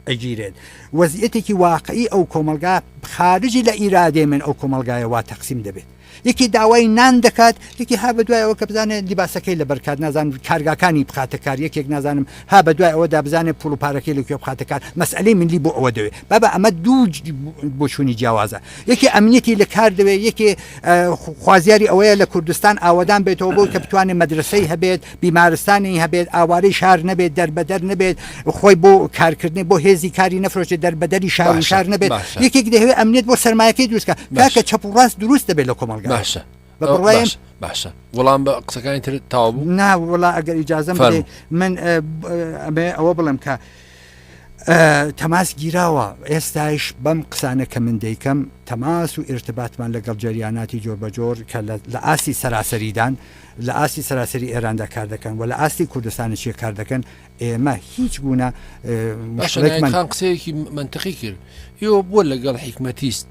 ئەگیرێت وەزیەتێکی واقعی ئەو کۆمەڵگا خارجی لە ئیرادەی من ئەو کۆمەڵگایە وا تەقسیم دەبێت یەکی داوای نان دەکات یەکی ها بەدوای ئەوە کە بزانێت لیباسەکەی لەبەر کات نازانم کارگاکانی بخاتە کار یەکێک نازانم ها بەدوای ئەوەدا بزانێت پوڵ و پارەکەی لە کوێ بخاتە کار مەسئلەی ملی بۆ ئەوە دەوێت بابە ئەمە دوو بۆچوونی جیاوازە یەکی ئەمنیەتی لە کار دەوێت یەکێ خوازیاری ئەوەیە لە کوردستان ئاوەدان بێتەوە بۆ کە بتوانێت مەدرسەی هەبێت بیمارستانی هەبێت ئاوارەی شار نەبێت دەربەدەر نەبێت خۆی بۆ کارکردنی بۆ هێزی کاری نەفرۆشێت دەربەدەری شار و شار نەبێت یەکێک دەهەوێت ئەمنیەت بۆ سەرمایەکەی دروستکە کاکە چەپ و ڕاست دروست دەبێت لە کۆمەڵگا باشە بە بڕوایم باشە وەڵام بە قسەکانی تر تاو بوو نا وڵا ئەگەر ئیجازەم بدەی من ئەمێ ئەوە بڵێم کە تەماس گیراوە ئێستایش بەم قسانە کە من دەیکەم تەماس و ئیرتباتمان لەگەڵ جەریاناتی جۆربەجۆر کە لە ئاستی سەراسەریدان لە ئاستی سەراسەری ئێراندا کار دەکەن و لە ئاستی کوردستانیشی کار دەکەن ئێمە هیچ گوونە باشە ناهید خان قسەیەکی مەنتقی کرد ئێوە بۆ لەگەڵ حیکمەتیست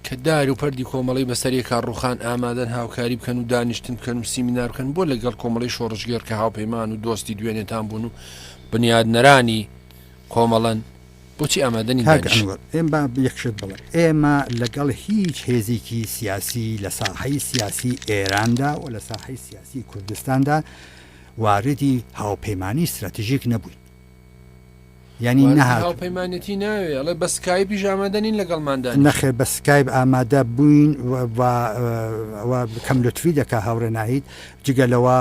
کە دار و پەردی کۆمەڵی بەسەرێکا ڕوخان ئامادەن هاوکاری بکەن و دانیشتن بکەن و سیمینار بکەن بۆ لەگەڵ کۆمەڵی شۆڕشگێڕ کە هاوپەیمان و دۆستی دوێنێتان بوون و بنیادنەرانی کۆمەڵەن بۆچی ئامادە نین کاک دانیشن؟ ئەنوەر ئێم با یەک شت بڵێم ئێمە لەگەڵ هیچ هێزێکی سیاسی لە ساحەی سیاسی ئێراندا و لە ساحەی سیاسی کوردستاندا واردی هاوپەیمانی ستراتژیک نەبووین یانی واردی نەهات هاوپەیمانێتی ناوێ ئەڵێ بە سکایپیش ئامادە نین لەگەڵمان دانیشن. نەخێر بە سکایپ ئامادە بووین و ئەوە کەم لوتفی دەکا هاوڕێ ناهید جگە لەوە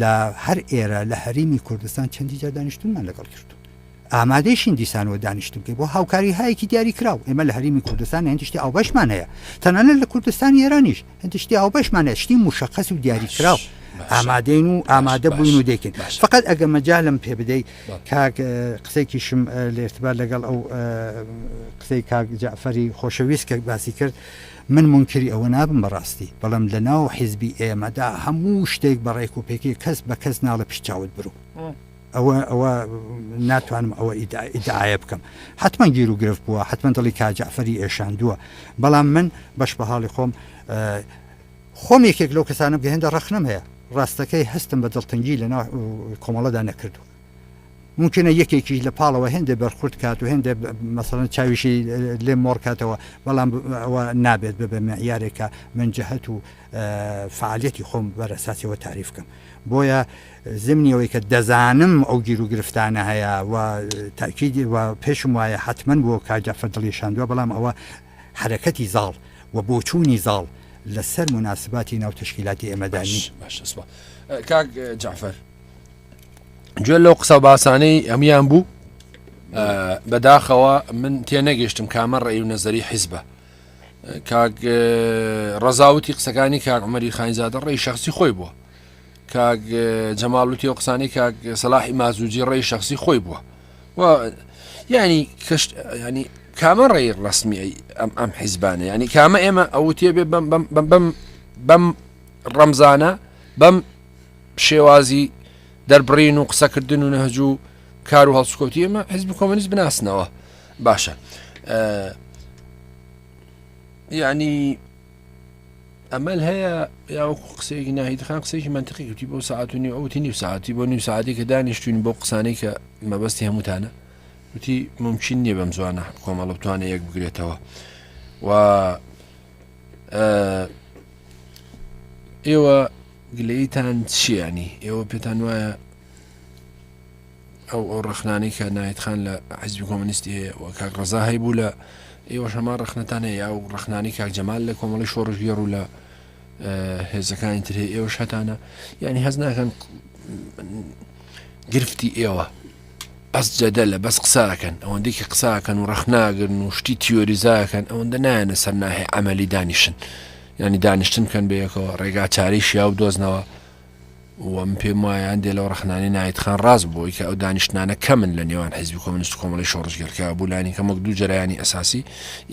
لە هەر ئێرە لە هەرێمی کوردستان چەندی جار دانیشتنمان لەگەڵ کردوون. ئامادەیشین دیسانەوە دانیشتن بکەین بۆ هاوکاری هایەکی دیاری کراو ئێمە لە هەرێمی کوردستان هێندی شتی ئاوبەشمان هەیە تەنانەت لە کوردستانی ئێرانیش هێندی شتی هاوبەشمان هەیە شتی مشخص و دیاری کراو ئامادەین و ئامادە بووین و دەیکەین فقط ئەگە مەجالم پێ بدەی کاک قسەیەکیشم لە ارتباط لەگەڵ ئەو قسەی کاک جەعفەری خۆشەویست کە باسی کرد من منکری ئەوە نابم بەڕاستی بەڵام لە ناو حیزبی ئێمەدا هەموو شتێک بە ڕێک و پێکی کەس بە کەس ناڵێ پشت چاوت برو ئەوە ئەوە ناتوانم ئەوە ئیدعایە بکەم حتمما گیر و گرفت بووە حتمما دڵی کا جەعفەری ئێشاندووە بەڵام من بەش بە حاڵی خۆم خۆم یەکێک لەو کەسانم کە هێندە ڕەخنەم هەیە ڕاستەکەی هەستم بە دڵتەنگی لە ناو کۆمەڵەدا نەکردو ممکنە یەکێکیش لە پاڵەوە هێندێ بەرخورد کات و هێندێ مەسەڵەن چاویشی لێ مۆڕکاتەوە بەڵام ئەوە نابێت ببێ معیارێکە من جەهەت و فعالیەتی خۆم بەرەساسیەوە تعریف کەم بۆیە زمنی ئەوەی کە دەزانم ئەو گیروگرفتانە هەیە و تاکیدی و پێشم وایە حەتمەن بۆ کاک جەعفەر دڵی شاندووە بەڵام ئەوە حەرەکەتی زاڵ و بۆچوونی زاڵ لە سەر موناسباتی ناو تەشکیلاتی ئێمەدا باش نین. باشە سپاس کاک جەعفەر گوێ لەو قسە و باسانەی هەموان بوو بەداخەوە من تێنەگەشتم کامە ڕێی و نەزەری حیزبە کاک ڕەزاوتی قسەکانی کاک عمەری خانزادە ڕێی شخصی خۆی بووە کاک جەماڵ وتی ئەو قسانەی کاک سەلاحی مازوجی ڕێی شخصی خۆی بووە و ینی کەشت ینی کامە ڕێی ڕسمی ئەم ئەم حیزبانە ینی کامە ئێمە ئەو تێبێ بەم بەم بەم بەم بەم ڕەمزانە بەم شێوازی دەربڕین و قسەکردن و نەهج و کار و هەڵسکەوتی ئێمە حزب کۆمەنیست بناسنەوە باشە یعنی ئەمەل هەیە یا وەکو قسەیەکی ناهید خان قسەیەکی مەنتقی گوتی بۆ ساعت و نیو ئەوتی نیو ساعتی بۆ نیو ساعتی کە دانیشتوین بۆ قسانەی کە مەبەستی هەمووتانە وتی ممکن نییە بەم زوانە کۆمەڵە بتوانێت یەک بگرێتەوە و ئێوە گلەیتان چیانی ئێوە پێتان وایە ئەو ئەو ڕەخنانەی کە ناهید خان لە حیزبی کۆمۆنیستی هەیە و کاک ڕەزا هەیبوو لە ئێوەش هەمان ڕەخنەتان هەیە یا ئەو ڕەخنانەی کاک جەمال لە کۆمەڵی شۆڕشگێڕ و لە هێزەکانی تر هەیە ئێوەش هەتانە یعنی هەز ناکەن گرفتی ئێوە بەس جەدەلە بەس قساکەن ئەوەندێکی قساکەن و ڕەخناگرن و شتی تیۆریزاکەن ئەوەندە نایەنە سەر ناهێ عملی دانیشن ینی دانیشتن بکەن بەیەکەوە ڕێگا چارەی شیاو دۆزنەوە و من پێم وایە هەندێ لەو ڕەخنانەی ناهید خان ڕاست بوو کە ئەو دانیشتنانە کەمن لە نێوان حیزبی کۆمۆنیست و کۆمەڵەی شۆڕشگێڕ کە بوو لانی کەم وەک دوو جەرەیانی ئەساسی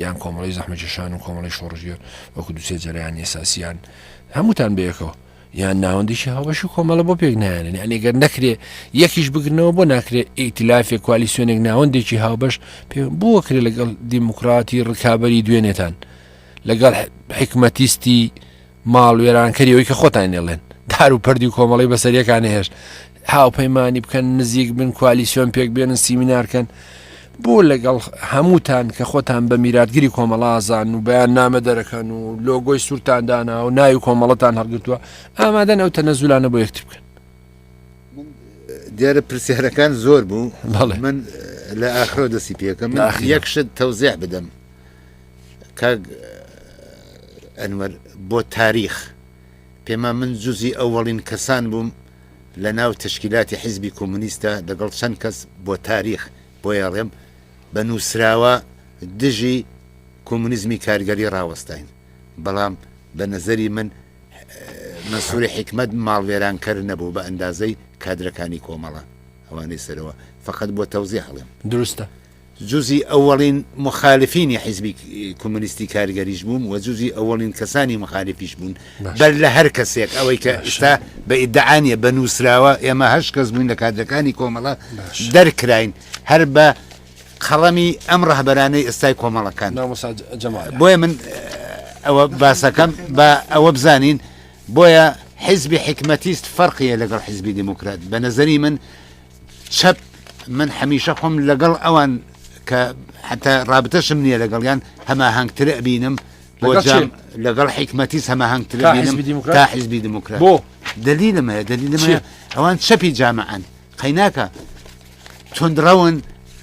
یان کۆمەڵەی زەحمەتکێشان و کۆمەڵەی شۆڕشگێڕ وەکو دوو سێ جەرەیانی ئەساسیان هەمووتان بەیەکەوە. یان ناوەندێکی هاوبەشی کۆمەڵە بۆ پێک نایەنن یعنی گەر نەکرێ یەکیش بگرنەوە بۆ ناکرێ ئیتلافێک کوالیسیۆنێک ناوەندێکی هاوبەش پێ بۆ کرێ لەگەڵ دیموکراتی ڕکابەری دوێنێتان لەگەڵ حکمەتیستی ماڵ وێرانکەری ئەوی کە خۆتان نێڵێن دار و پردی کۆمەڵی بەسەریەکان هێشت هاوپەیمانی بکەن نزیک بن کوالیسیۆن پێک بێنن سیمینارکەن بۆ لەگەڵ هەمووتان کە خۆتان بە میراتگری کۆمەڵازان و بەیان نامە دەرەکەن و لۆگۆی سوورتان دانا و ناوی کۆمەڵەتان هەڵگرتووە ئامادەن ئەو تەنەزولانە بۆ یەکتر بکەن دیارە پرسیارەکان زۆر بوو من لە ئاخرۆ دەستی پێکەم یەک شت تەوزیع بدەم کاک ئەنوەر بۆ تاریخ پێما من جزی ئەوەڵین کەسان بووم لە ناو تەشکیلاتی حیزبی کۆمۆنیستە لەگەڵ چەند کەس بۆ تاریخ بۆیە ئەڵێم بە نووسراوە دژی کۆمۆنیزمی کارگەری ڕاوەستاین بەڵام بە نەزەری من مەنسوری حیکمەت ماڵوێرانکەر نەبوو بە ئەندازەی کادرەکانی کۆمەڵە ئەوانەی سەرەوە فقط بۆ تەوزیح ئەڵێم. دروستە. جزی ئەوەڵین موخالفینی حیزبی کۆمۆنیستی کارگەریش بووم و جزی ئەوەڵین کەسانی موخالفیش بوون بەر لە هەر کەسێک ئەوەی کە ئیستا بە ئیدعا نیە بە نووسراوە ئێمە هەشت کەس بووین لە کادرەکانی کۆمەڵە دەرکراین هەر بە قەڵەمی ئەم ڕەهبەرانەی ئێستای کۆمەڵەکان بۆیە من ئەوە باسەکەم بە ئەوە بزانین بۆیە حیزبی حیکمەتیست فەرقیە لەگەڵ حیزبی دیموکرات بە نەزەری من چەپ من هەمیشە خۆم لەگەڵ ئەوان کە حتا ڕابتەشم نییە لەگەڵیان هەماهەنگتر ئەبینم بۆ جام لەگەڵ حیکمەتیست هەماهەنگتر ئەبینم تا حیزبی دیموکرات بۆ دلیلم هەیە دلیلم هەیە ئەوان چەپی جامعەن قەیناکە توندڕەون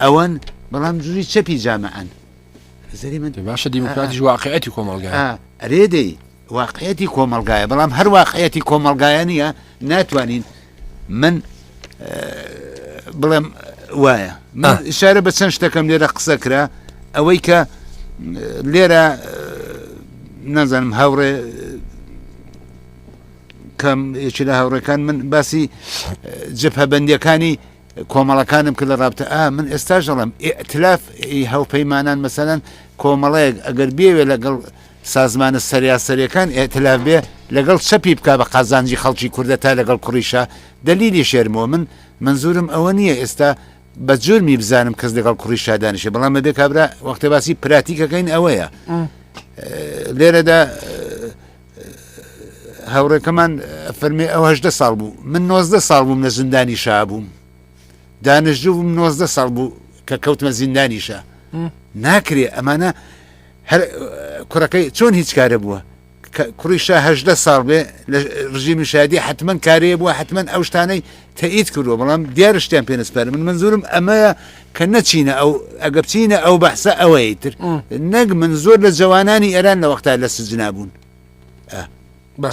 ئەوەن بەڵام جوری چەپی جامعەن زەری من باشە دیموکراتیش واقعەتی کۆمەڵگا ئەرێ دەی واقعیەتی کۆمەڵگایە بەڵام هەر واقعیەتی کۆمەڵگایە نییە ناتوانین من بڵێم وایە من ئشارە بە چەند شتەکەم لێرە قسە کرا ئەوەی کە لێرە نازانم هاوڕێ کەم یەکی لە هاوڕێکان من باسی جبهەبندیەکانی کۆمەڵەکانم کرد لە ڕابتە ئا من ئێستاش دەڵێم ئیئتلاف ی هاوپەیمانان مەسەلەن کۆمەڵەیەک ئەگەر بیەوێ لەگەڵ سازمانە سەریاسەریەکان ئیئتلاف بێ لەگەڵ چەپی بکا بە قازانجی خەڵکی کوردە تا لەگەڵ کوڕی شا دەلیلی شێرمەوە من مەنزورم ئەوە نییە ئێستا بە جورمی بزانم کەس لەگەڵ کوڕی شا دانیشێ بەڵام ئەبێ کابرا وەختێ باسی پراتیکەکەین ئەوەیە لێرەدا هاوڕێکەمان فەرمی ئەو هەدە ساڵ بوو من 90 ساڵ بووم لە زیندانی شا بووم دانشجوو بووم 90 ساڵ بوو کە کەوتمە زیندانی شا ناکرێ ئەمانە هەر کوڕەکەی چۆن هیچ کارە بووە کوڕی شا هەدە ساڵ بێ لە ڕژیمی شادی حتمما کارەیە بووە حتمما ئەو شتانەی تەئید کردووە بەڵام دیارە شتیان پێ نەسپارن من منزورم ئەمەیە کە نەچینە ئەو ئەگە بچینە ئەو بەحسە ئەوەی تر نەک من زۆر لە جەوانانی ئێران لە وەختا لە سجنا بوون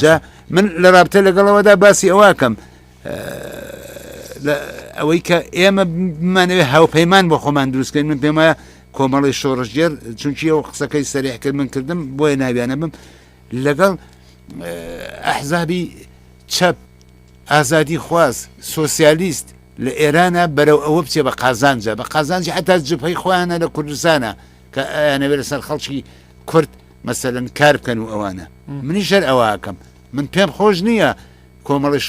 جا من لە رابتە لەگەڵەوەدا باسی ئەوەکەم ئەوەی کە ئێمە بمانەوێ هاوپەیمان بۆ خۆمان دروستکەین من پێم وایە کۆمەڵی شۆڕشگێر چونکی ئەو قسەکەی سەریح کرد من کردم بۆیە ناویانە بم لەگەڵ ئەحزابی چەپ ئازادی خواز، سۆسیالیست، لە ئێرانە بەرەو ئەوە بچێ بە قازانجە، بە قازانجی حەتا جبهەی خۆیانە لە کوردستانە کە ئەیانەوێ لەسەر خەڵکی کورد مەسەلەن کار بکەن و ئەوانە. منیش هەر ئەوە ئەکەم. من پێم خۆش نییە کۆمەڵی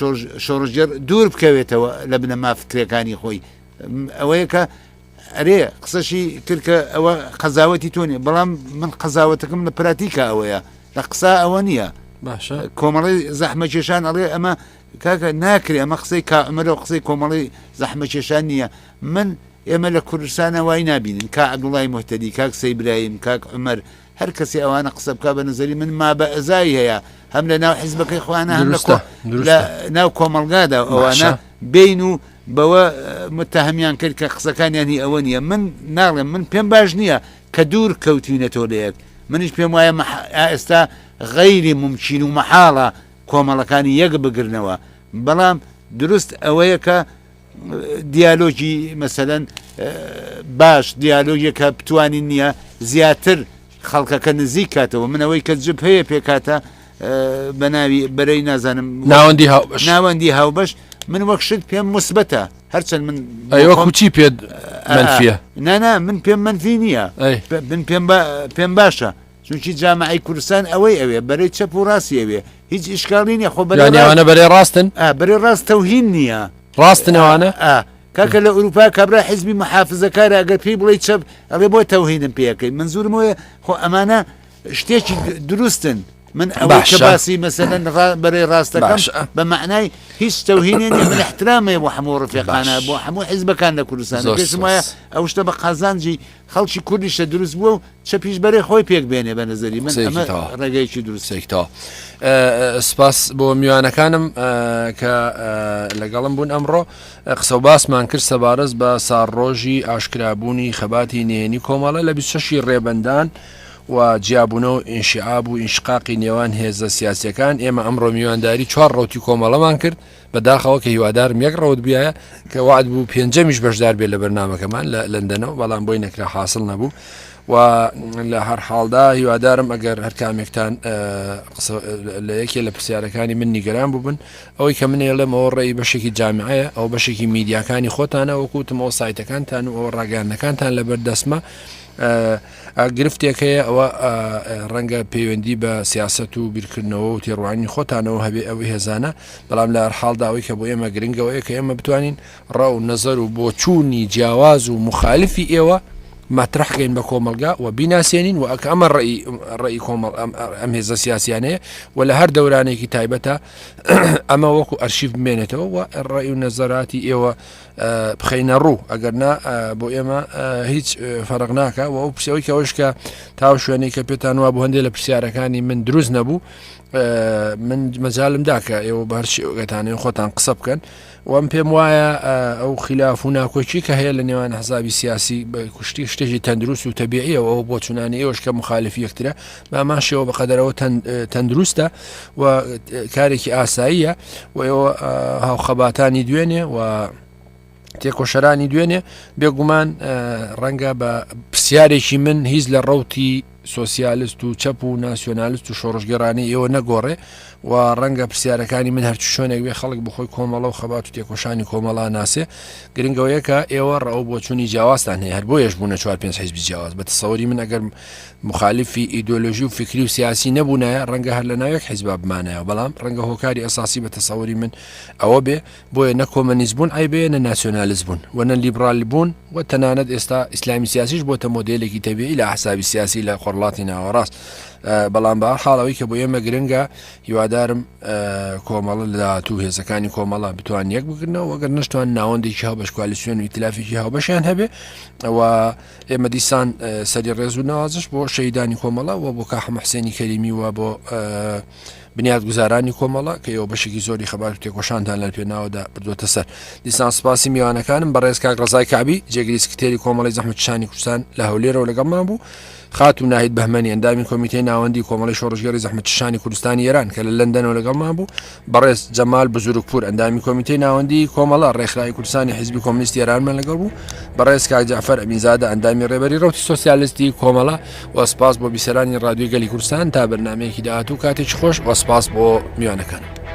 شۆڕشگێڕ دوور بکەوێتەوە لە بنەما فکرەکانی خۆی. ئەوەیە کە ئەرێ قسەشی کرد کە ئەوە قەزاوەتی تۆ نیە بەڵام من قەزاوەتەکەم لە پراتیکا ئەوەیە لە قسە ئەوە نییە باشە کۆمەڵی زەحمەکێشان ئەڵێ ئەمە کاکە ناکرێ ئەمە قسەی کامەرە و قسەی کۆمەڵی زەحمەکێشان نییە من ئێمە لە کوردستانە وای نابینن کا عەبدوڵای مهتەدی کاک سەی برایم کاک عومەر هەر کەسێ ئەوانە قسە بکا بە نەزەری من ما بە ئەزای هەیە هەم لە ناو حیزبەکەی خۆیانە هەم لە لە ناو کۆمەڵگادا ئەوانە بین و بەوە متهمیان کرد کە قسەکانیان هی ئەوە نییە من ناڵێم من پێم باش نییە کە دوور کەوتوینەتەوە لە یەک منیش پێم وایە ئێستا غەیری مومکین و مەحاڵە کۆمەڵەکانی یەک بگرنەوە بەڵام دروست ئەوەیە کە دیالۆگی مەسەلەن باش دیالۆگێکە بتوانین نییە زیاتر خەڵکەکە نزیک کاتەوە من ئەوەی کە جب هەیە پێکاتە بە ناوی بەرەی نازانم ناوەندی هاوبەش ناوەندی هاوبەش من وەک شت پێم مثبتە هەرچەند من ئەوەکو چی پێت منفیە نانا من پێم منفی نییە من پێم پێم باشە. چونکی جامعەی کوردستان ئەوەی ئەوێ بەرەی چەپ و ڕاستی ئەوێ هیچ ئیشکالی نیە خۆ بەرەی یانی ئەوانە بەرەی ڕاستن؟ ئا بەرەی ڕاست تەوهین نییە. ڕاستن ئەوانە؟ ئا کاکە لە ئوروپا کابرا حیزبی محافزەکارە ئەگەر پێی بڵێی چەپ ئەڵێ بۆ تەوهینم پێ ئەکەی مەنزورم ئەوەیە خۆ ئەمانە شتێکی دروستن من ئەوەی کە باشە. باسی مەسەلەن ڕا بەرەی ڕاستەکەم باشە. بە مەعنای هیچ تەوهینێ نیە من احترام هەیە بۆ هەموو ڕفێقانە باش. بۆ هەموو حیزبەکان لە کوردستان زۆر پێشم وایە سپاس. ئەو شتە بە قازانجی خەڵکی کوردیشە دروست بووە و چەپیش بەرەی خۆی پێک بێنێ بە نەزەری من قسەیەکی ئەمە تەواو. ڕێگەیەکی دروستە. قسەیەکی تەواو. سپاس بۆ میوانەکانم کە لەگەڵم بوون ئەمڕۆ قسە و باسمان کرد سەبارەت بە ساڕۆژی ئاشکرابوونی خەباتی نهێنی کۆمەڵە لە 26 ڕێبەندان و جیابوونەوە و ئینشیعاب و ئینشقاقی نێوان هێزە سیاسیەکان ئێمە ئەمڕۆ میوانداری چوار ڕەوتی کۆمەڵەمان کرد بەداخەوە کە هیوادارم یەک ڕەوت بوایە کە وعد بوو پێنجەمیش بەشدار بێت لە بەرنامەکەمان لە لەندەنەوە بەڵام بۆی نەکرا حاصل نەبوو و لە هەر حاڵدا هیوادارم ئەگەر هەر کامێکتان لە یەکێ لە پرسیارەکانی من نیگەران بووبن ئەوەی کە من ئێڵێم ئەوە ڕێی بەشێکی جامعەیە ئەو بەشێکی میدیاکانی خۆتانە وەکوتم ئەو سایتەکانتان و ئەو ڕاگەیاندنەکانتان لەبەر دەستمە گرفتێک هەیە ئەوە ڕەنگە پەیوەندی بە سیاست و بیرکردنەوە و تێڕوانینی خۆتانەوە هەبێ ئەو هێزانە بەڵام لە هەرحاڵدا ئەوەی کە بۆ ئێمە گرنگە ئەوەیە کە ئێمە بتوانین ڕا و نەزەر و بۆچوونی جیاواز و مخالفی ئێوە مەترح کەین بە کۆمەڵگا و بیناسێنین و ئەکە ئەمە ڕێی ڕێی کۆمەڵ ئەم هێزە سیاسیانەیە و لە هەر دەورانێکی تایبەتە ئەمە وەکو ئەرشیف بمێنێتەوە و ڕێی و نەزەراتی ئێوە بخەینە ڕوو ئەگەر نا بۆ ئێمە هیچ فەرق ناکە و ئەو پرسەوەی کەەوەش کە تاو شوێنەی کە پێتان وا بۆ هەندێک لە پرسیارەکانی من دروست نەبوو من مەجالم دا کە ئێوە بە هەر شێوەکەتانەوە خۆتان قسە بکەن وەم پێم وایە ئەو خلاف و ناکۆکی کە هەیە لە نێوان حسابی سیاسی بە کوشتی شتێکی تەندروست و تەبیعیەوە ئەو بۆچوونانی ئێوەش کە مخالفی یەکترە بامان شێوە بەقەدەرەوە تەندروستە و کارێکی ئاساییە و ئێوە هاوخەباتانی دوێنێ و تێکۆشەرانی دوێنێ بێگومان ڕەنگە بە پرسیارێکی من هیچ لە ڕوتی سۆسیالست و چەپ و ناسیۆنالست و شۆڕشگێڕانی ئێوە نەگۆڕێ و ڕەنگە پرسیارەکانی من هەرچ شوێنێک بێ خەڵک بخۆی کۆمەڵە و خەبات و تێکۆشانی کۆمەڵا ناسێ گرنگەوەیە کە ئێوە ڕەو بۆچوونی جیاوازتان هەیە هەر بۆیەش بوونە چوار پێنج حیزبی جیاواز بە تەسەوری من ئەگەر مخالفی ئیدۆلۆژی و فکری و سیاسی نەبوونایە ڕەنگە هەر لە ناو یەک حیزبا بمانایەوە بەڵام ڕەنگە هۆکاری ئەساسی بە تەسەوری من ئەوە بێ بۆیە نە کۆمەنیست بوون عەیبەیە نە ناسیۆنالیست بوون و نە لیبڕال بوون و تەنانەت ئێستا ئیسلامی سیاسیش بۆتە مۆدێلێکی تەبیعی لە ئەحزابی سیاسی لە خۆرهەڵاتی ناوەڕاست بەڵام بە هەر حاڵ ئەوەی کە بۆ ئێمە گرنگە هیوادارم کۆمەڵە لە داهاتوو هێزەکانی کۆمەڵە بتوان یەک بگرنەوە وەگەر نەشتوان ناوەندێکی هاوبەش کوالیسیۆن و ئیتلافێکی هاوبەشیان هەبێ و ئێمە دیسان سەری ڕێز و نەوازش بۆ شەیدانی کۆمەڵە و بۆ کاحە محسێنی کەریمی و بۆ بنیاتگوزارانی کۆمەڵە کە ئێوە بەشێکی زۆری خەبات و تێکۆشانتان لەم پێناوەدا بردووەتە سەر. دیسان سپاسی میوانەکانم بەڕێز کاک ڕەزای کەعبی جێگری سکرتێری کۆمەڵەی زەحمەتکیشانی کوردستان لە هەولێرەوە لەگەڵمان بوو، خاتوو ناهید بەهمەنی ئەندامی کۆمیتەی ناوەندی کۆمەڵەی شۆڕشگێڕی زەحمەتکیشانی کوردستانی ئێران کە لە لەندەنەوە لەگەڵمان بوو، بەڕێز جەمال بزورگپوور ئەندامی کۆمیتەی ناوەندی کۆمەڵە ڕێکخراوی کوردستانی حیزبی کۆمۆنیستی ئێرانمان لەگەڵ بوو، بەڕێز کاک جەعفەر ئەمینزادە ئەندامی ڕێبەری ڕەوتی سۆسیالیستی کۆمەڵە و سپاس بۆ بیسەرانی ڕادیۆی گەلی کوردستان تا بەرنامەیەکی داهاتوو کاتێکی خۆش و سپاس بۆ میوانەکانم.